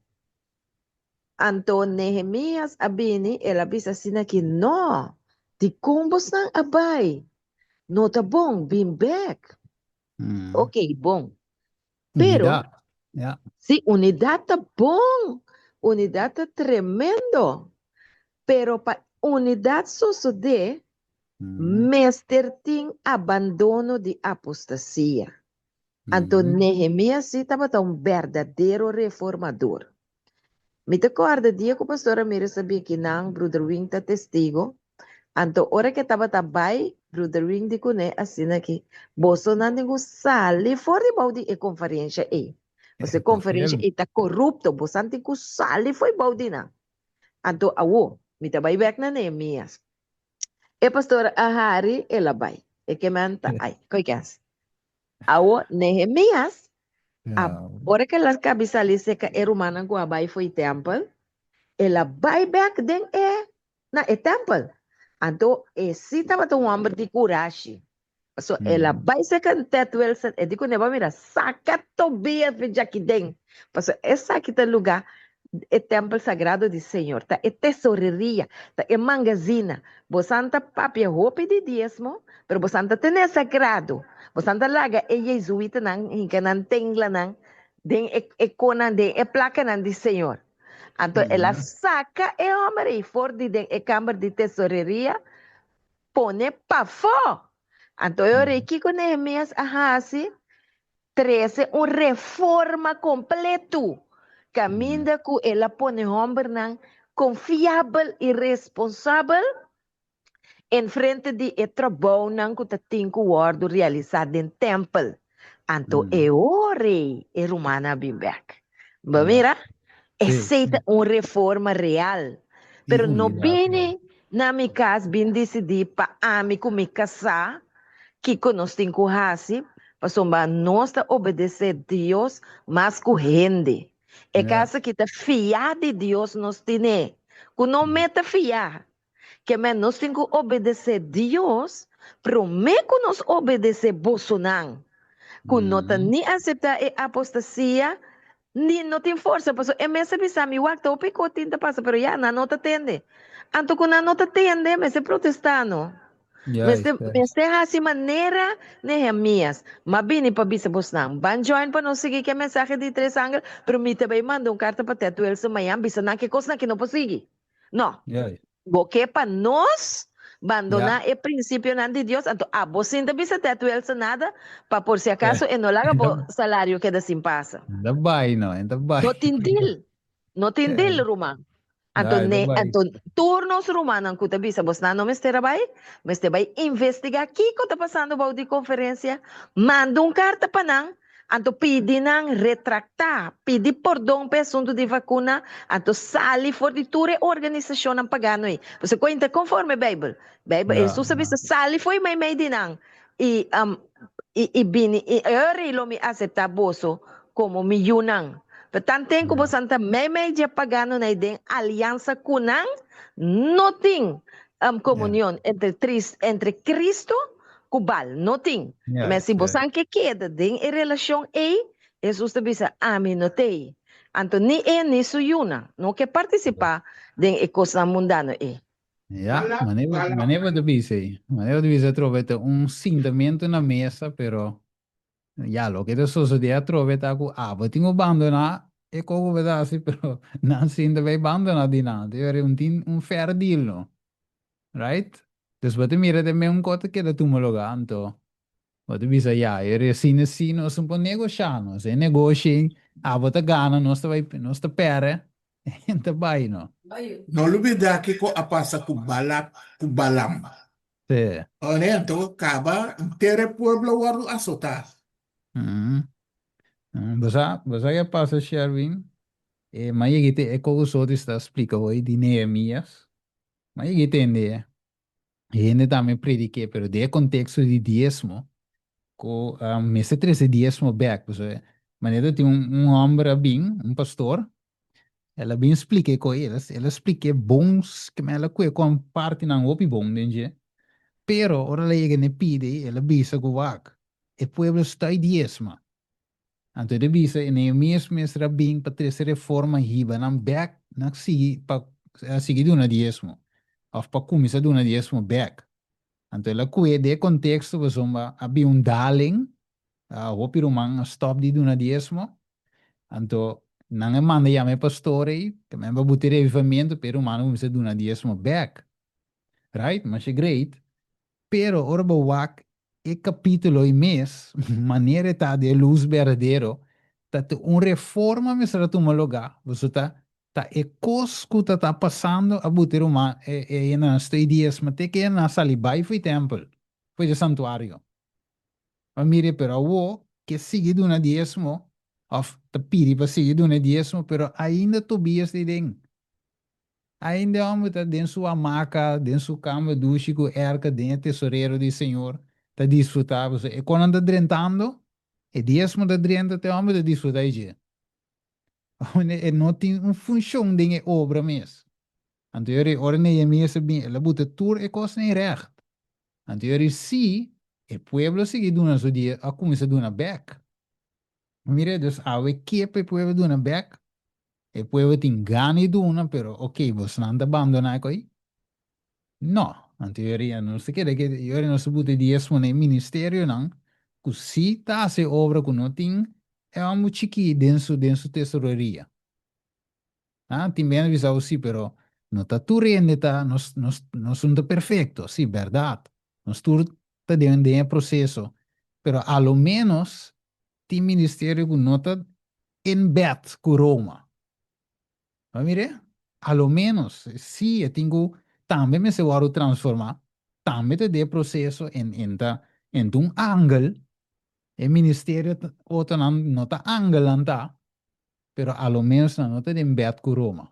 Anto Nehemias a bini, el a bisa asina ki, No, dikon bosnan a bai? No ta bon, bin bèk. Ok, bon. Pero, Unidat, ja. si unidat ta bon, unidat ta tremendo. Pero pa unidat sosodé, mester tin abandono di apostasia. Anto Nehemias sí tabata un berdadero reformador. Mi ta kòrda dia ku Pastor Ramirez a bin kinan, Bruder Wing ta testigo. Anto ora ku e tabata bai, Bruder Wing di kuné asina ki, Bosonan tin ku sali for di bou di e konferensha ei. Pasobra e konferensha ei ta korupto, bosonan tin ku sali for di bou di nan. Anto awo, mi ta bai bèk na Nehemias. E pastor a hari, el a bai. E kemen ta ai, koi kens. Awo Nehemias a ora ku el a kabi sali serka e rumannan ku a bai fo'i tèmpel, el a bai bèk den e na e tèmpel. Anto e sí tabata un hòmber di kurashi. Pasobra el a bai serka Ted Wilson, e di ku Neba, Mira, saka Tobias for djaki den, pasobra esaki ta lugá e tèmpel sagrado di Señor, ta e tesoreria, ta e mangazina. Bosan ta papia hopi di diesmo, pero bosan ta tene sagrado. Bosan ta laga e jezuitanan hinka nan tenglanan den e konan, den e plakanan di Señor. Anto el a saka e hòmber ei for di den e kamber di tesoreria, pone pafó. Anto e ora ei kiko Nehemias a hasi? Trese un reforma kompletu, kaminda ku el a pone hòmbernan konfiabel i responsabel en frente di e trabounan ku ta tin ku wòrdu realisá den tèmpel. Anto e ora ei e rumannan a bin bèk. Bo mira? Esei ta un reforma real. Pero no bini na mi kas bin disidí pa ami ku mi kasá kiko nos tin ku hasi, pasobra nos ta obedesé Dios mas ku hende. E kas aki ta fiá di Dios nos tine, ku no meta fiá. Ke men nos tin ku obedesé Dios promé ku nos obedesé bosonan, ku no ta ni aseptá e apostasia ni no tin forsa. Pasobra e mes a bisa mi, Wak, ta hopi kos tin ta pasa, pero ya, nan no ta tende. Anto ku nan no ta tende, mester protestá no. Mester, mester hasi manera Nehemias. M'a bini pa bisa bosnan, ban join pa nos sigui ku e mensahe di tres angel, pero mi ta bai manda un karta pa Ted Wilson mañan bisa nan ke kosnan ki no por sigui. No. Bo ke pa nos bandoná e prinsipionan di Dios, anto abo sin ta bisa Ted Wilson nada, pa por si akaso e no laga bo salario keda sin pasa. En ta bai no, en ta bai. No tin deal. No tin deal, ruman. Anto ne, anto tur nos rumannan ku ta bisa bosnan no mester a bai, mester bai investigá kiko ta pasando bou di konferensia, manda un karta pa nan, anto pidi nan retraktá, pidi pordon pa e asuntu di vakuna, anto sali for di tur e organisashonnan pagano ei. Pasobra ku e ta konforme Beibel. Beibel, Hesus a bisa, sali for i meimei di nan, i i bini i ora lo mi aseptá boso komo mi yunan. Pero tanten ku boso ta meimei dje paganonan i den aliansa ku nan, no tin komunion entre entre Cristo ku Baal, no tin. Ma si boso ke keda den e relashon ei, Hesus ta bisa, Ami no t'ei. Anto ni e ni su yunan no ke partisipá den e kosnan mundano ei. Ja, manera, manera bo ta bisa ei. Manera bo ta bisa atrobe ta un sintamentu na mesa, pero ya, loke ta sosodé atrobe ta ku abo tin ku bandoná e kos ku bo ta hasi, pero nan sinta bai bandoná di nan. Te weri un tin un fair deal no. Right? Dus bo ta mira te meun kos ta keda tuma lugá, anto Bo ta bisa, ya, e resina si nos no por negoshá nos. E negoshi, abo ta gana, nos ta bai, nos ta pèrdè, e ta bai no. No lubidá kiko a pasa ku Balak ku Balam. Sí. Ora anto kaba, henter e pueblo wòrdu asotá. Bo sa, bo sa ke a pasa, Sherwin? E m'a yega te e kos ku sta splika hoy di Nehemías. M'a yega tende Hende tambe prediké, pero den e konteksto di diesmo, ku mester trese diesmo bèk. Pasobra manera tin un hòmber a bin, un pastor, el a bin splika e kos, el a splik'é bon, el a kue kon partinan hopi bon den dje, pero ora el a yega na e pidi, el a bisa ku wak, e pueblo sta diesma. Anto e ta bisa e Nehemias mester a bin pa trese reforma hiba nan bek na sigui pa sigui duna diesmo of pa kuminsá duna diesmo bek. Anto el a ku'e den e konteksto pasobra a bin un daling, hopi ruman a stòp di duna diesmo, anto nan a manda yama e pastor ei, ta men pa buti revivamiento pa e rumannan kuminsá duna diesmo bek. Right? Masha great. Pero ora bo wak e kapítulo ei mes, manera e ta di e lus berdadero, ta te un reforma mester a tuma lugá, pasobra ta ta e kos ku ta ta pasando a buta e ruman e e hendenan stoi diesma te ke nan a sali bai fo'i tèmpel, fo'i e santuario. Pa mira, pero awo ke sigui duna diesmo òf ta pidi pa sigui duna e diesmo, pero ainda Tobias ta ei den. Ainda e hòmber ta den su hamaka, den su kama dushi ku èrka den e tesorero di Señor, ta disfrutá. Pasobra e konan ta drentando, e diesmo ta drenta, ta e hòmber ta disfrutá di dje. E no tin un funshon den e obra mes. Anto yori ora Nehemias a bin, el a buta tur e kosnan ei règt. Anto yori sí, e pueblo a sigui duna su die, a kuminsá duna bèk. Mira, dus awe ke pa e pueblo duna bèk? E pueblo tin gana di duna, pero ok, bosnan ta bandoná e koi? No, anto yori nos ta kere ke yori nos ta buta e diesmo na e ministerionan ku sí ta hasi e obra ku no tin e hòmber chikí den su den su tesororia. Ah, tin bende bisa bo sí, pero no ta tur hende ta nos nos nos no ta perfekto, sí, bèrdat. Nos tur ta den den e proseso, pero a lo ménos tin ministerio ku no ta in bed ku Roma. Bo a mir'é? A lo ménos, sí, e tin ku tambe mester wòrdu transformá, tambe ta den e proseso en en ta en ta un angel, e ministerio otronan no ta angelnan ta, pero a lo ménos nan no ta den bed ku Roma.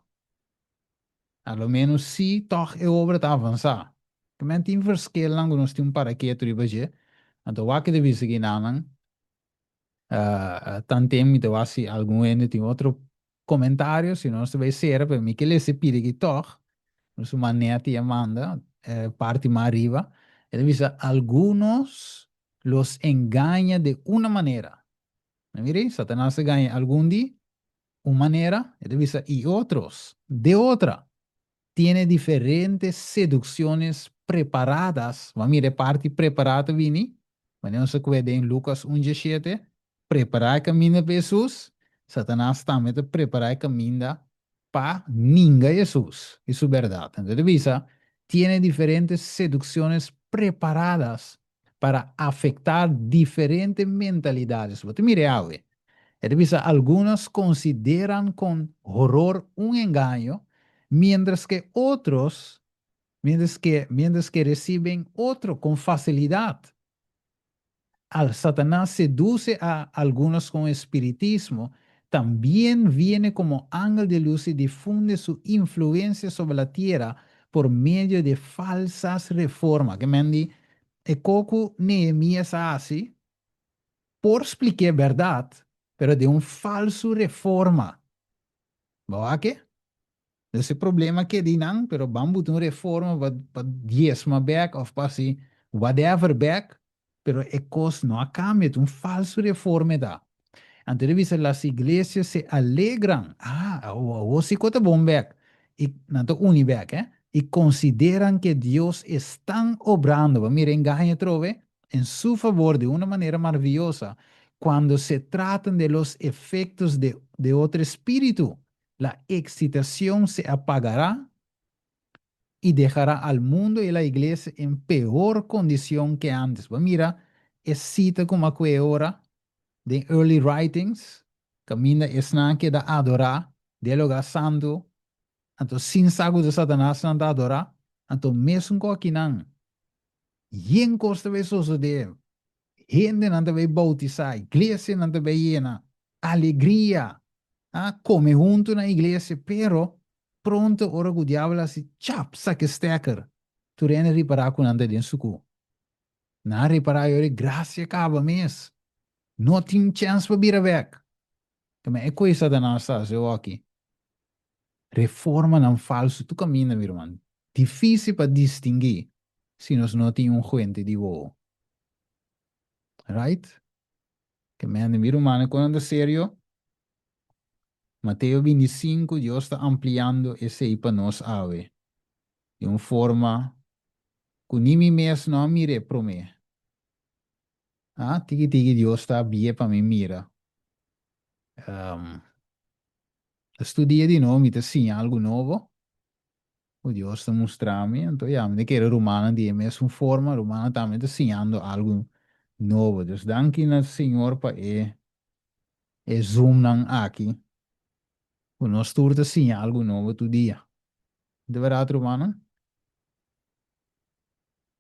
A lo ménos sí tòg e obra ta avansá. Kimen tin verskilnan ku nos tin un paraketu riba dje, anto wak ta bisa kinanan tanten mi ta wak si algun hende tin otro komentario, si no nos ta bai sera, pero mi ke lesa e pidi aki tòg, nos ruman Netty a manda parti mas ariba, e ta bisa algunos los engaña de una manera. Mira, Satanas ta gaña algun di un manera, e ta bisa, y otros de otra. Tiene diferentes seducciones preparadas, bo a mira e parti prepará ta bini, manera nos a ku'e den Lucas un dieshete, prepará e kaminda pa Hesus, Satanas tambe ta prepará e kaminda pa ninga Hesus i su bèrdat. Entonces e ta bisa, tiene diferentes seducciones preparadas para afectar diferente mentalidades. Bo ta mira e awe. E ta bisa, Algunos consideran con horor un engaño, mientras que otros, mientras que, mientras que reciben otro con facilidad. Al Satanás seduce a algunos con espiritismo, también viene como ángel de luz y difunde su influencia sobre la tierra por medio de falsas reformas. Ke men di, e ko ku Nehemías a hasi por splik'é bèrdat, pero den un falsu reforma. Bo wak ke? Dus e problema keda einan, pero ban buta un reforma pa pa diesma bek of pa hasi whatever bek, pero e kos no a kambia, ta un falsu reforma e ta. Anto e ta bisa las iglesias se alegran, ah, awor si ku ta bon bek, i nan ta uni bek, eh, i konsideran ke Dios estan obrando, bo mira engaño atrobe, en su favor de una manera maravillosa, cuando se tratan de los efectos de de otro espíritu, la excitación se apagará y dejará al mundo y la iglesia en peor condición que antes. Bo mira e cita ku m'a kue ora den Early Writings, kaminda esnan a keda adorá den e lugá santu, anto sin sa ku ta Satanas nan ta adorá, anto mesun ku akinan yen kos ta bai sosodé, hendenan ta bai boutisá, iglesianan ta bai yena, alegria, a kome huntu na iglesia, pero pronto ora ku diabel hasi chap saka e steker, tur hende ripará ku nan ta den sukú. Nan a ripará yori grasia kaba mes, no tin chèns pa bira bèk. Tambe e koe Satanas ta hasi awoki. Reformanan falsu tur kaminda, mi ruman. Difísil pa distinguí si nos no tin un huente di wowo. Right? Ke men mi rumannan kon nan ta serio. Mateo 25 Dios ta ampliando esei pa nos awe di un forma ku ni mi mes no a mir'é promé. Ah, tiki tiki Dios ta abié pa mi mira. Um, ta studia di nobo, mi ta siña algu nobo ku Dios ta mustra mi. Anto ya, mi ta kere rumannan di e mesun forma, rumannan tambe ta siñando algu nobo. Dus danki na Señor pa e e Zoomnan aki, ku nos tur ta siña algu nobo tur dia. De bèrdat rumannan?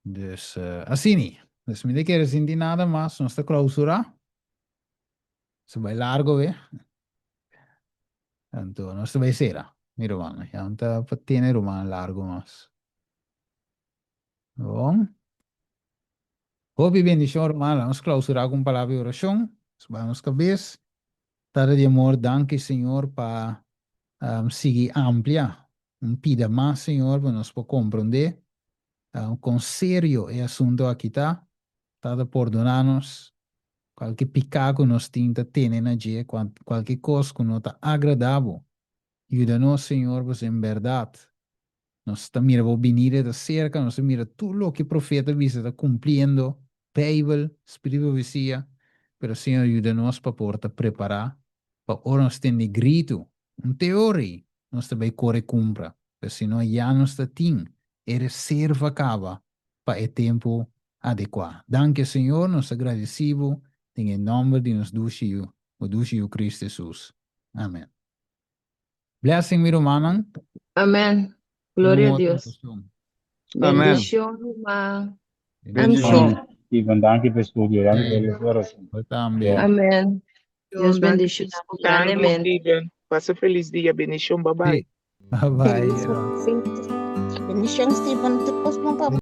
Dus asini. Dus mi ta kere sinti nada mas, nos ta klausurá. Nos bai largo be. Anto nos ta bai sera, mi rumannan. Ya no ta pa tene rumannan largo mas. Bon. Hopi bendishon rumannan. Nos klausurá ku un palabra di orashon. Nos baha nos kabes. Tata di amor, danki Señor pa sigui amplia un pida mas Señor pa nos por komprondé kon serio e asunto aki ta. Tata pordona nos kualke piká ku nos tin ta tene na dje, kualke kos ku no ta agradá bo. Yuda nos Señor pasobra en bèrdat nos ta mira bo binida ta serka, nos ta mira tur loke profeta bisa ta kumpliendo, Beibel, spiritu di profesia, pero Señor yuda nos pa por ta prepará pa ora nos tende gritu, un teori, nos ta bai kore kumpra, pero si no ya nos ta tin e reserva kaba pa e tempu adekuá. Danki Señor, nos ta gradisí bo den e nòmber di nos dushi Yu, bo dushi Yu Cristo Jesus. Amen. Blessing mi rumannan. Amen. Gloria a Dios. Amen. Bendicion ruman. Bendicion. Steven, danki pa e studio, danki pa e restauracion. Bo tambe. Amen. Dios Danki, bendiciona bo Danki, grandemente. Steven. Pasa felis dia. Bendicion. Bye bye. Bye bye. Bendicion, Steven. Tur cos bon pa bo.